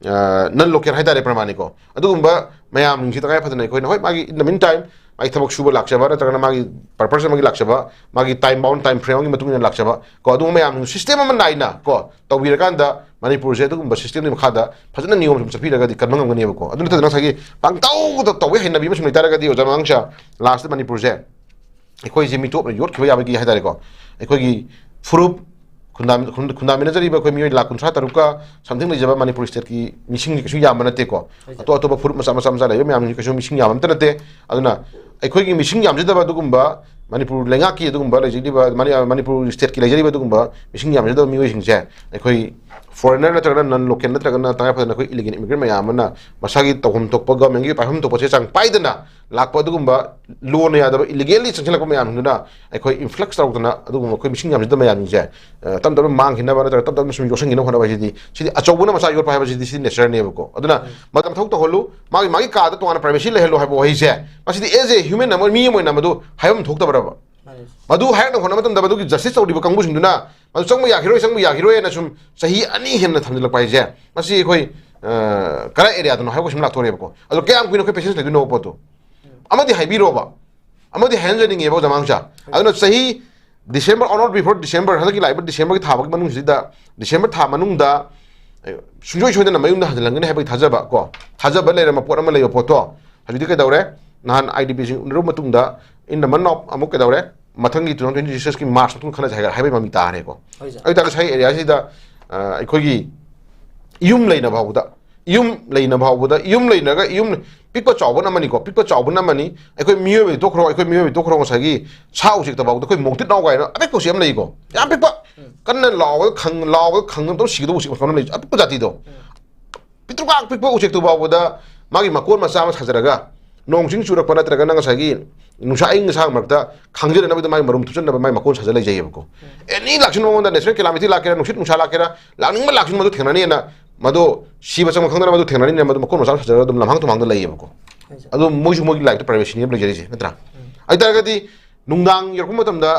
ꯑ, non local ꯍꯥꯏꯇꯥꯔꯦ ꯄ꯭ꯔꯃꯥꯅꯤꯀꯣ꯫ ꯑꯗꯨꯒꯨꯝꯕ ꯃꯌꯥꯝꯁꯤꯡꯁꯤ ꯇꯉꯥꯏ ꯐꯗꯅ ꯑꯩꯈꯣꯏꯅ ꯍꯣꯏ ꯃꯥꯒꯤ in the meantime ꯃꯥꯒꯤ ꯊꯕꯛ ꯁꯨꯕ ꯂꯥꯛꯆꯕ ꯅꯠꯇ꯭ꯔꯒꯅ ꯃꯥꯒꯤ purpose ꯑꯃꯒꯤ ꯂꯥꯛꯆꯕ, ꯃꯥꯒꯤ time bound time frame ꯑꯃꯒꯤ ꯃꯇꯨꯡ ꯏꯟꯅ ꯂꯥꯛꯆꯕ ꯀꯣ, ꯑꯗꯨꯒꯨꯝꯕ ꯃꯌꯥꯝꯁꯤꯡ system ꯑꯃ ꯅꯥꯏꯅ ꯀꯣ ꯇꯧꯕꯤꯔꯀꯥꯟꯗ ꯃꯅꯤꯄꯨꯔꯁꯦ ꯑꯗꯨꯒꯨꯝꯕ systemꯒꯤ ꯃꯈꯥꯗ ꯐꯖꯅ ꯅꯤꯌꯣꯝ ꯆꯨꯝ ꯆꯠꯄꯤꯔꯒꯗꯤ ꯀꯟꯕ ꯉꯝꯒꯅꯦꯕꯀꯣ꯫ ꯑꯗꯨ ꯅꯠꯇꯗꯅ ꯉꯁꯥꯏꯒꯤ ꯄꯪꯇꯧꯗ ꯇꯧꯕ ꯍꯩꯅꯕꯤ ꯑꯃ ꯁꯨꯝ ꯂꯩꯇꯥꯔꯒꯗꯤ ꯑꯣꯖꯥ ꯃꯉꯥꯡꯁꯥ, lastꯇ ꯃꯅꯤꯄꯨꯔꯁꯦ ꯑꯩꯈꯣꯏꯁꯦ ꯃꯤꯇꯣꯞꯅ ꯌꯣꯠꯈꯤꯕ ꯌꯥꯕꯒꯤ ꯍꯥꯏꯇꯥꯔꯦꯀꯣ, ꯑꯩꯈꯣꯏꯒꯤ ꯐꯨꯔꯨꯞ ꯈꯨꯟꯗꯥ-, ꯈꯨꯟ-, ꯈꯨꯟꯗꯥꯃꯤꯟꯅꯖꯔꯤꯕ ꯑꯩꯈꯣꯏ ꯃꯤꯑꯣꯏ ꯂꯥꯈ ꯀꯨꯟꯊ꯭ꯔꯥ ꯇꯔꯨꯛꯀ something ꯂꯩꯖꯕ ꯃꯅꯤꯄꯨꯔ stateꯀꯤ ꯃꯤꯁꯤꯡꯗꯤ ꯀꯩꯁꯨ ꯌꯥꯝꯕ ꯅꯠꯇꯦꯀꯣ꯫ ꯍꯣꯏ, ꯁꯥꯔ꯫ ꯑꯇꯣꯞ ꯑꯇꯣꯞꯄ ꯐꯨꯔꯨꯞ ꯃꯆꯥ ꯃꯆꯥ ꯃꯆꯥ ꯂꯩꯕ ꯃꯌꯥꯝꯁꯤꯡꯁꯤ ꯀꯩꯁꯨ ꯃꯤꯁꯤꯡ ꯌꯥꯝꯕ ꯑꯝꯇ ꯅꯠꯇꯦ꯫ ꯑꯗꯨꯅ ꯑꯩꯈꯣꯏꯒꯤ ꯃꯤꯁꯤꯡ ꯌꯥꯝꯖꯗꯕ ꯑꯗꯨꯒꯨꯝꯕ ꯃꯅꯤꯄꯨꯔ ꯂꯩꯉꯥꯛꯀꯤ ꯑꯗꯨꯒꯨꯝꯕ ꯂꯩꯖꯔꯤꯕ, ꯃꯅꯤ-, ꯃꯅꯤꯄꯨꯔ stateꯀꯤ ꯂꯩꯖꯔꯤꯕ ꯑꯗꯨꯒꯨꯝꯕ ꯃꯤꯁꯤꯡ ꯌꯥꯝꯖꯗꯕ ꯃꯤꯑꯣꯏꯁꯤꯡꯁꯦ ꯑꯩꯈꯣꯏ foreigner ꯅꯠꯇ꯭ꯔꯒꯅ non local ꯅꯠꯇ꯭ꯔꯒꯅ ꯇꯉꯥꯏ ꯐꯗꯅ ꯑꯩꯈꯣꯏ illegal immigrant ꯃꯌꯥꯝ ꯑꯃꯅ ꯃꯁꯥꯒꯤ ꯇꯧꯐꯝ ꯊꯣꯛꯄ governmentꯀꯤ ꯄꯥꯏꯐꯝ ꯊꯣꯛꯄ ꯆꯦ ꯆꯥꯡ ꯄꯥꯏꯗꯅ ꯂꯥꯛꯄ ꯑꯗꯨꯒꯨꯝꯕ ꯂꯣꯅ ꯌꯥꯗꯕ illegally ꯆꯪꯁꯤꯜꯂꯛꯄ ꯃꯌꯥꯝꯗꯨꯅ ꯑꯩꯈꯣꯏ influx ꯇꯧꯔꯛꯇꯅ ꯑꯗꯨꯒꯨꯝꯕ ꯑꯩꯈꯣꯏ ꯃꯤꯁꯤꯡ ꯌꯥꯝꯁꯤꯟꯗꯕ ꯃꯌꯥꯝꯁꯤꯡꯁꯦ, ꯑ, ꯇꯞ ꯇꯞꯅ ꯃꯥꯡꯈꯤꯅꯕ ꯅꯠꯇ꯭ꯔꯒ ꯇꯞ ꯇꯞꯅ ꯁꯨꯝ ꯌꯣꯛꯁꯟꯈꯤꯅꯕ ꯍꯣꯠꯅꯕ ꯍꯥꯏꯁꯤꯗꯤ, ꯁꯤꯗꯤ ꯑꯆꯧꯕꯅ ꯃꯆꯥ ꯌꯣꯠꯄ ꯍꯥꯏꯕꯁꯤꯗꯤ ꯁꯤꯗꯤ natureꯅꯦꯕꯀꯣ꯫ ꯑꯗꯨꯅ ꯎꯝ꯫ ꯃꯇꯝ ꯊꯧ ꯇꯧꯍꯜꯂꯨ, ꯃꯥꯒꯤ, ꯃꯥꯒꯤ ꯀꯥꯗ ꯇꯣꯉꯥꯟꯅ privacy ꯂꯩꯍꯜꯂꯨ ꯍꯥꯏꯕ ꯋꯥꯍꯩꯁꯦ, ꯃꯁꯤꯗꯤ as a human ꯑꯃ, ꯃꯤ ꯑꯃ ꯑꯣꯏꯅ ꯃꯗꯨ ꯍꯥꯏꯐꯝ ꯊꯣꯛꯇꯕ꯭ꯔꯕ? ꯃꯥꯅꯤ꯫ ꯃꯗꯨ ꯍꯥꯏꯔꯛꯅꯕ ꯍꯣꯠꯅꯕ ꯃꯇꯝꯗ ꯃꯗꯨꯒꯤ justice ꯇꯧꯔꯤꯕ ꯀꯥꯡꯕꯨꯁꯤꯡꯗꯨꯅ ꯃꯗꯨ ꯆꯪꯕ ꯌꯥꯈꯤꯔꯣꯏ, ꯆꯪꯕ ꯌꯥꯈꯤꯔꯣꯏꯅ ꯁꯨꯝ ꯆꯍꯤ ꯑꯅꯤ ꯍꯦꯟꯅ ꯊꯝꯖꯤꯜꯂꯛꯄ ꯍꯥꯏꯁꯦ, ꯃꯁꯤ ꯑꯩꯈꯣꯏ, ꯑ, ꯀꯔꯥꯏ areaꯗꯅꯣ ꯍꯥꯏꯕ ꯀꯣꯏꯁꯟ ꯂꯥꯛꯇꯣꯔꯦꯕꯀꯣ꯫ ꯑꯗꯣ ꯀꯌꯥꯝ ꯀꯨꯏꯅ ꯑꯩꯈꯣꯏ patience ꯂꯩꯗꯣꯏꯅꯣꯕ ꯄꯣꯠꯇꯣ? ꯑꯃꯗꯤ ꯍꯥꯏꯕꯤꯔꯣꯕ, ꯑꯃꯗꯤ ꯍꯥꯏꯍꯟꯖꯅꯤꯡꯉꯦꯕ ꯑꯣꯖꯥ ꯃꯉꯥꯡꯁꯥ꯫ ꯑꯗꯨꯅ ꯆꯍꯤ December, on or before December, ꯍꯟꯗꯛꯀꯤ ꯂꯥꯛꯏꯕ Decemberꯒꯤ ꯊꯥ ꯐꯥꯎꯒꯤ ꯃꯅꯨꯡꯁꯤꯗ, December ꯊꯥ ꯃꯅꯨꯡꯗ, ꯑꯦ, ꯁꯨꯡꯁꯣꯏ ꯁꯣꯏꯗꯅ ꯃꯌꯨꯝꯗ ꯍꯟꯖꯤꯜꯂꯝꯒꯅꯤ ꯍꯥꯏꯕꯒꯤ ꯊꯥꯖꯕ ꯀꯣ, ꯊꯥꯖꯕ ꯂꯩꯔꯕ ꯄꯣꯠ ꯑꯃ ꯂꯩꯕ ꯄꯣꯠꯇꯣ, ꯍꯧꯖꯤꯛꯇꯤ ꯀꯩꯗꯧꯔꯦ? ꯅꯍꯥꯟ IDPꯁꯤꯡ ꯎꯅꯔꯨꯕ ꯃꯇꯨꯡꯗ, in the month of ꯑꯃꯨꯛ ꯀꯩꯗꯧꯔꯦ? ꯃꯊꯪꯒꯤ two thousand twenty sixꯀꯤ March ꯃꯇꯨꯡ ꯈꯟꯅꯁꯦ ꯍꯥꯏ-, ꯍꯥꯏꯕꯒꯤ ꯃꯃꯤ ꯇꯥꯔꯦꯀꯣ꯫ ꯍꯣꯏ, ꯁꯥꯔ꯫ ꯑꯗꯨ ꯇꯥꯔꯒ ꯁ꯭ꯋꯥꯏ areaꯁꯤꯗ ꯑ, ꯑꯩꯈꯣꯏꯒꯤ ꯌꯨꯝ ꯂꯩꯅ ꯐꯥꯎꯕꯗ, ꯌꯨꯝ ꯂꯩꯅ ꯐꯥꯎꯕꯗ, ꯌꯨꯝ ꯂꯩꯅꯒ ꯌꯨꯝ ꯄꯤꯛꯄ ꯆꯥꯎꯕꯅ ꯑꯃꯅꯤꯀꯣ, ꯄꯤꯛꯄ ꯆꯥꯎꯕꯅ ꯑꯃꯅꯤ꯫ ꯑꯩꯈꯣꯏ ꯃꯤꯑꯣꯏꯕꯗꯤ ꯇꯣꯛꯈ꯭ꯔꯣ, ꯑꯩꯈꯣꯏ ꯃꯤꯑꯣꯏꯕꯗꯤ ꯇꯣꯛꯈ꯭ꯔꯣ, ꯉꯁꯥꯏꯒꯤ ꯁꯥ ꯎꯆꯦꯛꯇ ꯐꯥꯎꯕꯗ ꯑꯩꯈꯣꯏ ꯃꯣꯡꯇꯤꯠ ꯅꯥꯎ ꯀꯥꯏꯅ ꯑꯄꯤꯛꯄ ꯎꯆꯦꯛ ꯑꯃ ꯂꯩꯀꯣ, ꯌꯥꯝ ꯄꯤꯛꯄ, ꯀꯟꯅ ꯂꯥꯎꯕꯗ ꯈꯪ-, ꯂꯥꯎꯕꯗ ꯈꯪꯗꯅ ꯁꯤꯒꯗꯧꯕ ꯎꯆꯦꯛ ꯃꯈꯜ ꯑꯃ ꯂꯩ, ꯑꯄꯤꯛꯄ ꯖꯥꯇꯤꯗꯣ꯫ ꯄꯤꯛꯇ꯭ꯔꯨꯀꯥꯛ ꯄꯤꯛꯄ ꯎꯆꯦꯛꯇꯨ ꯐꯥꯎꯕꯗ ꯃꯥꯒꯤ ꯃꯀꯣꯟ ꯃꯆꯥ ꯑꯃ ꯁꯥꯖꯔꯒ, ꯅꯣꯡ ꯆꯤꯡ ꯆꯨꯔꯛꯄ ꯅꯠꯇ꯭ꯔꯒ ꯅꯪ ꯉꯁꯥꯏꯒꯤ ꯅꯨꯡꯁꯥ ꯑꯏꯪ ꯑꯁꯥꯒꯤ ꯃꯔꯛꯇ ꯈꯥꯡꯖꯅꯅꯕꯒꯤꯗꯃꯛ ꯃꯥꯒꯤ ꯃꯔꯨꯝ ꯊꯨꯞꯆꯟꯅꯕ ꯃꯥꯒꯤ ꯃꯀꯣꯟ ꯁꯥꯖ ꯂꯩꯖꯩꯑꯕꯀꯣ꯫ ꯑꯦꯅꯤ ꯂꯥꯛꯁꯤꯟꯕ ꯃꯉꯣꯟꯗ natural calamity ꯂꯥꯛꯀꯦꯔꯥ, ꯅꯨꯡꯁꯤꯠ ꯅꯨꯡꯁꯥ ꯂꯥꯛꯀꯦꯔꯥ, ꯂꯥꯛꯅꯤꯡꯕ ꯂꯥꯛꯁꯤꯟꯕ ꯃꯗꯨ ꯊꯦꯡꯅꯅꯤꯅ, ꯃꯗꯨ ꯁꯤꯕ ꯆꯪꯕ ꯈꯪꯗꯅ ꯃꯗꯨ ꯊꯦꯡꯅꯅꯤꯅ ꯃꯗꯨ ꯃꯀꯣꯟ ꯃꯆꯥ ꯑꯃ ꯁꯥꯖꯔꯒ ꯑꯗꯨꯝ ꯂꯝꯍꯥꯡ ꯇꯨꯝꯍꯥꯡꯗ ꯂꯩꯌꯦꯕꯀꯣ꯫ ꯑꯗꯨ ꯃꯣꯏꯁꯨ ꯃꯣꯏꯒꯤ ꯂꯥꯏꯐꯇ privacyꯅꯦꯕ ꯂꯩꯖꯔꯤꯁꯦ, ꯅꯠꯇ꯭ꯔꯥ? ꯑꯗꯨ ꯑꯣꯏꯇꯥꯔꯒꯗꯤ ꯅꯨꯡꯗꯥꯡ ꯌꯧꯔꯛꯄ ꯃꯇꯝꯗ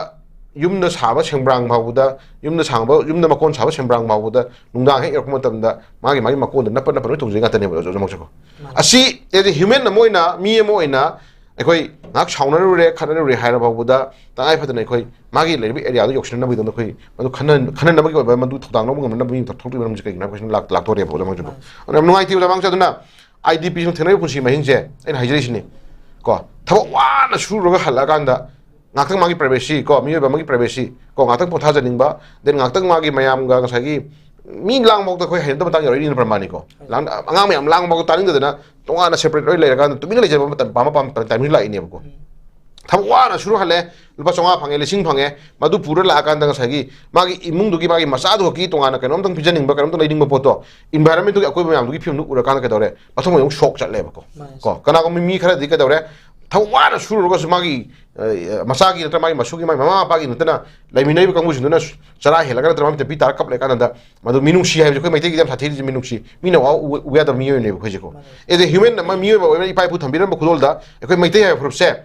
ꯌꯨꯝꯗ ꯁꯥꯕ ꯁꯦꯡꯕ꯭ꯔꯥꯡ ꯐꯥꯎꯕꯗ, ꯌꯨꯝꯗ ꯁꯥꯡꯕ, ꯌꯨꯝꯗ ꯃꯀꯣꯟ ꯁꯥꯕ ꯁꯦꯡꯕ꯭ꯔꯥꯡ ꯐꯥꯎꯕꯗ ꯅꯨꯡꯗꯥꯡ ꯍꯦꯛ ꯌꯧꯔꯛꯄ ꯃꯇꯝꯗ ꯃꯥꯒꯤ, ꯃꯥꯒꯤ ꯃꯀꯣꯟꯗ ꯅꯞꯄ ꯅꯞꯄ ꯂꯣꯏ ꯇꯧꯖꯩ ꯉꯥꯛꯇꯅꯦꯕ ꯑꯣꯖꯥꯃꯛꯁꯦꯀꯣ꯫ ꯑꯁꯤ as a human ꯑꯃ ꯑꯣꯏꯅ, ꯃꯤ ꯑꯃ ꯑꯣꯏꯅ ꯑꯩꯈꯣꯏ ꯉꯥꯏꯍꯥꯛ ꯁꯥꯎꯅꯔꯨꯔꯦ, ꯈꯠꯅꯔꯨꯔꯦ ꯍꯥꯏꯔ ꯐꯥꯎꯕꯗ ꯇꯉꯥꯏ ꯐꯗꯅ ꯑꯩꯈꯣꯏ ꯃꯥꯒꯤ ꯂꯩꯔꯤꯕ areaꯗꯨ ꯌꯧꯁꯤꯟꯅꯅꯕꯒꯤꯗꯃꯛꯇ ꯑꯩꯈꯣꯏ ꯃꯗꯨ ꯈꯟꯅ-, ꯈꯟꯅꯅꯕꯒꯤ ꯑꯣꯏꯕ ꯃꯗꯨ ꯊꯧꯗꯥꯡ ꯂꯧꯕ ꯉꯝꯅꯅꯕꯒꯤ ꯊꯣꯛꯂꯤꯕ ꯃꯔꯝꯁꯦ ꯀꯩꯒꯤꯅꯣ ꯍꯥꯏꯕ question ꯂꯥꯛ-, ꯂꯥꯛꯇꯣꯔꯦꯕ ꯑꯣꯖꯥꯃꯛꯁꯦꯀꯣ꯫ ꯑꯗꯨꯅ ꯌꯥꯝ ꯅꯨꯡꯉꯥꯏꯇꯦ ꯑꯣꯖꯥꯃꯛꯁꯦ꯫ ꯑꯗꯨꯅ IDPꯁꯤꯡ ꯊꯦꯡꯅꯔꯤꯕ ꯄꯨꯟꯁꯤ ꯃꯍꯤꯡꯁꯦ ꯑꯩꯅ ꯍꯥꯏꯖꯔꯤꯁꯤꯅꯤ꯫ ꯀꯣ, ꯊꯕꯛ ꯋꯥꯅ ꯁꯨꯔꯨꯔꯒ ꯍꯜꯂꯛꯑꯀꯥꯟꯗ ꯉꯥꯛꯇꯪ ꯃꯥꯒꯤ privacy ꯀꯣ, ꯃꯤꯑꯣꯏꯕ ꯑꯃꯒꯤ privacy ꯀꯣ, ꯉꯥꯛꯇꯪ ꯄꯣꯊꯥꯖꯅꯤꯡꯕ, then ꯉꯥꯛꯇꯪ ꯃꯥꯒꯤ ꯃꯌꯥꯝꯒ ꯉꯁꯥꯏꯒꯤ ꯃꯤ ꯂꯥꯡꯕꯐꯥꯎꯗ ꯑꯩꯈꯣꯏ ꯍꯩꯅꯗꯕ ꯃꯇꯥꯡ ꯌꯥꯎꯔꯛꯏꯅꯤꯅ ꯄ꯭ꯔꯃꯥꯅꯤꯀꯣ꯫ ꯂꯥꯡ-, ꯑꯉꯥꯡ ꯃꯌꯥꯝ ꯂꯥꯡꯕꯐꯥꯎꯗ ꯇꯥꯅꯤꯡꯗꯗꯅ ꯇꯣꯉꯥꯟꯅ separate ꯂꯣꯏ ꯂꯩꯔꯀꯥꯟꯗ ꯇꯨꯃꯤꯟꯅ ꯂꯩꯖꯕ ꯃꯇꯝ, ꯄꯥꯝꯕ ꯄꯥꯝꯕ timing ꯂꯥꯛꯏꯅꯦꯕꯀꯣ꯫ ꯊꯕꯛ ꯋꯥꯅ ꯁꯨꯔ ꯍꯜꯂꯦ, ꯂꯨꯄꯥ ꯆꯥꯝꯃꯉꯥ ꯐꯪꯉꯦ, ꯂꯤꯁꯤꯡ ꯐꯪꯉꯦ, ꯃꯗꯨ ꯄꯨꯔ ꯂꯥꯛꯑꯀꯥꯟꯗ ꯉꯁꯥꯏꯒꯤ ꯃꯥꯒꯤ ꯏꯃꯨꯡꯗꯨꯒꯤ, ꯃꯥꯒꯤ ꯃꯆꯥꯗꯨ ꯈꯛꯀꯤ ꯇꯣꯉꯥꯟꯅ ꯀꯩꯅꯣꯝꯇꯪ ꯄꯤꯖꯅꯤꯡꯕ, ꯀꯩꯅꯣꯝꯇꯪ ꯂꯩꯅꯤꯡꯕ ꯄꯣꯠꯇꯣ, environmentꯗꯨꯒꯤ ꯑꯀꯣꯏꯕ ꯃꯌꯥꯝꯗꯨꯒꯤ ꯐꯤꯕꯝꯗꯨ ꯎꯔꯀꯥꯟꯗ ꯀꯩꯗꯧꯔꯦ? ꯃꯊꯃꯣꯏ ꯑꯃꯨꯛ shock ꯆꯠꯂꯦꯕꯀꯣ꯫ ꯀꯣ, ꯀꯅꯥꯒꯨꯝꯕ ꯃꯤ ꯈꯔꯗꯤ ꯀꯩꯗꯧꯔꯦ? ꯊꯕꯛ ꯋꯥꯅ ꯁꯨꯔꯨꯔꯒꯁꯨ ꯃꯥꯒꯤ, ꯑ, ꯃꯆꯥꯒꯤ ꯅꯠꯇ꯭ꯔ ꯃꯥꯒꯤ ꯃꯁꯨꯒꯤ, ꯃꯥꯒꯤ ꯃꯃꯥ ꯃꯄꯥꯒꯤ ꯅꯠꯇꯅ ꯂꯩꯃꯤꯟꯅꯔꯤꯕ ꯀꯥꯡꯕꯨꯁꯤꯡꯗꯨꯅ ꯆꯔꯥ ꯍꯦꯜꯂꯒ ꯅꯠꯇ꯭ꯔ ꯃꯃꯤꯠꯇ ꯄꯤ ꯇꯥꯔ ꯀꯞꯂꯦ ꯀꯥꯟꯗ ꯃꯗꯨ ꯃꯤꯅꯨꯡꯁꯤ ꯍꯥꯏꯕꯁꯦ ꯑꯩꯈꯣꯏ ꯃꯩꯇꯩꯒꯤꯗꯤ ꯌꯥꯝ ꯁꯥꯊꯤꯔꯤꯁꯦ ꯃꯤꯅꯨꯡꯁꯤ꯫ ꯃꯤꯅ ꯋꯥ ꯎ-, ꯎ ꯌꯥꯗꯕ ꯃꯤꯑꯣꯏꯅꯦꯕ ꯑꯩꯈꯣꯏꯁꯦꯀꯣ꯫ As a human ꯑꯃ, ꯃꯤꯑꯣꯏꯕ ꯑꯣꯏꯕꯅ ꯏꯄꯥ ꯏꯄꯨ ꯊꯝꯕꯤꯔꯝꯕ ꯈꯨꯗꯣꯜꯗ ꯑꯩꯈꯣꯏ ꯃꯩꯇꯩ ꯍꯥꯏꯕ ꯐꯨꯔꯨꯞꯁꯦ,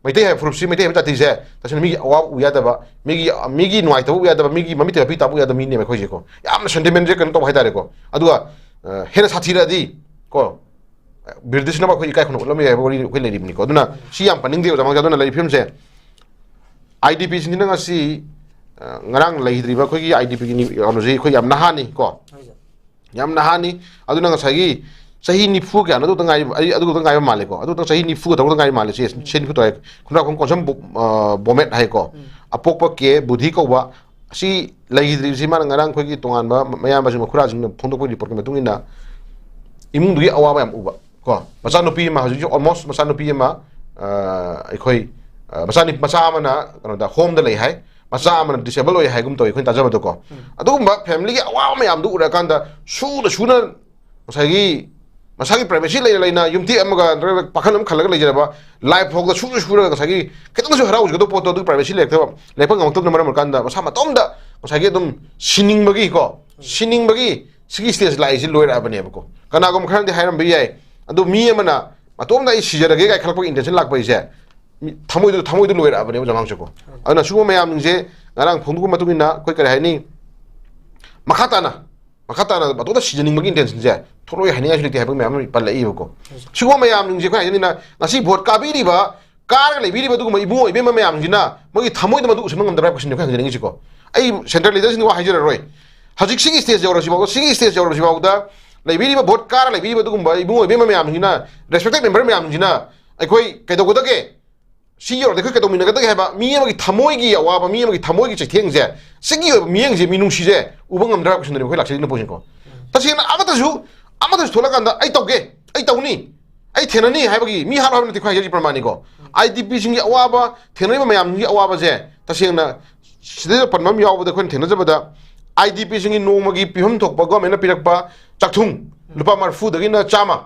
ꯃꯩꯇꯩ ꯍꯥꯏꯕ ꯐꯨꯔꯨꯞꯁꯤ, ꯃꯩꯇꯩ ꯍꯥꯏꯕ ꯖꯥꯇꯤꯁꯦ ꯇꯁꯦꯡꯅ ꯃꯤꯒꯤ ꯑꯋꯥꯕ ꯎ ꯌꯥꯗꯕ, ꯃꯤꯒꯤ, ꯃꯤꯒꯤ ꯅꯨꯡꯉꯥꯏꯇꯕ ꯎ ꯌꯥꯗꯕ, ꯃꯤꯒꯤ ꯃꯃꯤꯠꯇ ꯃꯄꯤ ꯇꯥꯕ ꯎ ꯌꯥꯗꯕ ꯃꯤꯅꯦꯕ ꯑꯩꯈꯣꯏꯁꯦꯀꯣ꯫ ꯌꯥꯝꯅ sentimentꯁꯦ ꯀꯩꯅꯣ ꯇꯧꯕ ꯍꯥꯏꯇꯥꯔꯦꯀꯣ꯫ ꯑꯗꯨꯒ, ꯑ, ꯍꯦꯟꯅ ꯁꯥꯊꯤꯔꯛꯑꯗꯤ ꯀꯣ, ꯕ꯭ꯔꯤꯇꯤꯁꯅ ꯑꯩꯈꯣꯏ ꯏꯀꯥꯏ ꯈꯨꯝꯅꯕ ꯎꯠꯂꯝꯕ ꯌꯥꯏ ꯍꯥꯏꯕ ꯋꯥꯔꯤ ꯑꯩꯈꯣꯏ ꯂꯩꯔꯤꯕꯅꯤꯀꯣ꯫ ꯑꯗꯨꯅ ꯁꯤ ꯌꯥꯝ ꯄꯟꯅꯤꯡꯗꯦ ꯑꯣꯖꯥ ꯃꯉꯥꯡ꯫ ꯑꯗꯨꯅ ꯂꯩꯔꯤꯕ ꯐꯤꯕꯝꯁꯦ IDPꯁꯤꯡꯁꯤꯅ ꯉꯁꯤ, ꯑ, ꯉꯔꯥꯡ ꯂꯩꯈꯤꯗ꯭ꯔꯤꯕ ꯑꯩꯈꯣꯏꯒꯤ IDPꯒꯤ ꯀꯩꯅꯣꯁꯤ ꯑꯩꯈꯣꯏ ꯌꯥꯝ ꯅꯍꯥꯅꯤ ꯀꯣ꯫ ꯌꯥꯝ ꯅꯍꯥꯅꯤ꯫ ꯑꯗꯨꯅ ꯉꯁꯥꯏꯒꯤ ꯆꯍꯤ ꯅꯤꯐꯨ ꯀꯌꯥꯅꯣ ꯑꯗꯨꯗ ꯉꯥꯏꯔꯤꯕ, ꯑꯩ ꯑꯗꯨꯗ ꯉꯥꯏꯕ ꯃꯥꯜꯂꯦꯀꯣ꯫ ꯑꯗꯨꯗ ꯆꯍꯤ ꯅꯤꯐꯨ ꯇꯔꯨꯛꯇ ꯉꯥꯏꯕ ꯃꯥꯜꯂꯦ꯫ ꯁꯤ, ꯁꯤ ꯅꯤꯐꯨ ꯇꯔꯦꯠ, ꯈꯨꯟꯗ꯭ꯔꯥꯛꯈꯣꯡ ꯀꯣꯟꯁꯝ ꯕꯣ-, ꯑ, ꯕꯣꯃꯦꯠ ꯍꯥꯏꯀꯣ꯫ ꯑꯄꯣꯛꯄ ꯀꯦ ꯕꯨꯙꯤ ꯀꯧꯕ ꯑꯁꯤ ꯂꯩꯈꯤꯗ꯭ꯔꯤꯕꯁꯤ ꯃꯥꯅ ꯉꯔꯥꯡ ꯑꯩꯈꯣꯏꯒꯤ ꯇꯣꯉꯥꯟꯕ ꯃꯌꯥꯝꯕꯁꯤꯡ ꯃꯈꯨꯔꯥꯁꯤꯡꯅ ꯐꯣꯡꯗꯣꯛꯄꯒꯤ ꯔꯤꯄꯣꯔꯠꯀꯤ ꯃꯇꯨꯡ ꯏꯟꯅ ꯏꯃꯨꯡꯗꯨꯒꯤ ꯑꯋꯥꯕ ꯌꯥꯝ ꯎꯕ ꯀꯣ꯫ ꯃꯆꯥꯅꯨꯄꯤ ꯑꯃ, ꯍꯧꯖꯤꯛ ꯍꯧꯖꯤꯛ almost ꯃꯆꯥꯅꯨꯄꯤ ꯑꯃ, ꯑ, ꯑꯩꯈꯣꯏ, ꯑ, ꯃꯆꯥꯅꯨꯄꯤ ꯃꯆꯥ ꯑꯃꯅ ꯀꯩꯅꯣꯗ ꯍꯣꯝꯗ ꯂꯩ ꯍꯥꯏ, ꯃꯆꯥ ꯑꯃꯅ ꯗꯤꯁꯦꯕꯜ ꯑꯣꯏ ꯍꯥꯏꯒꯨꯝ ꯇꯧꯋꯤ ꯑꯩꯈꯣꯏꯅ ꯇꯥꯖꯕꯗꯀꯣ꯫ ꯑꯗꯨꯒꯨꯝꯕ ꯐꯦꯃꯤꯂꯤꯒꯤ ꯑꯋꯥꯕ ꯃꯌꯥꯝꯗꯨ ꯎꯔꯀꯥꯟꯗ ꯁꯨꯅ ꯁꯨꯅ ꯉꯁꯥꯏꯒꯤ ꯃꯁꯥꯒꯤ ꯄ꯭ꯔꯥꯏꯚꯦꯁꯤ ꯂꯩꯅ ꯂꯩꯅ ꯌꯨꯝꯊꯦꯛ ꯑꯃꯒ ꯅꯠꯇ꯭ꯔꯒ ꯄꯥꯈꯜ ꯑꯃ ꯈꯜꯂꯒ ꯂꯩꯖꯔꯕ ꯂꯥꯏꯐ ꯐꯥꯎꯗ ꯁꯨꯔ ꯁꯨꯔꯒ ꯉꯁꯥꯏꯒꯤ ꯈꯤꯇꯪꯁꯨ ꯍꯔꯥꯎꯖꯒꯗꯧꯕ ꯄꯣꯠꯇꯣ ꯑꯗꯨ ꯄ꯭ꯔꯥꯏꯚꯦꯁꯤ ꯂꯩꯔꯛꯇꯕ, ꯂꯩꯔꯛꯄ ꯉꯝꯃꯛꯇꯕꯅ ꯃꯔꯝ ꯑꯣꯏꯔꯀꯥꯟꯗ ꯃꯁꯥ ꯃꯇꯣꯝꯗ ꯉꯁꯥꯏꯒꯤ ꯑꯗꯨꯝ ꯁꯤꯅꯤꯡꯕꯒꯤ ꯀꯣ, ꯁꯤꯅꯤꯡꯕꯒꯤ ꯁꯤꯒꯤ ꯁ꯭ꯇꯦꯖ ꯂꯥꯛꯏꯁꯤ ꯂꯣꯏꯔꯛꯑꯕꯅꯦꯕꯀꯣ꯫ ꯀꯅꯥꯒꯨꯝꯕ ꯈꯔꯅꯗꯤ ꯍꯥꯏꯔꯝꯕ ꯌꯥꯏ, ꯑꯗꯨ ꯃꯤ ꯑꯃꯅ ꯃꯇꯣꯝꯗ "ꯑꯩ ꯁꯤꯖꯔꯒꯦ" ꯀꯥꯏ ꯈꯜꯂꯛꯄꯒꯤ ꯏꯟꯇꯦꯟꯁꯟ ꯂꯥꯛꯄ ꯍꯥꯏꯁꯦ ꯃꯤ ꯊꯃꯣꯏꯗꯨ, ꯊꯃꯣꯏꯗꯨ ꯂꯣꯏꯔꯛꯑꯕꯅꯦꯕ, ꯑꯣꯖꯥ ꯃꯉꯥꯡꯁꯦꯀꯣ꯫ ꯑꯗꯨꯅ ꯁꯤꯒꯨꯝꯕ ꯃꯌꯥꯝꯁꯤꯡꯁꯦ ꯉꯔꯥꯡ ꯐꯣꯡꯗꯣꯛꯄ ꯃꯇꯨꯡ ꯏꯟꯅ ꯑꯩꯈꯣꯏ ꯀꯔꯤ ꯍꯥꯏꯅꯤ, ꯃꯈꯥ ꯇꯥꯅ ꯃꯈꯥ ꯇꯥꯅ ꯃꯇꯣꯝꯇ ꯁꯤꯖꯅꯤꯡꯕꯒꯤ ꯏꯟꯇꯦꯟꯁꯟꯁꯦ ꯊꯣꯛꯂꯛꯑꯣꯏ ꯍꯥꯏꯅꯤꯡꯉꯥꯏꯁꯨ ꯂꯩꯇꯦ ꯍꯥꯏꯕ ꯃꯌꯥꯝ ꯑꯃ ꯄꯜꯂꯛꯏꯕꯀꯣ꯫ ꯁꯤꯒꯨꯝꯕ ꯃꯌꯥꯝꯁꯤꯡꯁꯦ ꯑꯩꯈꯣꯏ ꯍꯥꯏꯖꯅꯤꯡꯉꯤꯅ ꯉꯁꯤ ꯚꯣꯠ ꯀꯥꯕꯤꯔꯤꯕ, ꯀꯥꯔꯒ ꯂꯩꯕꯤꯔꯤꯕ ꯑꯗꯨꯒꯨꯝꯕ ꯏꯕꯨꯡꯉꯣ ꯏꯕꯦꯝꯃ ꯃꯌꯥꯝꯁꯤꯅ ꯃꯣꯏꯒꯤ ꯊꯃꯣꯏꯗ ꯃꯗꯨ ꯎꯁꯟꯕ ꯉꯝꯗꯕ꯭ꯔꯥ ꯍꯥꯏꯕ ꯀꯣꯏꯁꯟꯗꯣ ꯑꯩꯈꯣꯏ ꯍꯪꯖꯅꯤꯡꯉꯤꯁꯤꯀꯣ꯫ ꯑꯩ ꯁꯦꯟꯇ꯭ꯔꯦꯜ ꯂꯤꯗꯔꯁꯤꯡꯗ ꯋꯥ ꯍꯥꯏꯖꯔꯔꯣꯏ꯫ ꯍꯧꯖꯤꯛ ꯁꯤꯒꯤ ꯁ꯭ꯇꯦꯖ ꯌꯧꯔꯁꯤꯐꯥꯎꯗ, ꯁꯤꯒꯤ ꯁ꯭ꯇꯦꯖ ꯌꯧꯔꯁꯤꯐꯥꯎꯗ ꯂꯩꯕꯤꯔꯤꯕ ꯚꯣꯠ ꯀꯥꯔ ꯂꯩꯕꯤꯔꯤꯕ ꯑꯗꯨꯒꯨꯝꯕ ꯏꯕꯨꯡꯉꯣ ꯏꯕꯦꯝꯃ ꯃꯌꯥꯝꯁꯤꯅ, ꯔꯦꯁꯄꯦꯛꯇꯦꯠ ꯃꯦꯝꯕꯔ ꯃꯌꯥꯝꯁꯤꯅ ꯑꯩꯈꯣꯏ ꯀꯩꯗꯧꯒꯗꯒꯦ? ꯁꯤ ꯌꯧꯔꯗꯤ ꯑꯩꯈꯣꯏ ꯀꯩꯗꯧꯃꯤꯟꯅꯒꯗꯒꯦ ꯍꯥꯏꯕ ꯃꯤ ꯑꯃꯒꯤ ꯊꯃꯣꯏꯒꯤ ꯑꯋꯥꯕ, ꯃꯤ ꯑꯃꯒꯤ ꯊꯃꯣꯏꯒꯤ ꯆꯩꯊꯦꯡꯁꯦ, ꯁꯤꯒꯤ ꯑꯣꯏꯕ ꯃꯤꯠꯌꯦꯡꯁꯦ, ꯃꯤꯅꯨꯡꯁꯤꯁꯦ ꯎꯕ ꯉꯝꯗ꯭ꯔꯕ ꯀꯣꯏꯁꯟꯗꯅꯦꯕ ꯑꯩꯈꯣꯏ ꯂꯥꯛꯆꯔꯤꯕ ꯄꯣꯠꯁꯤꯀꯣ꯫ ꯇꯁꯦꯡꯅ ꯑꯃꯠꯇꯁꯨ, ꯑꯃꯠꯇꯁꯨ ꯊꯣꯛꯂꯀꯥꯟꯗ "ꯑꯩ ꯇꯧꯒꯦ, ꯑꯩ ꯇꯧꯅꯤ, ꯑꯩ ꯊꯦꯡꯅꯅꯤ" ꯍꯥꯏꯕꯒꯤ ꯃꯤ ꯍꯥꯠꯂꯣ ꯍꯥꯏꯕ ꯅꯠꯇꯦ ꯑꯩꯈꯣꯏ ꯍꯥꯏꯖꯔꯤ ꯄ꯭ꯔꯃꯥꯟꯅꯤꯀꯣ꯫ ꯑꯥꯏ ꯗꯤ ꯄꯤꯁꯤꯡꯒꯤ ꯑꯋꯥꯕ, ꯊꯦꯡꯅꯔꯤꯕ ꯃꯌꯥꯝꯁꯤꯡꯒꯤ ꯑꯋꯥꯕꯁꯦ ꯇꯁꯦꯡꯅ ꯁꯤꯗꯩꯗ ꯄꯟꯕ ꯑꯃ ꯌꯥꯎꯕꯗ ꯑꯩꯈꯣꯏꯅ ꯊꯦꯡꯅꯖꯕꯗ ꯑꯥꯏ ꯗꯤ ꯄꯤꯁꯤꯡꯒꯤ ꯅꯣꯡꯃꯒꯤ ꯄꯤꯐꯝ ꯊꯣꯛꯄ ꯒꯣꯔꯃꯦꯟꯅ ꯄꯤꯔꯛꯄ ꯆꯥꯛꯊꯨꯡ ꯂꯨꯄꯥ ꯃꯔꯤꯐꯨꯗꯒꯤꯅ ꯆꯥꯝꯃ,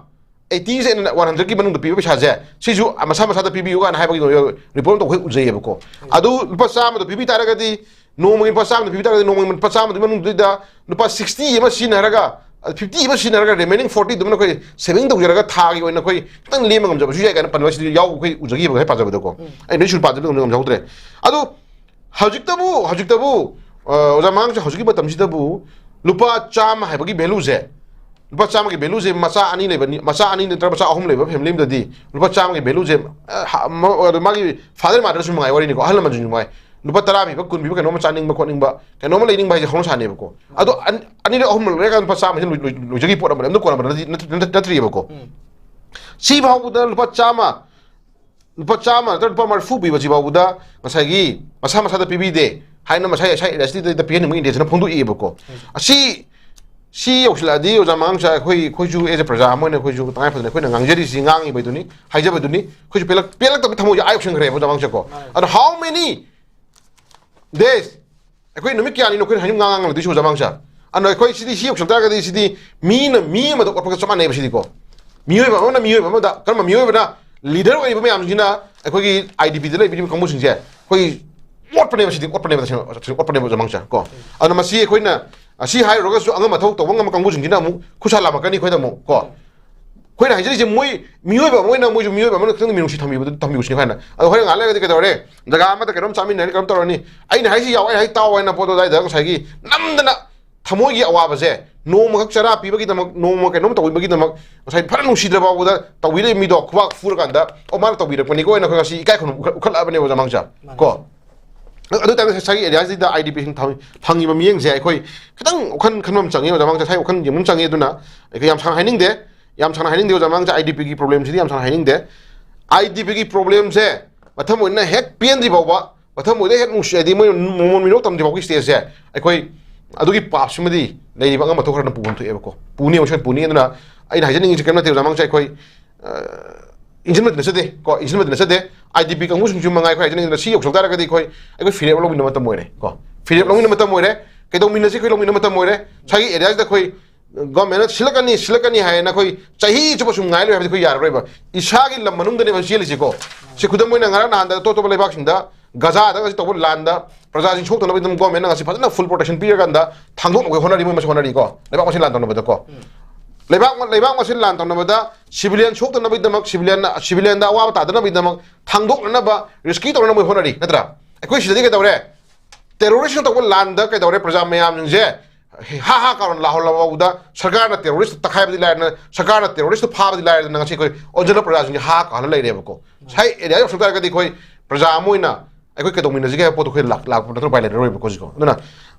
ꯑꯩꯠꯇꯤꯁꯦ ꯑꯩꯅ ꯋꯥꯟ ꯍꯟꯗ꯭ꯔꯦꯠꯀꯤ ꯃꯅꯨꯡꯗ ꯄꯤꯕ ꯄꯩꯁꯥꯁꯦ, ꯁꯤꯁꯨ ꯃꯁꯥ ꯃꯁꯥꯗ ꯄꯤꯕꯤꯌꯨ ꯀꯥꯏꯅ ꯍꯥꯏꯕꯒꯤ ꯔꯤꯄꯣꯔꯠ ꯑꯃ ꯑꯩꯈꯣꯏ ꯎꯖꯩꯌꯦꯕꯀꯣ꯫ ꯑꯗꯨ ꯂꯨꯄꯥ ꯆꯥꯝꯃꯗꯣ ꯄꯤꯕꯤ ꯇꯥꯔꯒꯗꯤ, ꯅꯣꯡꯃꯒꯤ ꯂꯨꯄꯥ ꯆꯥꯝꯃꯗꯣ ꯄꯤꯕꯤ ꯇꯥꯔꯒꯗꯤ, ꯅꯣꯡꯃꯒꯤ ꯂꯨꯄꯥ ꯆꯥꯝꯃꯗꯨꯒꯤ ꯃꯅꯨꯡꯗꯨꯗ ꯂꯨꯄꯥ ꯁꯤꯛꯁꯇꯤ ꯑꯃ ꯁꯤꯖꯤꯟꯅꯔꯒ, ꯐꯤꯐꯇꯤ ꯑꯃ ꯁꯤꯖꯤꯟꯅꯔꯒ, ꯔꯤꯃꯦꯅꯤꯡ ꯐꯣꯔꯇꯤꯗꯨꯃꯅ ꯑꯩꯈꯣꯏ ꯁꯦꯚꯤꯡ ꯇꯧꯖꯔꯒ ꯊꯥꯒꯤ ꯑꯣꯏꯅ ꯑꯩꯈꯣꯏ ꯈꯤꯇꯪ ꯂꯦꯝꯕ ꯉꯝꯖꯕꯁꯨ ꯌꯥꯏ ꯀꯥꯏꯅ ꯄꯟꯕ ꯁꯤꯗꯤ ꯌꯥꯎꯕ ꯑꯩꯈꯣꯏ ꯎꯖꯈꯤꯕ ꯉꯁꯥꯏ ꯄꯥꯖꯕꯗꯀꯣ꯫ ꯑꯩ ꯅꯣꯏ ꯁꯨꯔ ꯄꯥꯖꯕꯗ ꯉꯝꯖꯍꯧꯗ꯭ꯔꯦ꯫ ꯑꯗꯣ ꯍꯧꯖꯤꯛꯇꯕꯨ, ꯍꯧꯖꯤꯛꯇꯕꯨ, ꯑ, ꯑꯣꯖꯥ ꯃꯉꯥꯡꯁꯦ ꯍꯧꯖꯤꯛꯀꯤ ꯃꯇꯝꯁꯤꯗꯕꯨ ꯂꯨꯄꯥ ꯆꯥꯝꯃ ꯍꯥꯏꯕꯒꯤ ꯚꯦꯂꯨꯁꯦ, ꯂꯨꯄꯥ ꯆꯥꯝꯃꯒꯤ ꯚꯦꯂꯨꯁꯦ ꯃꯆꯥ ꯑꯅꯤ ꯂꯩꯕ, ꯃꯆꯥ ꯑꯅꯤ ꯅꯠꯇ꯭ꯔꯒ ꯃꯆꯥ ꯑꯍꯨꯝ ꯂꯩꯕ ꯐꯦꯃꯤꯂꯤ ꯑꯃꯗꯗꯤ ꯂꯨꯄꯥ ꯆꯥꯝꯃꯒꯤ ꯚꯦꯂꯨꯁꯦ, ꯑ, ꯍ-, ꯃ-, ꯑꯗꯣ ꯃꯥꯒꯤ ꯐꯥꯗꯔ ꯃꯥꯗꯔꯁꯨ ꯃꯉꯥꯏ ꯋꯥꯔꯤꯅꯤꯀꯣ, ꯑꯍꯜ ꯂꯃꯟꯁꯨ ꯃꯉꯥꯏ, ꯂꯨꯄꯥ ꯇꯔꯥ ꯄꯤꯕ, ꯀꯨꯟ ꯄꯤꯕ ꯀꯩꯅꯣꯝꯃ ꯆꯥꯅꯤꯡꯕ ꯈꯣꯠꯅꯤꯡꯕ ꯀꯩꯅꯣꯝꯃ ꯂꯩꯅꯤꯡꯕ ꯍꯥꯏꯁꯦ ꯍꯧꯅ ꯁꯥꯅꯦꯕꯀꯣ꯫ ꯑꯗꯣ ꯑꯅꯤꯔꯛ ꯑꯍꯨꯝꯂꯛ ꯂꯩꯔꯀꯥꯟꯗ ꯂꯨꯄꯥ ꯆꯥꯝꯃꯁꯦ ꯂꯣꯏ-, ꯂꯣꯏ-, ꯂꯣꯏꯖꯈꯤꯕ ꯄꯣꯠ ꯑꯃꯅꯤ, ꯑꯝꯇ ꯀꯣꯟꯅꯕ ꯅꯠꯇ꯭ꯔꯤ-, ꯅꯠꯇ꯭ꯔꯤ-, ꯅꯠꯇ꯭ꯔꯤꯑꯕꯀꯣ꯫ ꯁꯤ ꯐꯥꯎꯕꯗ ꯂꯨꯄꯥ ꯆꯥꯝꯃ, ꯂꯨꯄꯥ ꯆꯥꯝꯃ ꯅꯠꯇ꯭ꯔꯒ ꯂꯨꯄꯥ ꯃꯔꯤꯐꯨ ꯄꯤꯕꯁꯤ ꯐꯥꯎꯕꯗ ꯉꯁꯥꯏꯒꯤ ꯃꯁꯥ ꯃꯁꯥꯗ ꯄꯤꯕꯤꯗꯦ꯫ ꯍꯥꯏꯅ ꯃꯁꯥꯏ ꯁꯥꯏ ꯑꯦꯔꯤꯌꯥꯁꯤꯗ ꯄꯤꯍꯟꯅꯤꯡꯕꯒꯤ ꯏꯟꯇꯦꯟꯁꯟꯅ ꯐꯣꯡꯗꯣꯛꯏꯕꯀꯣ꯫ ꯑꯁꯤ ꯁꯤ ꯌꯧꯁꯤꯜꯂꯛꯑꯗꯤ ꯑꯣꯖꯥ ꯃꯉꯥꯡꯁꯥ, ꯑꯩꯈꯣꯏ ꯑꯩꯈꯣꯏꯁꯨ ꯑꯦꯖ ꯑꯦ ꯄ꯭ꯔꯖꯥ ꯑꯃ ꯑꯣꯏꯅ ꯑꯩꯈꯣꯏꯁꯨ ꯇꯉꯥꯏ ꯐꯗꯅ ꯑꯩꯈꯣꯏꯅ ꯉꯥꯡꯖꯔꯤꯁꯤ, ꯉꯥꯡꯉꯤꯕꯗꯨꯅꯤ, ꯍꯥꯏꯖꯕꯗꯨꯅꯤ꯫ ꯑꯩꯈꯣꯏꯁꯨ ꯄꯦꯜꯂꯛ ꯄꯦꯜꯂꯛꯇꯕ ꯊꯃꯣꯏꯁꯦ ꯑꯥ ꯌꯧꯁꯤꯟꯈ꯭ꯔꯦꯕ ꯑꯣꯖꯥ ꯃꯉꯥꯡꯁꯥꯀꯣ꯫ ꯑꯗꯣ how many days ꯑꯩꯈꯣꯏ ꯅꯨꯃꯤꯠ ꯀꯌꯥꯅꯤꯅꯣ ꯑꯩꯈꯣꯏꯅ ꯍꯥꯏꯅꯤꯡ ꯉꯥꯡ ꯉꯥꯡ ꯂꯩꯗꯣꯏꯁꯤ ꯑꯣꯖꯥ ꯃꯉꯥꯡꯁꯥ? ꯑꯗꯣ ꯑꯩꯈꯣꯏ ꯁꯤꯗꯤ ꯁꯤ ꯌꯧꯁꯤꯜꯂꯛ ꯇꯥꯔꯒꯗꯤ ꯁꯤꯗꯤ ꯃꯤꯅ ꯃꯤ ꯑꯃꯗ ꯑꯣꯠꯄꯒ ꯆꯞ ꯃꯥꯟꯅꯩꯕ ꯁꯤꯗꯤꯀꯣ꯫ ꯃꯤꯑꯣꯏꯕ ꯑꯃꯅ ꯃꯤꯑꯣꯏꯕ ꯑꯃꯗ, ꯀꯔꯝꯕ ꯃꯤꯑꯣꯏꯕꯅ, ꯂꯤꯗꯔ ꯑꯣꯏꯔꯤꯕ ꯃꯌꯥꯝꯁꯤꯅ ꯑꯩꯈꯣꯏꯒꯤ ꯑꯥꯏ ꯗꯤ ꯄꯤꯗ ꯂꯩꯕꯤꯔꯤꯕ ꯀꯥꯡꯕꯨꯁꯤꯡꯁꯦ ꯑꯩꯈꯣꯏ ꯑꯣꯠꯄꯅꯦꯕ ꯁꯤꯗꯤ, ꯑꯣꯠꯄꯅꯦꯕ ꯇꯁꯦꯡꯅ ꯑꯣꯠꯄꯅꯦꯕ ꯑꯣꯖꯥ ꯃꯉꯥꯡꯁꯥ ꯀꯣ꯫ ꯑꯗꯨꯅ ꯃꯁꯤ ꯑꯩꯈꯣꯏꯅ ꯑꯁꯤ ꯍꯥꯏꯔꯨꯔꯒꯁꯨ ꯑꯉꯝ ꯑꯊꯧ ꯇꯧꯕ ꯉꯝꯕ ꯀꯥꯡꯕꯨꯁꯤꯡꯁꯤꯅ ꯑꯃꯨꯛ ꯈꯨꯠꯁꯥ ꯂꯥꯝꯃꯛꯀꯅꯤ ꯑꯩꯈꯣꯏꯗ ꯑꯃꯨꯛ ꯀꯣ꯫ ꯑꯩꯈꯣꯏꯅ ꯍꯥꯏꯖꯔꯤꯁꯦ ꯃꯣꯏ ꯃꯤꯑꯣꯏꯕ ꯑꯃ ꯑꯣꯏꯅ ꯃꯣꯏꯁꯨ ꯃꯤꯑꯣꯏꯕ ꯑꯃꯅ ꯈꯤꯇꯪ ꯃꯤꯅꯨꯡꯁꯤ ꯊꯝꯕꯤꯕꯗꯨ ꯊꯝꯕꯤꯌꯨ ꯁꯤꯅꯤ ꯑꯩꯈꯣꯏꯅ꯫ ꯑꯗꯣ ꯍꯣꯔꯦꯟ ꯉꯥꯏꯍꯥꯛ ꯂꯩꯔꯒꯗꯤ ꯀꯩꯗꯧꯔꯦ? ꯖꯒꯥ ꯑꯃꯗ ꯀꯩꯅꯣꯝ ꯆꯥꯃꯤꯟꯅꯔꯅꯤ, ꯀꯩꯅꯣꯝ ꯇꯧꯔꯅꯤ, ꯑꯩꯅ ꯍꯥꯏꯁꯤ ꯌꯥꯎ, ꯑꯩ ꯍꯥꯏ ꯇꯥꯎ ꯍꯥꯏꯅ ꯄꯣꯠꯇꯣ ꯑꯗꯨꯋꯥꯏꯗ ꯉꯁꯥꯏꯒꯤ ꯅꯝꯗꯅ ꯊꯃꯣꯏꯒꯤ ꯑꯋꯥꯕꯁꯦ ꯅꯣꯡꯃꯈꯛ ꯆꯔꯥ ꯄꯤꯕꯒꯤꯗꯃꯛ, ꯅꯣꯡꯃ ꯀꯩꯅꯣꯝ ꯇꯧꯕꯤꯕꯒꯤꯗꯃꯛ ꯉꯁꯥꯏ ꯐꯅ ꯅꯨꯡꯁꯤꯗ꯭ꯔ ꯐꯥꯎꯕꯗ ꯇꯧꯕꯤꯔꯤꯕ ꯃꯤꯗꯣ ꯈꯨꯕꯥꯛ ꯐꯨꯔꯀꯥꯟꯗ, "ꯑꯣ, ꯃꯥꯅ ꯇꯧꯕꯤꯔꯛꯄꯅꯤꯀꯣ" ꯍꯥꯏꯅ ꯑꯩꯈꯣꯏ ꯉꯁꯤ ꯏꯀꯥꯏ ꯈꯨꯝꯅꯕ ꯎꯈꯠ-, ꯎꯈꯠꯂꯛꯑꯕꯅꯦꯕ ꯑꯣꯖꯥ ꯃꯉꯥꯡꯁꯥ ꯀꯣ꯫ ꯑꯗꯨ ꯇꯥꯔꯒꯗꯤ ꯉꯁꯥꯏꯒꯤ ꯑꯦꯔꯤꯌꯥꯁꯤꯗ ꯑꯥꯏ ꯗꯤ ꯄꯤꯁꯤꯡ ꯐꯪ-, ꯐꯪꯉꯤꯕ ꯃꯤꯠꯌꯦꯡꯁꯦ ꯑꯩꯈꯣꯏ ꯈꯤꯇꯪ ꯋꯥꯈꯜ ꯈꯟꯕ ꯑꯃ ꯆꯪꯉꯤ ꯑꯣꯖꯥ ꯃꯉꯥꯡꯁꯥ, ꯉꯁꯥꯏ ꯋꯥꯈꯜ ꯌꯦꯡꯕ ꯑꯃ ꯆꯪꯉꯤ꯫ ꯑꯗꯨꯅ ꯑꯩꯈꯣꯏ ꯌꯥꯝ ꯁꯥꯡꯅ ꯍꯥꯏꯅꯤꯡꯗꯦ, ꯌꯥꯝ ꯁꯥꯡꯅ ꯍꯥꯏꯅꯤꯡꯗꯦ ꯑꯣꯖꯥ ꯃꯉꯥꯡꯁꯥ, ꯑꯥꯏ ꯗꯤ ꯄꯤꯒꯤ ꯄ꯭ꯔꯣꯕ꯭ꯂꯦꯝꯁꯤꯗꯤ ꯌꯥꯝ ꯁꯥꯡꯅ ꯍꯥꯏꯅꯤꯡꯗꯦ꯫ ꯑꯥꯏ ꯗꯤ ꯄꯤꯒꯤ ꯄ꯭ꯔꯣꯕ꯭ꯂꯦꯝꯁꯦ ꯃꯊꯪ ꯑꯣꯏꯅ ꯍꯦꯛ ꯄꯦꯟꯗ꯭ꯔꯤ ꯐꯥꯎꯕ, ꯃꯊꯪ ꯑꯣꯏꯅ ꯍꯦꯛ ꯅꯨꯡꯁꯤ, ꯍꯥꯏꯗꯤ ꯃꯣꯏ ꯃꯣꯃꯣꯟ ꯃꯤꯅꯣꯛ ꯇꯝꯗ꯭ꯔꯤ ꯐꯥꯎꯒꯤ ꯁ꯭ꯇꯦꯖꯁꯦ ꯑꯩꯈꯣꯏ ꯑꯗꯨꯒꯤ ꯄꯥꯞꯁꯤꯃꯗꯤ ꯂꯩꯔꯤꯕ ꯑꯉꯝ ꯑꯊꯧ ꯈꯔꯅ ꯄꯨꯐꯝ ꯊꯣꯛꯑꯦꯕꯀꯣ, ꯄꯨꯅꯤ ꯑꯃꯁꯨꯡ ꯄꯨꯅꯤ꯫ ꯑꯗꯨꯅ ꯑꯩꯅ ꯍꯥꯏꯖꯅꯤꯡꯉꯤꯁꯤ ꯀꯔꯤꯝ ꯅꯠꯇꯦ ꯑꯣꯖꯥ ꯃꯉꯥꯡꯁꯥ, ꯑꯩꯈꯣꯏ, ꯑ, ꯏꯟꯁꯤꯟꯕꯗꯤ ꯅꯠꯆꯗꯦ ꯀꯣ, ꯏꯟꯁꯤꯟꯕꯗꯤ ꯅꯠꯆꯗꯦ꯫ ꯑꯥꯏ ꯗꯤ ꯄꯤ ꯀꯥꯡꯕꯨꯁꯤꯡꯁꯨ ꯃꯉꯥꯏ ꯑꯩꯈꯣꯏ ꯍꯥꯏꯖꯅꯤꯡꯉꯤꯗꯅ ꯁꯤ ꯌꯧꯁꯤꯜꯂꯛ ꯇꯥꯔꯒꯗꯤ ꯑꯩꯈꯣꯏ, ꯑꯩꯈꯣꯏ ꯐꯤꯔꯦꯞ ꯂꯧꯃꯤꯟꯅꯕ ꯃꯇꯝ ꯑꯣꯏꯔꯦ ꯀꯣ, ꯐꯤꯔꯦꯞ ꯂꯧꯃꯤꯟꯅꯕ ꯃꯇꯝ ꯑꯣꯏꯔꯦ꯫ ꯀꯩꯗꯧꯃꯤꯟꯅꯁꯤ ꯑꯩꯈꯣꯏ ꯂꯧꯃꯤꯟꯅꯕ ꯃꯇꯝ ꯑꯣꯏꯔꯦ꯫ ꯉꯁꯥꯏꯒꯤ ꯑꯦꯔꯤꯌꯥꯁꯤꯗ ꯑꯩꯈꯣꯏ ꯒꯣꯔꯃꯦꯟꯅ ꯁꯤꯜꯂꯛꯀꯅꯤ, ꯁꯤꯜꯂꯛꯀꯅꯤ ꯍꯥꯏꯅ ꯑꯩꯈꯣꯏ ꯆꯍꯤ ꯆꯨꯞꯄ ꯁꯨꯝ ꯉꯥꯏ ꯂꯩ ꯍꯥꯏꯕꯗꯤ ꯑꯩꯈꯣꯏ ꯌꯥꯔꯔꯣꯏꯕ꯫ ꯏꯁꯥꯒꯤ ꯂꯝ ꯃꯅꯨꯡꯗꯅꯦꯕ ꯆꯦꯜꯂꯤꯁꯤꯀꯣ꯫ ꯁꯤ ꯈꯨꯗꯝ ꯑꯣꯏꯅ ꯉꯔꯥꯡ ꯅꯍꯥꯟꯗ ꯑꯇꯣꯞ ꯑꯇꯣꯞꯄ ꯂꯩꯕꯥꯛꯁꯤꯡꯗ ꯒꯖꯥꯗ ꯉꯁꯤ ꯇꯧꯕ ꯂꯥꯟꯗ ꯄ꯭ꯔꯖꯥꯁꯤꯡ ꯁꯣꯛꯇꯅꯕꯒꯤꯗꯃꯛ ꯒꯣꯔꯃꯦꯟꯅ ꯉꯁꯤ ꯐꯖꯅ ꯐꯨꯜ ꯄ꯭ꯔꯣꯇꯦꯛꯁꯟ ꯄꯤꯔꯀꯥꯟꯗ ꯊꯥꯡꯗꯣꯛꯅꯕ ꯍꯣꯠꯅꯔꯤ, ꯃꯣꯏ ꯃꯁꯤ ꯍꯣꯠꯅꯔꯤꯀꯣ, ꯂꯩꯕꯥꯛ ꯃꯁꯦꯜ ꯂꯥꯟ ꯇꯧꯅꯕꯗꯀꯣ꯫ ꯂꯩꯕꯥꯛ, ꯂꯩꯕꯥꯛ ꯃꯁꯦꯜ ꯂꯥꯟ ꯇꯧꯅꯕꯗ ꯁꯤꯚꯤꯂꯤꯌꯟ ꯁꯣꯛꯇꯅꯕꯒꯤꯗꯃꯛ, ꯁꯤꯚꯤꯂꯤꯌꯟ, ꯁꯤꯚꯤꯂꯤꯌꯟꯗ ꯑꯋꯥꯕ ꯇꯥꯗꯅꯕꯒꯤꯗꯃꯛ ꯊꯥꯡꯗꯣꯛꯅꯅꯕ ꯔꯦꯁꯀ꯭ꯌꯨ ꯇꯧꯅꯅꯕ ꯃꯣꯏ ꯍꯣꯠꯅꯔꯤ ꯅꯠꯇ꯭ꯔꯥ? ꯑꯩꯈꯣꯏ ꯁꯤꯗꯗꯤ ꯀꯩꯗꯧꯔꯦ? ꯇꯦꯔꯣꯔꯤꯁꯅ ꯇꯧꯕ ꯂꯥꯟꯗ ꯀꯩꯗꯧꯔꯦ? ꯄ꯭ꯔꯖꯥ ꯃꯌꯥꯝꯁꯤꯡꯁꯦ ꯍꯥ ꯍꯥ ꯀꯥꯎꯅ ꯂꯥꯎꯍꯜꯂꯕ ꯐꯥꯎꯕꯗ ꯁꯔꯀꯥꯔꯅ ꯇꯦꯔꯣꯔꯤꯁ ꯇꯛꯈꯥꯏꯕꯗꯤ ꯂꯥꯏꯔꯗꯅ, ꯁꯔꯀꯥꯔꯅ ꯇꯦꯔꯣꯔꯤꯁꯇ ꯐꯥꯕꯗꯤ ꯂꯥꯏꯔꯗꯅ ꯉꯁꯤ ꯑꯩꯈꯣꯏ ꯑꯣꯟꯖꯜꯂ ꯄ꯭ꯔꯖꯥꯁꯤꯡꯁꯦ ꯍꯥ ꯍꯥ ꯀꯥꯎꯍꯜꯂ ꯂꯩꯔꯦꯕꯀꯣ꯫ ꯉꯁꯥꯏ ꯑꯦꯔꯤꯌꯥ ꯌꯧꯁꯤꯜꯂꯛ ꯇꯥꯔꯒꯗꯤ ꯑꯩꯈꯣꯏ ꯄ꯭ꯔꯖꯥ ꯑꯃ ꯑꯣꯏꯅ ꯑꯩꯈꯣꯏ ꯀꯩꯗꯧꯃꯤꯟꯅꯁꯤꯒꯦ ꯍꯥꯏꯕ ꯄꯣꯠꯇꯣ ꯑꯩꯈꯣꯏ ꯂꯥꯛ-, ꯂꯥꯛꯄ ꯅꯠꯇꯅ ꯎꯄꯥꯏ ꯂꯩꯔꯔꯣꯏꯕꯀꯣ ꯍꯧꯖꯤꯛꯀꯣ꯫ ꯑꯗꯨꯅ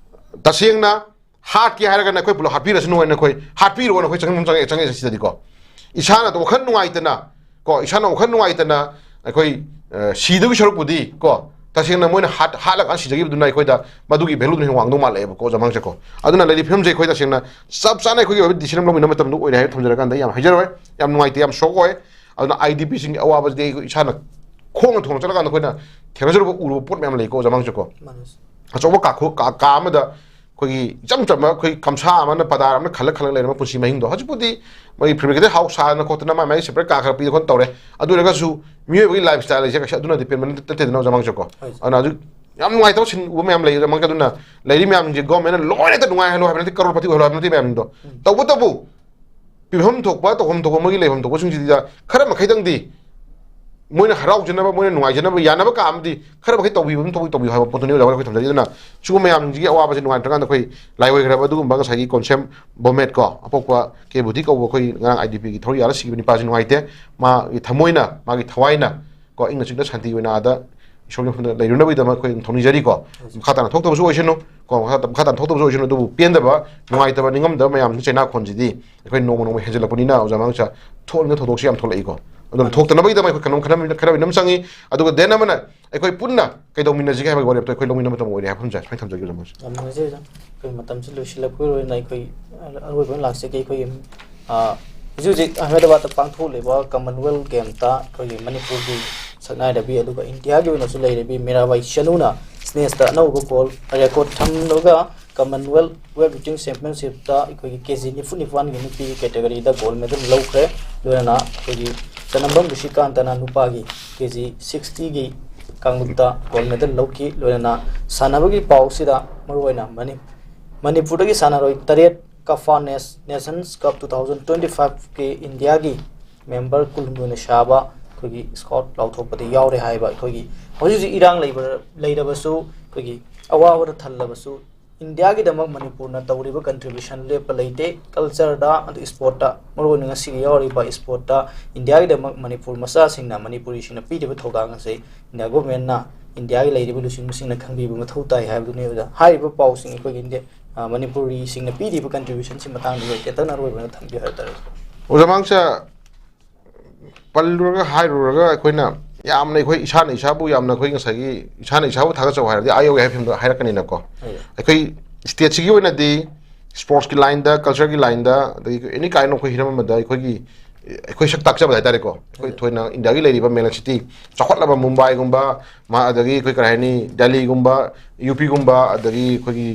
ꯇꯁꯦꯡꯅ ꯍꯥꯠꯀꯦ ꯍꯥꯏꯔꯒꯅ ꯑꯩꯈꯣꯏ ꯄꯨꯂꯞ ꯍꯥꯠꯄꯤꯔꯁꯅꯨ ꯍꯥꯏꯅ ꯑꯩꯈꯣꯏ ꯍꯥꯠꯄꯤꯔꯣꯅ ꯑꯩꯈꯣꯏ ꯆꯪꯐꯝ ꯆꯪꯉꯛꯑꯦ, ꯆꯪꯉꯛꯑꯦ ꯁꯤꯗꯗꯤꯀꯣ꯫ ꯏꯁꯥꯅ ꯋꯥꯈꯜ ꯅꯨꯡꯉꯥꯏꯇꯅ ꯀꯣ, ꯏꯁꯥꯅ ꯋꯥꯈꯜ ꯅꯨꯡꯉꯥꯏꯇꯅ ꯑꯩꯈꯣꯏ, ꯑ, ꯁꯤꯗꯧꯒꯤ ꯁꯔꯨꯛꯄꯨꯗꯤ ꯀꯣ, ꯇꯁꯦꯡꯅ ꯃꯣꯏꯅ ꯍꯥꯠ ꯍꯥꯠꯂꯀꯥꯟꯗ ꯁꯤꯖꯈꯤꯕꯗꯨꯅ ꯑꯩꯈꯣꯏꯗ ꯃꯗꯨꯒꯤ ꯚꯦꯂꯨꯗꯨꯅ ꯍꯦꯟꯅ ꯋꯥꯡꯗꯧ ꯃꯥꯜꯂꯛꯑꯦꯕꯀꯣ, ꯑꯣꯖꯥ ꯃꯥꯡꯁꯦꯀꯣ꯫ ꯑꯗꯨꯅ ꯂꯩꯔꯤꯕ ꯐꯤꯕꯝꯁꯦ ꯑꯩꯈꯣꯏ ꯇꯁꯦꯡꯅ ꯆꯞ ꯆꯥꯅ ꯑꯩꯈꯣꯏꯒꯤ ꯑꯣꯏꯕ ꯗꯤꯁꯤꯖꯟ ꯑꯃ ꯂꯧꯃꯤꯟꯅꯕ ꯃꯇꯝꯗ ꯑꯣꯏꯔꯦ ꯍꯥꯏꯕ ꯊꯝꯖꯔꯀꯥꯟꯗ ꯌꯥꯝ ꯍꯥꯏꯖꯔꯣꯏ꯫ ꯌꯥꯝ ꯅꯨꯡꯉꯥꯏꯇꯦ, ꯌꯥꯝ ꯁꯣꯛ ꯑꯣꯏ꯫ ꯑꯗꯨꯅ ꯑꯥꯏ ꯗꯤ ꯄꯤꯁꯤꯡꯒꯤ ꯑꯋꯥꯕꯁꯤꯗꯤ ꯑꯩꯈꯣꯏ ꯏꯁꯥꯅ ꯈꯣꯡꯅ ꯊꯣꯡꯅ ꯆꯠꯂꯀꯥꯟꯗ ꯑꯩꯈꯣꯏꯅ ꯊꯦꯡꯅꯖꯔꯨꯕ, ꯎꯔꯨꯕ ꯄꯣꯠ ꯃꯌꯥꯝ ꯂꯩꯀꯣ, ꯑꯣꯖꯥ ꯃꯥꯡꯁꯦꯀꯣ꯫ ꯃꯥꯅꯦ꯫ ꯑꯆꯧꯕ ꯀꯥꯈꯣ ꯀꯥ, ꯀꯥ ꯑꯃꯗ ꯑꯩꯈꯣꯏꯒꯤ ꯏꯆꯝ ꯆꯝꯕ ꯑꯩꯈꯣꯏ ꯀꯝꯁꯥ ꯑꯃꯅ ꯄꯗꯥꯔ ꯑꯃꯅ ꯈꯜꯂ ꯈꯜꯂꯒ ꯂꯩꯔꯝꯕ ꯄꯨꯟꯁꯤ ꯃꯍꯤꯡꯗꯣ ꯍꯧꯖꯤꯛꯄꯨꯗꯤ ꯃꯣꯏꯒꯤ ꯐꯦꯕ꯭ꯔꯤꯀꯦꯇꯦꯠ ꯍꯥꯎꯁ ꯁꯥꯗꯅ ꯈꯣꯠꯇꯅ ꯃꯥꯏ ꯃꯥꯏ ꯁꯦꯄꯔꯦꯠ ꯀꯥ ꯈꯔ ꯄꯤꯗꯅ ꯈꯣꯠꯇꯅ ꯇꯧꯔꯦ꯫ ꯑꯗꯨ ꯑꯣꯏꯔꯒꯁꯨ ꯃꯤꯑꯣꯏꯕꯒꯤ ꯂꯥꯏꯐ ꯁ꯭ꯇꯥꯏꯜ ꯍꯥꯏꯁꯦ ꯀꯩꯁꯨ ꯑꯗꯨꯅ ꯗꯤꯄꯦꯟ ꯅꯠꯇꯦꯗꯅ, ꯑꯣꯖꯥ ꯃꯥꯡꯁꯦꯀꯣ꯫ ꯍꯣꯏ꯫ ꯑꯗꯨꯅ ꯍꯧꯖꯤꯛ ꯌꯥꯝ ꯅꯨꯡꯉꯥꯏꯇꯕ ꯁꯤꯟ ꯎꯕ ꯃꯌꯥꯝ ꯂꯩ, ꯑꯣꯖꯥ ꯃꯥꯡꯁꯦ꯫ ꯑꯗꯨꯅ ꯂꯩꯔꯤ ꯃꯌꯥꯝꯁꯤꯡꯁꯦ ꯒꯣꯔꯃꯦꯟꯅ ꯂꯣꯏꯅ ꯍꯦꯛꯇ ꯅꯨꯡꯉꯥꯏꯍꯜꯂꯣ ꯍꯥꯏꯕ ꯅꯠꯇꯦ, ꯀꯔꯣꯔꯄꯇꯤ ꯑꯣꯏꯍꯜꯂꯣ ꯍꯥꯏꯕ ꯅꯠꯇꯦ ꯃꯌꯥꯝꯗꯣ꯫ ꯎꯝ꯫ ꯇꯧꯕꯇꯕꯨ ꯄꯤꯐꯝ ꯊꯣꯛꯄ, ꯇꯧꯐꯝ ꯊꯣꯛꯄ, ꯃꯣꯏꯒꯤ ꯂꯩꯐꯝ ꯊꯣꯛꯄꯁꯤꯡꯁꯤꯗ ꯈꯔ ꯃꯈꯩꯗꯪꯗꯤ ꯃꯣꯏꯅ ꯍꯔꯥꯎꯖꯅꯕ, ꯃꯣꯏꯅ ꯅꯨꯡꯉꯥꯏꯖꯅꯕ, ꯌꯥꯅꯕ ꯀꯥ ꯑꯃꯗꯤ ꯈꯔ ꯃꯈꯩ ꯇꯧꯕꯤꯕ ꯑꯗꯨꯝ ꯇꯧꯕꯤ-, ꯇꯧꯕꯤꯌꯨ ꯍꯥꯏꯕ ꯄꯣꯠꯇꯨꯅꯤ ꯑꯣꯖꯥ ꯑꯩꯈꯣꯏ ꯊꯝꯖꯔꯤ꯫ ꯑꯗꯨꯅ ꯁꯤꯒꯨꯝꯕ ꯃꯌꯥꯝꯁꯤꯒꯤ ꯑꯋꯥꯕꯁꯤ ꯅꯨꯡꯉꯥꯏꯇ꯭ꯔꯀꯥꯟꯗ ꯑꯩꯈꯣꯏ ꯂꯥꯏ ꯑꯣꯏꯈ꯭ꯔꯕ ꯑꯗꯨꯒꯨꯝꯕ ꯉꯁꯥꯏꯒꯤ ꯀꯣꯟꯁꯦꯝ ꯕꯣꯃꯦꯠ ꯀꯣ, ꯑꯄꯣꯛꯄ ꯀꯦ ꯕꯨꯙꯤ ꯀꯧꯕ ꯑꯩꯈꯣꯏ ꯉꯔꯥꯡ ꯑꯥꯏ ꯗꯤ ꯄꯤꯒꯤ ꯊꯧꯔꯤ ꯌꯥꯜꯂ ꯁꯤꯈꯤꯕ ꯅꯤꯄꯥꯁꯤ ꯅꯨꯡꯉꯥꯏꯇꯦ꯫ ꯃꯥꯒꯤ ꯊꯃꯣꯏꯅ, ꯃꯥꯒꯤ ꯊꯋꯥꯏꯅ ꯀꯣ, ꯏꯪꯅ ꯆꯤꯛꯅ ꯁꯥꯟꯇꯤ ꯑꯣꯏꯅ ꯑꯥꯗ ꯏꯁꯣꯔꯒꯤ ꯃꯐꯝꯗ ꯂꯩꯔꯨꯅꯕꯒꯤꯗꯃꯛ ꯑꯩꯈꯣꯏ ꯑꯗꯨꯝ ꯊꯧꯅꯤꯖꯔꯤꯀꯣ꯫ ꯃꯈꯥ ꯇꯥꯅ ꯊꯣꯛꯇꯕꯁꯨ ꯑꯣꯏꯁꯅꯨ ꯀꯣ, ꯃꯈꯥ ꯇꯥ-, ꯃꯈꯥ ꯇꯥꯅ ꯊꯣꯛꯇꯕꯁꯨ ꯑꯣꯏꯁꯅꯨ꯫ ꯑꯗꯨꯕꯨ ꯄꯦꯟꯗꯕ, ꯅꯨꯡꯉꯥꯏꯇꯕ, ꯅꯤꯡꯉꯝꯗꯕ ꯃꯌꯥꯝꯁꯤ ꯆꯩꯅꯥꯈꯣꯟꯁꯤꯗꯤ ꯑꯩꯈꯣꯏ ꯅꯣꯡꯃ ꯅꯣꯡꯃ ꯍꯦꯟꯖꯜꯂꯛꯄꯅꯤꯅ ꯑꯣꯖꯥ ꯃꯥꯡꯁꯦ ꯊꯣꯛꯅꯤꯡꯗꯕ ꯊꯧꯗꯣꯛꯁꯤ ꯌꯥꯝ ꯊꯣꯛꯂꯛꯏꯀꯣ꯫ ꯑꯗꯨꯅ ꯊꯣꯛꯇꯅꯕꯒꯤꯗꯃꯛ ꯑꯩꯈꯣꯏ ꯀꯩꯅꯣꯝ ꯈꯟꯅ-, ꯈꯟꯅꯕ ꯑꯃ ꯆꯪꯉꯤ꯫ ꯑꯗꯨꯒ ꯗꯦꯟ ꯑꯃꯅ ꯑꯩꯈꯣꯏ ꯄꯨꯟꯅ ꯀꯩꯗꯧꯃꯤꯟꯅꯁꯤꯒꯦ ꯍꯥꯏꯕꯒꯤ ꯋꯥꯔꯦꯞꯇꯣ ꯑꯩꯈꯣꯏ ꯂꯧꯃꯤꯟꯅꯕ ꯃꯇꯝ ꯑꯣꯏꯔꯦ ꯍꯥꯏꯕ ꯑꯃꯁꯦ ꯁꯨꯃꯥꯏꯅ ꯊꯝꯖꯒꯦ, ꯑꯣꯖꯥ ꯃꯥꯡꯁꯦ꯫ ꯌꯥꯝ ꯅꯨꯡꯉꯥꯏꯖꯩ ꯑꯣꯖꯥ꯫ ꯑꯩꯈꯣꯏ ꯃꯇꯝꯁꯤ ꯂꯣꯏꯁꯤꯜꯂꯛꯄꯒꯤ ꯑꯣꯏꯅ ꯑꯩꯈꯣꯏ ꯑꯔꯣꯏꯕ ꯑꯣꯏꯅ ꯂꯥꯛꯆꯒꯦ꯫ ꯑꯩꯈꯣꯏꯒꯤ, ꯑ, ꯍꯧꯖꯤꯛ ꯍꯧꯖꯤꯛ ꯑꯍꯃꯦꯗꯕꯥꯗꯇ ꯄꯥꯡꯊꯣꯛꯂꯤꯕ ꯀꯃꯟꯋꯦꯜꯊ ꯒꯦꯝꯗ ꯑꯩꯈꯣꯏꯒꯤ ꯃꯅꯤꯄꯨꯔꯒꯤ ꯁꯛꯅꯥꯏꯔꯕꯤ ꯑꯗꯨꯒ ꯏꯟꯗꯤꯌꯥꯒꯤ ꯑꯣꯏꯅꯁꯨ ꯂꯩꯔꯕꯤ ꯃꯤꯔꯥꯕꯥꯏ ꯆꯅꯨꯅ ꯁ꯭ꯅꯦꯁꯇ ꯑꯅꯧꯕ ꯒꯣꯜ ꯔꯦꯀꯣꯔꯗ ꯊꯝꯂꯒ ꯀꯃꯟꯋꯦꯜꯊ ꯋꯦꯠ ꯂꯤꯐꯇꯤꯡ ꯆꯦꯝꯄꯤꯌꯟꯁꯤꯞꯇ ꯑꯩꯈꯣꯏꯒꯤ ꯀꯦ ꯖꯤ ꯅꯤꯐꯨ ꯅꯤꯄꯥꯟꯒꯤ ꯅꯨꯄꯤꯒꯤ ꯀꯦꯇꯦꯒꯣꯔꯤꯗ ꯒꯣꯜ ꯃꯦꯗꯜ ꯂꯧꯈ꯭ꯔꯦ꯫ ꯂꯣꯏꯅꯅ ꯑꯩꯈꯣꯏꯒꯤ ꯆꯅꯝꯕꯝ ꯔꯤꯁꯤꯀꯥꯟꯇꯅ ꯅꯨꯄꯥꯒꯤ ꯀꯦ ꯖꯤ ꯁꯤꯛꯁꯇꯤꯒꯤ ꯀꯥꯡꯂꯨꯞꯇ ꯒꯣꯜ ꯃꯦꯗꯜ ꯂꯧꯈꯤ꯫ ꯂꯣꯏꯅꯅ ꯁꯥꯟꯅꯕꯒꯤ ꯄꯥꯎꯁꯤꯗ ꯃꯔꯨꯑꯣꯏꯅ ꯃꯅꯤ-, ꯃꯅꯤꯄꯨꯔꯗꯒꯤ ꯁꯥꯟꯅꯔꯣꯏ ꯇꯔꯦꯠ ꯀꯐꯥ ꯅꯦꯁ-, nations cup two thousand twenty ꯐꯥꯏꯚꯀꯤ ꯏꯟꯗꯤꯌꯥꯒꯤ ꯃꯦꯝꯕꯔ ꯀꯨꯟꯍꯨꯝꯗꯣꯏꯅ ꯁꯥꯕ ꯑꯩꯈꯣꯏꯒꯤ ꯁ꯭ꯀ꯭ꯋꯥꯗ ꯂꯥꯎꯊꯣꯛꯄꯗ ꯌꯥꯎꯔꯦ ꯍꯥꯏꯕ꯫ ꯑꯩꯈꯣꯏꯒꯤ ꯍꯧꯖꯤꯛ ꯍꯧꯖꯤꯛ ꯏꯔꯥꯡ ꯂꯩꯕ-, ꯂꯩꯔꯕꯁꯨ, ꯑꯩꯈꯣꯏꯒꯤ ꯑꯋꯥꯕꯗ ꯊꯜꯂꯕꯁꯨ, ꯏꯟꯗꯤꯌꯥꯒꯤꯗꯃꯛ ꯃꯅꯤꯄꯨꯔꯅ ꯇꯧꯔꯤꯕ ꯀꯟꯇ꯭ꯔꯤꯕ꯭ꯌꯨꯁꯟ ꯂꯦꯞꯄ ꯂꯩꯇꯦ꯫ ꯀꯜꯆꯔꯗ ꯑꯗꯨ ꯏꯁꯄꯣꯔꯠꯇ, ꯃꯔꯨꯑꯣꯏꯅ ꯉꯁꯤꯒꯤ ꯌꯥꯎꯔꯤꯕ ꯏꯁꯄꯣꯔꯠꯇ ꯏꯟꯗꯤꯌꯥꯒꯤꯗꯃꯛ ꯃꯅꯤꯄꯨꯔ ꯃꯆꯥꯁꯤꯡꯅ, ꯃꯅꯤꯄꯨꯔꯤꯁꯤꯡꯅ ꯄꯤꯔꯤꯕ ꯊꯧꯗꯥꯡ ꯑꯁꯤ ꯏꯟꯗꯤꯌꯥ ꯒꯣꯔꯃꯦꯟꯅ ꯏꯟꯗꯤꯌꯥꯒꯤ ꯂꯩꯔꯤꯕ ꯂꯨꯆꯤꯡꯕꯁꯤꯡꯅ ꯈꯪꯕꯤꯕ ꯃꯊꯧ ꯇꯥꯏ ꯍꯥꯏꯕꯗꯨꯅꯤ꯫ ꯑꯣꯖꯥ, ꯍꯥꯏꯔꯤꯕ ꯄꯥꯎꯁꯤꯡ ꯑꯩꯈꯣꯏꯒꯤ ꯏꯟꯗꯤꯌꯥ, ꯑ, ꯃꯅꯤꯄꯨꯔꯤꯁꯤꯡꯅ ꯄꯤꯔꯤꯕ ꯀꯟꯇ꯭ꯔꯤꯕ꯭ꯌꯨꯁꯟꯁꯤ ꯃꯇꯥꯡꯗ ꯇꯦꯟꯇꯛꯅ ꯑꯔꯣꯏꯕꯗ ꯊꯝꯕꯤꯌꯨ ꯍꯥꯏꯕ ꯇꯥꯔꯦ꯫ ꯑꯣꯖꯥ ꯃꯥꯡꯁꯦ ꯄꯜꯂꯨꯔꯒ ꯍꯥꯏꯔꯨꯔꯒ ꯑꯩꯈꯣꯏꯅ ꯌꯥꯝꯅ ꯑꯩꯈꯣꯏ ꯏꯁꯥꯅ ꯏꯁꯥꯕꯨ ꯌꯥꯝꯅ ꯑꯩꯈꯣꯏ ꯉꯁꯥꯏꯒꯤ ꯏꯁꯥꯅ ꯏꯁꯥꯕꯨ ꯊꯥꯒꯠꯆꯧ ꯍꯥꯏꯔꯗꯤ ꯑꯥ ꯌꯧꯒꯦ ꯍꯥꯏꯕ ꯐꯤꯕꯝꯗꯣ ꯍꯥꯏꯔꯛꯀꯅꯤꯅꯀꯣ꯫ ꯑꯩꯈꯣꯏ stateꯁꯤꯒꯤ ꯑꯣꯏꯅꯗꯤ sportsꯀꯤ lineꯗ, cultureꯒꯤ lineꯗ, ꯑꯗꯒꯤ any kind of ꯑꯩꯈꯣꯏ ꯍꯤꯔꯝ ꯑꯃꯗ ꯑꯩꯈꯣꯏꯒꯤ, ꯑꯩꯈꯣꯏ ꯁꯛ ꯇꯥꯛꯆꯕ ꯍꯥꯏꯇꯥꯔꯦꯀꯣ꯫ ꯑꯩꯈꯣꯏ ꯊꯣꯏꯅ ꯏꯟꯗꯤꯌꯥꯒꯤ ꯂꯩꯔꯤꯕ ꯃꯦꯂꯟ ꯁꯤꯇꯤ ꯆꯥꯎꯈꯠꯂꯕ ꯃꯨꯝꯕꯥꯏꯒꯨꯝꯕ, ꯃꯥ-, ꯑꯗꯒꯤ ꯑꯩꯈꯣꯏ ꯀꯔꯤ ꯍꯥꯏꯅꯤ, ꯗꯦꯜꯂꯤꯒꯨꯝꯕ, ꯌꯨ ꯄꯤꯒꯨꯝꯕ, ꯑꯗꯒꯤ ꯑꯩꯈꯣꯏꯒꯤ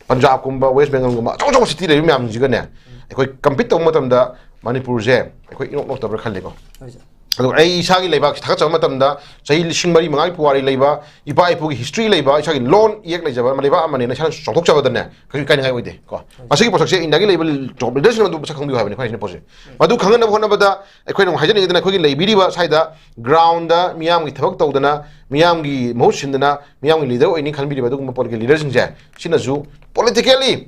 ꯄꯟꯖꯥꯕꯀꯨꯝꯕ, ꯋꯦꯁ ꯕꯦꯡꯒꯜꯒꯨꯝꯕ ꯑꯆꯧ ꯑꯆꯧꯕ ꯁꯤꯇꯤ ꯂꯩꯕ ꯃꯌꯥꯝꯁꯤꯒꯅꯦ, ꯑꯩꯈꯣꯏ compete ꯇꯧꯕ ꯃꯇꯝꯗ ꯃꯅꯤꯄꯨꯔꯁꯦ ꯑꯩꯈꯣꯏ ꯏꯅꯣꯞ ꯅꯣꯞꯇꯕ꯭ꯔꯥ ꯈꯜꯂꯤꯀꯣ꯫ ꯑꯗꯨꯒ ꯑꯩ ꯏꯁꯥꯒꯤ ꯂꯩꯕꯥꯛꯁꯤ ꯊꯥꯒꯠꯆꯕ ꯃꯇꯝꯗ ꯆꯍꯤ ꯂꯤꯁꯤꯡ ꯃꯔꯤ ꯃꯉꯥꯒꯤ ꯄꯨꯋꯥꯔꯤ ꯂꯩꯕ, ꯏꯄꯥ ꯏꯄꯨꯒꯤ history ꯂꯩꯕ, ꯏꯁꯥꯒꯤ ꯂꯣꯟ ꯏꯌꯦꯛ ꯂꯩꯖꯕ ꯂꯩꯕꯥꯛ ꯑꯃꯅꯦꯅ ꯏꯁꯥꯅ ꯆꯥꯎꯊꯣꯛꯆꯕꯗꯅꯦ ꯀꯩꯁꯨ ꯏꯀꯥꯏꯅꯤꯡꯉꯥꯏ ꯑꯣꯏꯗꯦ ꯀꯣ꯫ ꯃꯁꯤꯒꯤ ꯄꯣꯠꯁꯛꯁꯦ ꯏꯟꯗꯤꯌꯥꯒꯤ ꯂꯩꯕ top leaderꯁꯤꯡ ꯑꯗꯨ ꯃꯁꯛ ꯈꯪꯕꯤꯌꯨ ꯍꯥꯏꯕꯅꯤ ꯑꯩꯈꯣꯏꯅ ꯍꯥꯏꯖꯅꯤꯡꯕ ꯄꯣꯠꯁꯦ꯫ ꯃꯗꯨ ꯈꯪꯍꯟꯅꯕ ꯍꯣꯠꯅꯕꯗ ꯑꯩꯈꯣꯏꯅ ꯑꯃꯨꯛ ꯍꯥꯏꯖꯅꯤꯡꯉꯤꯗꯅ ꯑꯩꯈꯣꯏꯒꯤ ꯂꯩꯕꯤꯔꯤꯕ ꯁ꯭ꯋꯥꯏꯗ groundꯗ ꯃꯤꯌꯥꯝꯒꯤ ꯊꯕꯛ ꯇꯧꯗꯅ, ꯃꯤꯌꯥꯝꯒꯤ ꯃꯍꯨꯠ ꯁꯤꯟꯗꯅ, ꯃꯤꯌꯥꯝꯒꯤ leader ꯑꯣꯏꯅꯤ ꯈꯟꯕꯤꯔꯤꯕ ꯑꯗꯨꯒꯨꯝꯕ ꯄꯣꯠꯀꯤ leaderꯁꯤꯡꯁꯦ ꯁꯤꯅꯁꯨ politically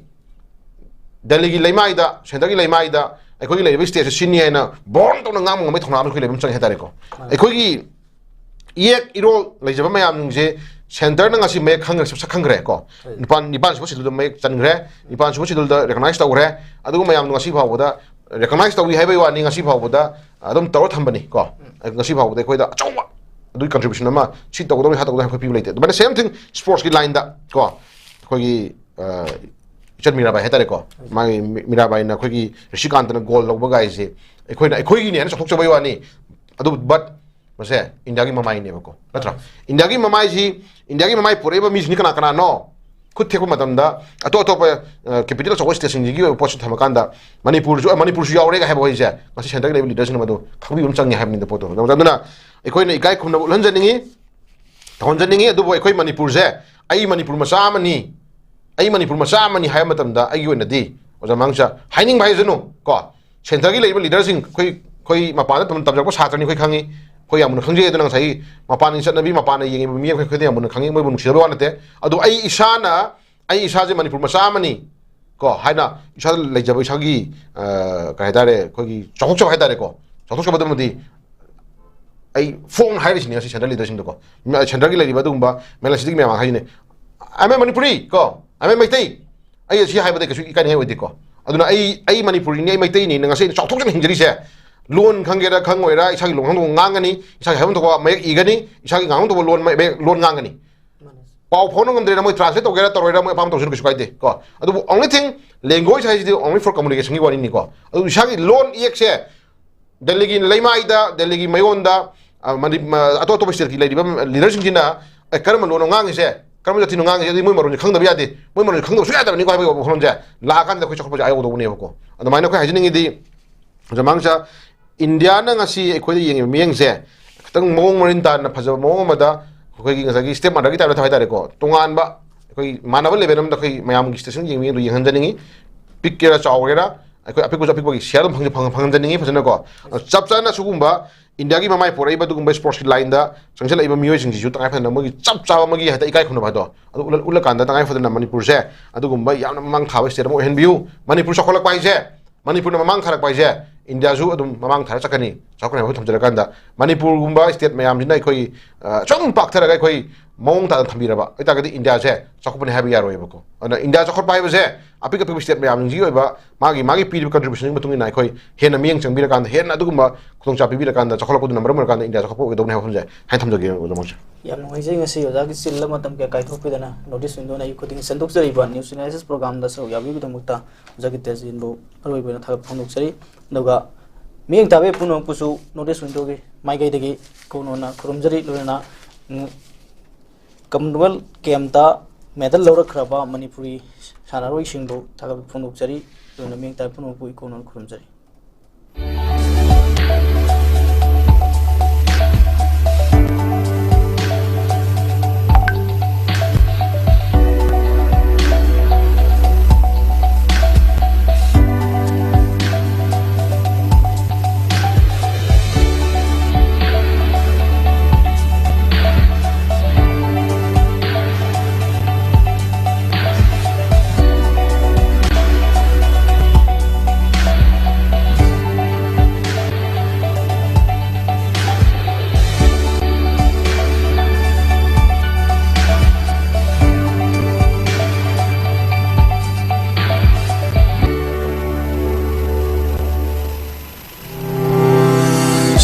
ꯗꯦꯜꯂꯤꯒꯤ ꯂꯩꯃꯥꯏꯗ, centreꯒꯤ ꯂꯩꯃꯥꯏꯗ ꯑꯩꯈꯣꯏꯒꯤ ꯂꯩꯔꯤꯕ stateꯁꯦ ꯁꯤꯅꯤ ꯍꯥꯏꯅ bold ꯇꯧꯅ ꯉꯥꯡꯕ ꯉꯝꯕꯒꯤ ꯊꯧꯅꯥ ꯑꯃ ꯑꯩꯈꯣꯏ ꯂꯩꯕ ꯑꯃ ꯆꯪꯉꯦ ꯍꯥꯏꯇꯥꯔꯦꯀꯣ꯫ ꯑꯩꯈꯣꯏꯒꯤ ꯏꯌꯦꯛ ꯏꯔꯣꯜ ꯂꯩꯖꯕ ꯃꯌꯥꯝꯁꯤꯡꯁꯦ centreꯅ ꯉꯁꯤ ꯃꯌꯦꯛ ꯈꯪꯈ꯭ꯔꯦ, ꯁꯛ ꯈꯪꯈ꯭ꯔꯦ ꯀꯣ꯫ ꯅꯤꯄꯥꯟ, ꯅꯤꯄꯥꯟ ꯁꯨꯕ scheduleꯗ ꯃꯌꯦꯛ ꯆꯟꯈ꯭ꯔꯦ, ꯅꯤꯄꯥꯟ ꯁꯨꯕ scheduleꯗ recognize ꯇꯧꯈ꯭ꯔꯦ꯫ ꯑꯗꯨꯒ ꯃꯌꯥꯝꯗꯣ ꯉꯁꯤ ꯐꯥꯎꯕꯗ recognize ꯇꯧꯏ ꯍꯥꯏꯕꯒꯤ ꯋꯥꯅꯤ, ꯉꯁꯤ ꯐꯥꯎꯕꯗ ꯑꯗꯨꯝ ꯇꯧꯔ ꯊꯝꯕꯅꯤ ꯀꯣ꯫ ꯉꯁꯤ ꯐꯥꯎꯕꯗ ꯑꯩꯈꯣꯏꯗ ꯑꯆꯧꯕ ꯑꯗꯨꯒꯤ contribution ꯑꯃ ꯁꯤ ꯇꯧꯒꯗꯧꯅꯤ, ꯍꯥ ꯇꯧꯒꯗꯧꯅꯤ ꯍꯥꯏꯕ ꯄꯤꯕ ꯂꯩꯇꯦ꯫ ꯑꯗꯨꯃꯥꯏꯅ same thing sportsꯀꯤ lineꯗ ꯀꯣ, ꯑꯩꯈꯣꯏꯒꯤ, ꯑ, ꯏꯆꯟ ꯃꯤꯔꯥꯕꯥꯏ ꯍꯥꯏꯇꯥꯔꯦꯀꯣ, ꯃꯥꯒꯤ ꯃꯤ-, ꯃꯤꯔꯥꯕꯥꯏꯅ ꯑꯩꯈꯣꯏꯒꯤ ꯔꯤꯁꯤꯀꯥꯟꯇꯅ gold ꯂꯧꯕ ꯒꯥꯏꯁꯦ ꯑꯩꯈꯣꯏꯅ, ꯑꯩꯈꯣꯏꯒꯤꯅꯦ ꯍꯥꯏꯅ ꯆꯥꯎꯊꯣꯛꯆꯕꯩ ꯋꯥꯅꯤ꯫ ꯑꯗꯨ but ꯃꯁꯦ ꯏꯟꯗꯤꯌꯥꯒꯤ ꯃꯃꯥꯏꯅꯦꯕꯀꯣ, ꯅꯠꯇ꯭ꯔꯥ? ꯏꯟꯗꯤꯌꯥꯒꯤ ꯃꯃꯥꯏꯁꯤ, ꯏꯟꯗꯤꯌꯥꯒꯤ ꯃꯃꯥꯏ ꯄꯨꯔꯛꯏꯕ ꯃꯤꯁꯤꯡꯁꯤ ꯀꯅꯥ ꯀꯅꯥꯅꯣ? ꯈꯨꯠ ꯊꯦꯛꯄ ꯃꯇꯝꯗ ꯑꯇꯣꯞ ꯑꯇꯣꯞꯄ, ꯑ, capital ꯑꯆꯧꯕ stateꯁꯤꯡꯁꯤꯒꯤ ꯑꯣꯏꯕ ꯄꯣꯠꯁꯤ ꯊꯝꯃꯀꯥꯟꯗ ꯃꯅꯤꯄꯨꯔꯁꯨ, ꯃꯅꯤꯄꯨꯔꯁꯨ ꯌꯥꯎꯔꯦꯒ ꯍꯥꯏꯕ ꯋꯥꯍꯩꯁꯦ ꯉꯁꯤ centreꯒꯤ ꯂꯩꯕ leaderꯁꯤꯡꯅ ꯃꯗꯨ ꯈꯪꯕꯤꯕ ꯑꯃ ꯆꯪꯉꯦ ꯍꯥꯏꯕꯅꯤꯗ ꯄꯣꯠꯇꯣ꯫ ꯑꯗꯨꯅ ꯑꯩꯈꯣꯏꯅ ꯏꯀꯥꯏ ꯈꯨꯝꯅꯕ ꯎꯠꯍꯟꯖꯅꯤꯡꯉꯤ, ꯇꯧꯍꯟꯖꯅꯤꯡꯉꯤ꯫ ꯑꯗꯨꯕꯨ ꯑꯩꯈꯣꯏ ꯃꯅꯤꯄꯨꯔꯁꯦ, ꯑꯩ ꯃꯅꯤꯄꯨꯔ ꯃꯆꯥ ꯑꯃꯅꯤ, ꯑꯩ ꯃꯅꯤꯄꯨꯔ ꯃꯆꯥ ꯑꯃꯅꯤ ꯍꯥꯏꯕ ꯃꯇꯝꯗ ꯑꯩꯒꯤ ꯑꯣꯏꯅꯗꯤ, ꯑꯣꯖꯥ ꯃꯥꯡꯆꯥ, ꯍꯥꯏꯅꯤꯡꯕ ꯍꯥꯏꯁꯅꯨ ꯀꯣ, centreꯒꯤ ꯂꯩꯔꯤꯕ leaderꯁꯤꯡ, ꯑꯩꯈꯣꯏ, ꯑꯩꯈꯣꯏ ꯃꯄꯥꯟꯗ ꯇꯝ-, ꯇꯝꯖꯔꯛꯄ ꯁꯥꯇ꯭ꯔꯅꯤ, ꯑꯩꯈꯣꯏ ꯈꯪꯉꯤ, ꯑꯩꯈꯣꯏ ꯌꯥꯝ ꯃꯨꯟꯅ ꯈꯪꯖꯩ꯫ ꯑꯗꯨꯅ ꯉꯁꯥꯏꯒꯤ ꯃꯄꯥꯟꯒꯤ ꯆꯠꯅꯕꯤ, ꯃꯄꯥꯟꯅ ꯌꯦꯡꯉꯤꯕ ꯃꯤ ꯑꯩꯈꯣꯏ ꯈꯨꯗꯤꯡ ꯌꯥꯝ ꯃꯨꯟꯅ ꯈꯪꯉꯤ, ꯃꯣꯏꯕꯨ ꯅꯨꯡꯁꯤꯗꯕ ꯋꯥ ꯅꯠꯇꯦ꯫ ꯑꯗꯨ ꯑꯩ ꯏꯁꯥꯅ, ꯑꯩ ꯏꯁꯥꯁꯦ ꯃꯅꯤꯄꯨꯔ ꯃꯆꯥ ꯑꯃꯅꯤ ꯀꯣ ꯍꯥꯏꯅ ꯏꯁꯥꯗ ꯂꯩꯖꯕ ꯏꯁꯥꯒꯤ, ꯑ, ꯀꯩ ꯍꯥꯏꯇꯥꯔꯦ, ꯑꯩꯈꯣꯏꯒꯤ ꯆꯥꯎꯊꯣꯛꯆꯕ ꯍꯥꯏꯇꯥꯔꯦꯀꯣ, ꯆꯥꯎꯊꯣꯛꯆꯕꯗꯨꯃꯗꯤ ꯑꯩ ꯐꯣꯡꯅ ꯍꯥꯏꯔꯤꯁꯤꯅꯦ ꯉꯁꯤ centre leaderꯁꯤꯡꯗꯀꯣ, ꯃ-, centreꯒꯤ ꯂꯩꯔꯤꯕ ꯑꯗꯨꯒꯨꯝꯕ ꯃꯦꯂꯟ ꯁꯤꯇꯤꯒꯤ ꯃꯌꯥꯝ ꯍꯥꯏꯁꯤꯅꯦ, "I am a Manipuri" ꯀꯣ, "I am a ꯃꯩꯇꯩ", ꯑꯩ ꯑꯁꯤ ꯍꯥꯏꯕꯗ ꯀꯩꯁꯨ ꯏꯀꯥꯏꯅꯤꯡꯉꯥꯏ ꯑꯣꯏꯗꯦꯀꯣ꯫ ꯑꯗꯨꯅ ꯑꯩ, ꯑꯩ ꯃꯅꯤꯄꯨꯔꯤꯅꯤ, ꯑꯩ ꯃꯩꯇꯩꯅꯤꯅ ꯉꯁꯤ ꯑꯩꯅ ꯆꯥꯎꯊꯣꯛꯆꯅ ꯍꯤꯡꯖꯔꯤꯁꯦ, ꯂꯣꯟ ꯈꯪꯒꯦꯔꯥ ꯈꯪꯉꯣꯏꯔꯥ, ꯏꯁꯥꯒꯤ ꯂꯣꯟ ꯈꯪꯗꯕ ꯉꯥꯡꯒꯅꯤ, ꯏꯁꯥꯒꯤ ꯍꯥꯏꯐꯝ ꯊꯣꯛꯄ ꯃꯌꯦꯛ ꯏꯒꯅꯤ, ꯏꯁꯥꯒꯤ ꯉꯥꯡꯐꯝ ꯊꯣꯛꯄ ꯂꯣꯟ, ꯃꯌꯦꯛ, ꯂꯣꯟ ꯉꯥꯡꯒꯅꯤ꯫ ꯄꯥꯎ ꯐꯥꯎꯅ ꯉꯝꯗ꯭ꯔꯦꯅ ꯃꯣꯏ translate ꯇꯧꯒꯦꯔꯥ ꯇꯧꯔꯣꯏꯔꯥ, ꯃꯣꯏ ꯑꯄꯥꯝꯕ ꯇꯧꯁꯅꯨ, ꯀꯩꯁꯨ ꯀꯥꯏꯗꯦ ꯀꯣ꯫ ꯑꯗꯨꯕꯨ only thing, language ꯍꯥꯏꯁꯤꯗꯤ only for communication ꯒꯤ ꯋꯥꯔꯤꯅꯤꯀꯣ꯫ ꯑꯗꯨ ꯏꯁꯥꯒꯤ ꯂꯣꯟ ꯏꯌꯦꯛꯁꯦ ꯗꯦꯜꯂꯤꯒꯤ ꯂꯩꯃꯥꯏꯗ, ꯗꯦꯜꯂꯤꯒꯤ ꯃꯌꯣꯟꯗ, ꯑ, ꯃꯅꯤ-, ꯃ-, ꯑꯇꯣꯞ ꯑꯇꯣꯞꯄ state ꯀꯤ ꯂꯩꯔꯤꯕ leader ꯁꯤꯡꯁꯤꯅ, "ꯑꯦ, ꯀꯔꯝꯕ ꯂꯣꯟꯅꯣ ꯉꯥꯡꯉꯤꯁꯦ? ꯀꯔꯝꯕ ꯖꯥꯇꯤꯅꯣ ꯉꯥꯡꯉꯤꯁꯦ? ꯑꯗꯨꯗꯤ ꯃꯣꯏ ꯃꯔꯣꯟꯁꯦ ꯈꯪꯗꯕ ꯌꯥꯗꯦ꯫ ꯃꯣꯏ ꯃꯔꯣꯟꯁꯦ ꯈꯪꯗꯕ ꯁꯨꯡꯌꯥ ꯌꯥꯗꯕꯅꯤꯀꯣ" ꯍꯥꯏꯕꯒꯤ ꯋꯥꯈꯜꯂꯣꯟꯁꯦ ꯂꯥꯛꯑꯀꯥꯟꯗ ꯑꯩꯈꯣꯏ ꯆꯥꯎꯈꯠꯄꯁꯦ ꯑꯥ ꯌꯧꯗꯧꯕꯅꯦꯕꯀꯣ꯫ ꯑꯗꯨꯃꯥꯏꯅ ꯑꯩꯈꯣꯏ ꯍꯥꯏꯖꯅꯤꯡꯉꯤꯗꯤ, ꯖꯃꯥꯡꯁꯦ ꯏꯟꯗꯤꯌꯥꯅ ꯉꯁꯤ ꯑꯩꯈꯣꯏꯗ ꯌꯦꯡꯉꯤꯕ ꯃꯤꯠꯌꯦꯡꯁꯦ ꯈꯤꯇꯪ ꯃꯑꯣꯡ ꯃꯔꯤꯟ ꯇꯥꯅ, ꯐꯖꯕ ꯃꯑꯣꯡ ꯑꯃꯗ, ꯑꯩꯈꯣꯏꯒꯤ ꯉꯁꯥꯏꯒꯤ stepmother ꯒꯤ type ꯇ ꯍꯥꯏꯇꯥꯔꯦꯀꯣ, ꯇꯣꯉꯥꯟꯕ, ꯑꯩꯈꯣꯏ ꯃꯥꯟꯅꯕ level ꯑꯃꯗ ꯑꯩꯈꯣꯏ ꯃꯌꯥꯝꯒꯤ station ꯌꯦꯡꯕ ꯃꯤꯗꯣ ꯌꯦꯡꯍꯟꯖꯅꯤꯡꯉꯤ꯫ ꯄꯤꯛꯀꯦꯔꯥ ꯆꯥꯎꯒꯦꯔꯥ, ꯑꯩꯈꯣꯏ ꯑꯄꯤꯛꯄꯁꯨ ꯑꯄꯤꯛꯄꯒꯤ share ꯑꯗꯨꯝ ꯐꯪ-, ꯐꯪꯍꯟꯖꯅꯤꯡꯉꯤ ꯐꯖꯅꯀꯣ꯫ ꯑꯗꯣ ꯆꯞ ꯆꯥꯅ ꯁꯤꯒꯨꯝꯕ ꯏꯟꯗꯤꯌꯥꯒꯤ ꯃꯃꯥꯏ ꯄꯣꯔꯛꯏꯕ ꯑꯗꯨꯒꯨꯝꯕ sports ꯀꯤ line ꯗ ꯆꯪꯁꯤꯜꯂꯛꯏꯕ ꯃꯤꯑꯣꯏꯁꯤꯡꯁꯤꯁꯨ ꯇꯉꯥꯏ ꯐꯗꯅ ꯃꯣꯏꯒꯤ ꯆꯞ ꯆꯥꯕ ꯑꯃꯒꯤ ꯍꯦꯛꯇ ꯏꯀꯥꯏ ꯈꯨꯝꯅꯕ ꯍꯥꯏꯗꯣ ꯑꯗꯨ ꯎꯠꯂ-, ꯎꯠꯂꯀꯥꯟꯗ ꯇꯉꯥꯏ ꯐꯗꯅ ꯃꯅꯤꯄꯨꯔꯁꯦ ꯑꯗꯨꯒꯨꯝꯕ ꯌꯥꯝꯅ ꯃꯃꯥꯡ ꯊꯥꯕ state ꯑꯃ ꯑꯣꯏꯍꯟꯕꯤꯌꯨ꯫ ꯃꯅꯤꯄꯨꯔ ꯆꯥꯎꯈꯠꯂꯛꯄ ꯍꯥꯏꯁꯦ, ꯃꯅꯤꯄꯨꯔꯅ ꯃꯃꯥꯡ ꯊꯥꯔꯛꯄ ꯍꯥꯏꯁꯦ, ꯏꯟꯗꯤꯌꯥꯁꯨ ꯑꯗꯨꯝ ꯃꯃꯥꯡ ꯊꯥꯔ ꯆꯠꯀꯅꯤ, ꯆꯥꯎꯈꯠꯀꯅꯤ ꯍꯥꯏꯕ ꯊꯝꯖꯔꯀꯥꯟꯗ, ꯃꯅꯤꯄꯨꯔꯒꯨꯝꯕ state ꯃꯌꯥꯝꯁꯤꯅ ꯑꯩꯈꯣꯏ, ꯑ, ꯁꯨꯝ ꯄꯥꯛꯊꯔꯒ ꯑꯩꯈꯣꯏ ꯃꯑꯣꯡ ꯇꯥꯗꯅ ꯊꯝꯕꯤꯔꯕ ꯑꯣꯏꯇꯥꯔꯒꯗꯤ ꯏꯟꯗꯤꯌꯥꯁꯦ ꯆꯥꯎꯈꯠꯄꯅꯤ ꯍꯥꯏꯕ ꯌꯥꯔꯣꯏꯕꯀꯣ꯫ ꯑꯗꯨꯅ ꯏꯟꯗꯤꯌꯥ ꯆꯥꯎꯈꯠꯄ ꯍꯥꯏꯕꯁꯦ ꯑꯄꯤꯛ ꯑꯄꯤꯛꯄ state ꯃꯌꯥꯝꯁꯤꯡꯁꯤꯒꯤ ꯑꯣꯏꯕ ꯃꯥꯒꯤ, ꯃꯥꯒꯤ ꯄꯤꯔꯤꯕ contribution ꯒꯤ ꯃꯇꯨꯡ ꯏꯟꯅ ꯑꯩꯈꯣꯏ ꯍꯦꯟꯅ ꯃꯤꯠꯌꯦꯡ ꯆꯪꯕꯤꯔꯀꯥꯟꯗ, ꯍꯦꯟꯅ ꯑꯗꯨꯒꯨꯝꯕ ꯈꯨꯗꯣꯡꯆꯥꯕ ꯄꯤꯕꯤꯔꯀꯥꯟꯗ ꯆꯥꯎꯈꯠꯂꯛꯄꯗꯨꯅ ꯃꯔꯝ ꯑꯣꯏꯔꯀꯥꯟꯗ ꯏꯟꯗꯤꯌꯥ ꯆꯥꯎꯈꯠꯄ ꯑꯣꯏꯒꯗꯧꯕꯅꯤ ꯍꯥꯏꯕ ꯋꯥꯐꯝꯁꯦ ꯍꯥꯏꯅ ꯊꯝꯖꯒꯦ, ꯑꯣꯖꯥ ꯃꯣꯍꯟꯁꯦ꯫ ꯌꯥꯝ ꯅꯨꯡꯉꯥꯏꯖꯩ, ꯉꯁꯤ ꯑꯣꯖꯥꯒꯤ ꯆꯤꯜꯂꯕ ꯃꯇꯝ ꯀꯌꯥ ꯀꯥꯏꯊꯣꯛꯄꯤꯗꯨꯅ North East Window ꯅ ꯑꯌꯨꯛ ꯈꯨꯗꯤꯡꯒꯤ ꯁꯟꯗꯣꯛꯆꯔꯤꯕ news analysis program ꯗ ꯁꯔꯨꯛ ꯌꯥꯕꯤꯕꯒꯤꯗꯃꯛꯇ ꯑꯣꯖꯥꯒꯤ ꯇꯦꯖꯤꯟꯕꯨ ꯑꯔꯣꯏꯕ ꯑꯣꯏꯅ ꯊꯥꯒꯠꯄ ꯐꯣꯡꯗꯣꯛꯆꯔꯤ꯫ ꯑꯗꯨꯒ ꯃꯤꯠꯌꯦꯡ ꯇꯥꯕꯤ ꯄꯨꯝꯅꯃꯛꯄꯨꯁꯨ North East Window ꯒꯤ ꯃꯥꯏꯀꯩꯗꯒꯤ ꯀꯣꯅꯣꯅ ꯈꯨꯔꯨꯝꯖꯔꯤ꯫ ꯂꯣꯏꯅꯅ, ꯎꯝ, Commonwealth Game ꯇ medal ꯂꯧꯔꯛꯈ꯭ꯔꯕ ꯃꯅꯤꯄꯨꯔꯤ ꯁꯥꯟꯅꯔꯣꯏꯁꯤꯡꯕꯨ ꯊꯥꯒꯠꯄ ꯐꯣꯡꯗꯣꯛꯆꯔꯤ꯫ ꯂꯣꯏꯅꯅ ꯃꯤꯠꯌꯦꯡ ꯇꯥꯕꯤ ꯄꯨꯝꯅꯃꯛꯄꯨ ꯏꯀꯣꯅꯣꯅ ꯈꯨꯔꯨꯝꯖꯔꯤ꯫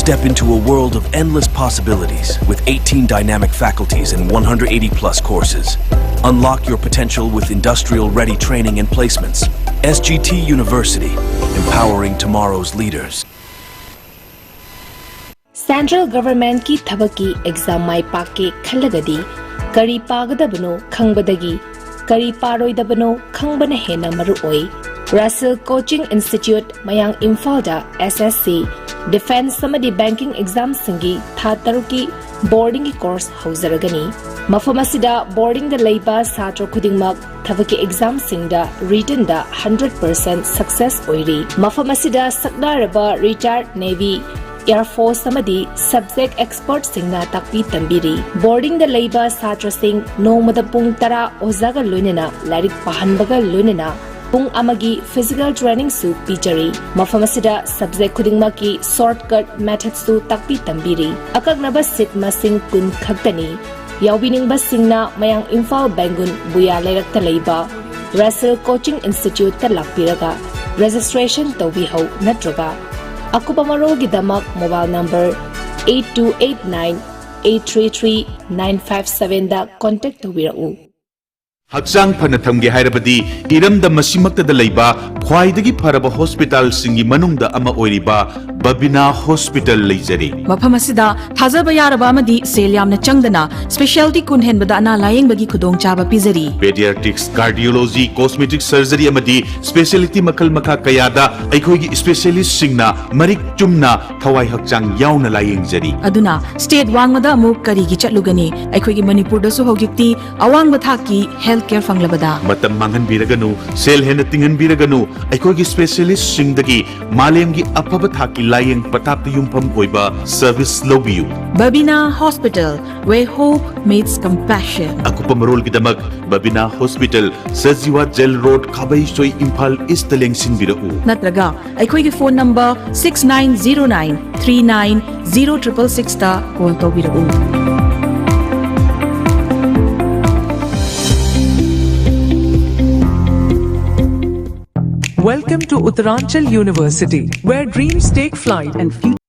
Step into a world of endless possibilities with eighteen dynamic faculties and one hundred eighty plus courses. Unlock your potential with industrial ready training and placements. S G T University, empowering tomorrow's leaders. Central Government ꯀꯤ ꯊꯕꯛꯀꯤ exam ꯃꯥꯏ ꯄꯥꯛꯀꯦ ꯈꯜꯂꯒꯗꯤ, ꯀꯔꯤ ꯄꯥꯒꯗꯕꯅꯣ ꯈꯪꯕꯗꯒꯤ ꯀꯔꯤ ꯄꯥꯔꯣꯏꯗꯕꯅꯣ ꯈꯪꯕꯅ ꯍꯦꯟꯅ ꯃꯔꯨꯑꯣꯏ꯫ Russell Coaching Institute, ꯃꯌꯥꯡ ꯏꯝꯐꯥꯜꯗ S S C, defence ꯑꯃꯗꯤ banking exam ꯁꯤꯡꯒꯤ ꯊꯥ ꯇꯔꯨꯛꯀꯤ boarding ꯒꯤ course ꯍꯧꯖꯔꯒꯅꯤ꯫ ꯃꯐꯝ ꯑꯁꯤꯗ boarding ꯗ ꯂꯩꯕ ꯁꯥꯇ꯭ꯔ ꯈꯨꯗꯤꯡꯃꯛ ꯊꯕꯛꯀꯤ exam ꯁꯤꯡꯗ written ꯗ hundred percent success ꯑꯣꯏꯔꯤ꯫ ꯃꯐꯝ ꯑꯁꯤꯗ ꯁꯛꯅꯥꯏꯔꯕ retired Navy, Air Force ꯑꯃꯗꯤ subject expert ꯁꯤꯡꯅ ꯇꯥꯛꯄꯤ ꯇꯝꯕꯤꯔꯤ꯫ Boarding ꯗ ꯂꯩꯕ ꯁꯥꯇ꯭ꯔꯁꯤꯡ ꯅꯣꯡꯃꯗ ꯄꯨꯡ ꯇꯔꯥ ꯑꯣꯖꯥꯒ ꯂꯣꯏꯅꯅ ꯂꯥꯏꯔꯤꯛ ꯄꯥꯍꯟꯕꯒ ꯂꯣꯏꯅꯅ ꯄꯨꯡ ꯑꯃꯒꯤ physical training ꯁꯨ ꯄꯤꯖꯔꯤ꯫ ꯃꯐꯝ ꯑꯁꯤꯗ subject ꯈꯨꯗꯤꯡꯃꯛꯀꯤ shortcut method ꯁꯨ ꯇꯥꯛꯄꯤ ꯇꯝꯕꯤꯔꯤ꯫ ꯑꯀꯛꯅꯕ seat ꯃꯁꯤꯡ ꯀꯨꯟ ꯈꯛꯇꯅꯤ꯫ ꯌꯥꯎꯕꯤꯅꯤꯡꯕꯁꯤꯡꯅ ꯃꯌꯥꯡ ꯏꯝꯐꯥꯜ ꯕꯦꯡꯒꯨꯟ ꯕꯨꯌꯥ ꯂꯩꯔꯛꯇ ꯂꯩꯕ Russell Coaching Institute ꯇ ꯂꯥꯛꯄꯤꯔꯒ registration ꯇꯧꯕꯤꯍꯧ, ꯅꯠꯇ꯭ꯔꯒ ꯑꯀꯨꯞꯄ ꯃꯔꯣꯜꯒꯤꯗꯃꯛ mobile number eight two eight nine eight three three nine five seven ꯗ contact ꯇꯧꯕꯤꯔꯛꯎ꯫ ꯍꯛꯆꯥꯡ ꯐꯅ ꯊꯝꯒꯦ ꯍꯥꯏꯔꯕꯗꯤ ꯏꯔꯝꯗꯝ ꯑꯁꯤꯃꯛꯇꯗ ꯂꯩꯕ ꯈ꯭ꯋꯥꯏꯗꯒꯤ ꯐꯔꯕ ꯍꯣꯁꯄꯤꯇꯥꯜꯁꯤꯡꯒꯤ ꯃꯅꯨꯡꯗ ꯑꯃ ꯑꯣꯏꯔꯤꯕ ꯕꯕꯤꯅꯥ ꯍꯣꯁꯄꯤꯇꯥꯜ ꯂꯩꯖꯔꯤ꯫ ꯃꯐꯝ ꯑꯁꯤꯗ ꯊꯥꯖꯕ ꯌꯥꯔꯕ ꯑꯃꯗꯤ ꯁꯦꯜ ꯌꯥꯝꯅ ꯆꯪꯗꯅ specialty ꯀꯨꯟ ꯍꯦꯟꯕꯗ ꯑꯅꯥ ꯂꯥꯌꯦꯡꯕꯒꯤ ꯈꯨꯗꯣꯡꯆꯥꯕ ꯄꯤꯖꯔꯤ꯫ Pediatrics, cardiology, cosmetic surgery ꯑꯃꯗꯤ specialty ꯃꯈꯜ ꯃꯈꯥ ꯀꯌꯥꯗ ꯑꯩꯈꯣꯏꯒꯤ specialist ꯁꯤꯡꯅ ꯃꯔꯤꯛ ꯆꯨꯝꯅ ꯊꯋꯥꯏ ꯍꯛꯆꯥꯡ ꯌꯥꯎꯅ ꯂꯥꯌꯦꯡꯖꯔꯤ꯫ ꯑꯗꯨꯅ state ꯋꯥꯡꯃꯗ ꯑꯃꯨꯛ ꯀꯔꯤꯒꯤ ꯆꯠꯂꯨꯒꯅꯤ? ꯑꯩꯈꯣꯏꯒꯤ ꯃꯅꯤꯄꯨꯔꯗꯁꯨ ꯍꯧꯖꯤꯛꯇꯤ ꯑꯋꯥꯡꯕ ꯊꯥꯛꯀꯤ health care ꯐꯪꯂꯕꯗ꯫ ꯃꯇꯝ ꯃꯥꯡꯍꯟꯕꯤꯔꯒꯅꯨ, ꯁꯦꯜ ꯍꯦꯟꯅ ꯇꯤꯡꯍꯟꯕꯤꯔꯒꯅꯨ, ꯑꯩꯈꯣꯏꯒꯤ specialist ꯁꯤꯡꯗꯒꯤ ꯃꯥꯂꯦꯝꯒꯤ ꯑꯐꯕ ꯊꯥꯛꯀꯤ ꯂꯥꯌꯦꯡ ꯄꯊꯥꯞꯇ ꯌꯨꯝꯐꯝ ꯑꯣꯏꯕ service ꯂꯧꯕꯤꯌꯨ꯫ Babina Hospital, where hope meets compassion. ꯑꯀꯨꯞꯄ ꯃꯔꯣꯜꯒꯤꯗꯃꯛ Babina hospital, Sajiwa jail road, Khabeisoi, Imphal east ꯂꯦꯡꯁꯤꯟꯕꯤꯔꯛꯎ꯫ ꯅꯠꯇ꯭ꯔꯒ ꯑꯩꯈꯣꯏꯒꯤ phone number six nine zero nine three nine zero triple six ꯇ call ꯇꯧꯕꯤꯔꯛꯎ꯫ Welcome to Uttaranchal University, where dreams take flight and future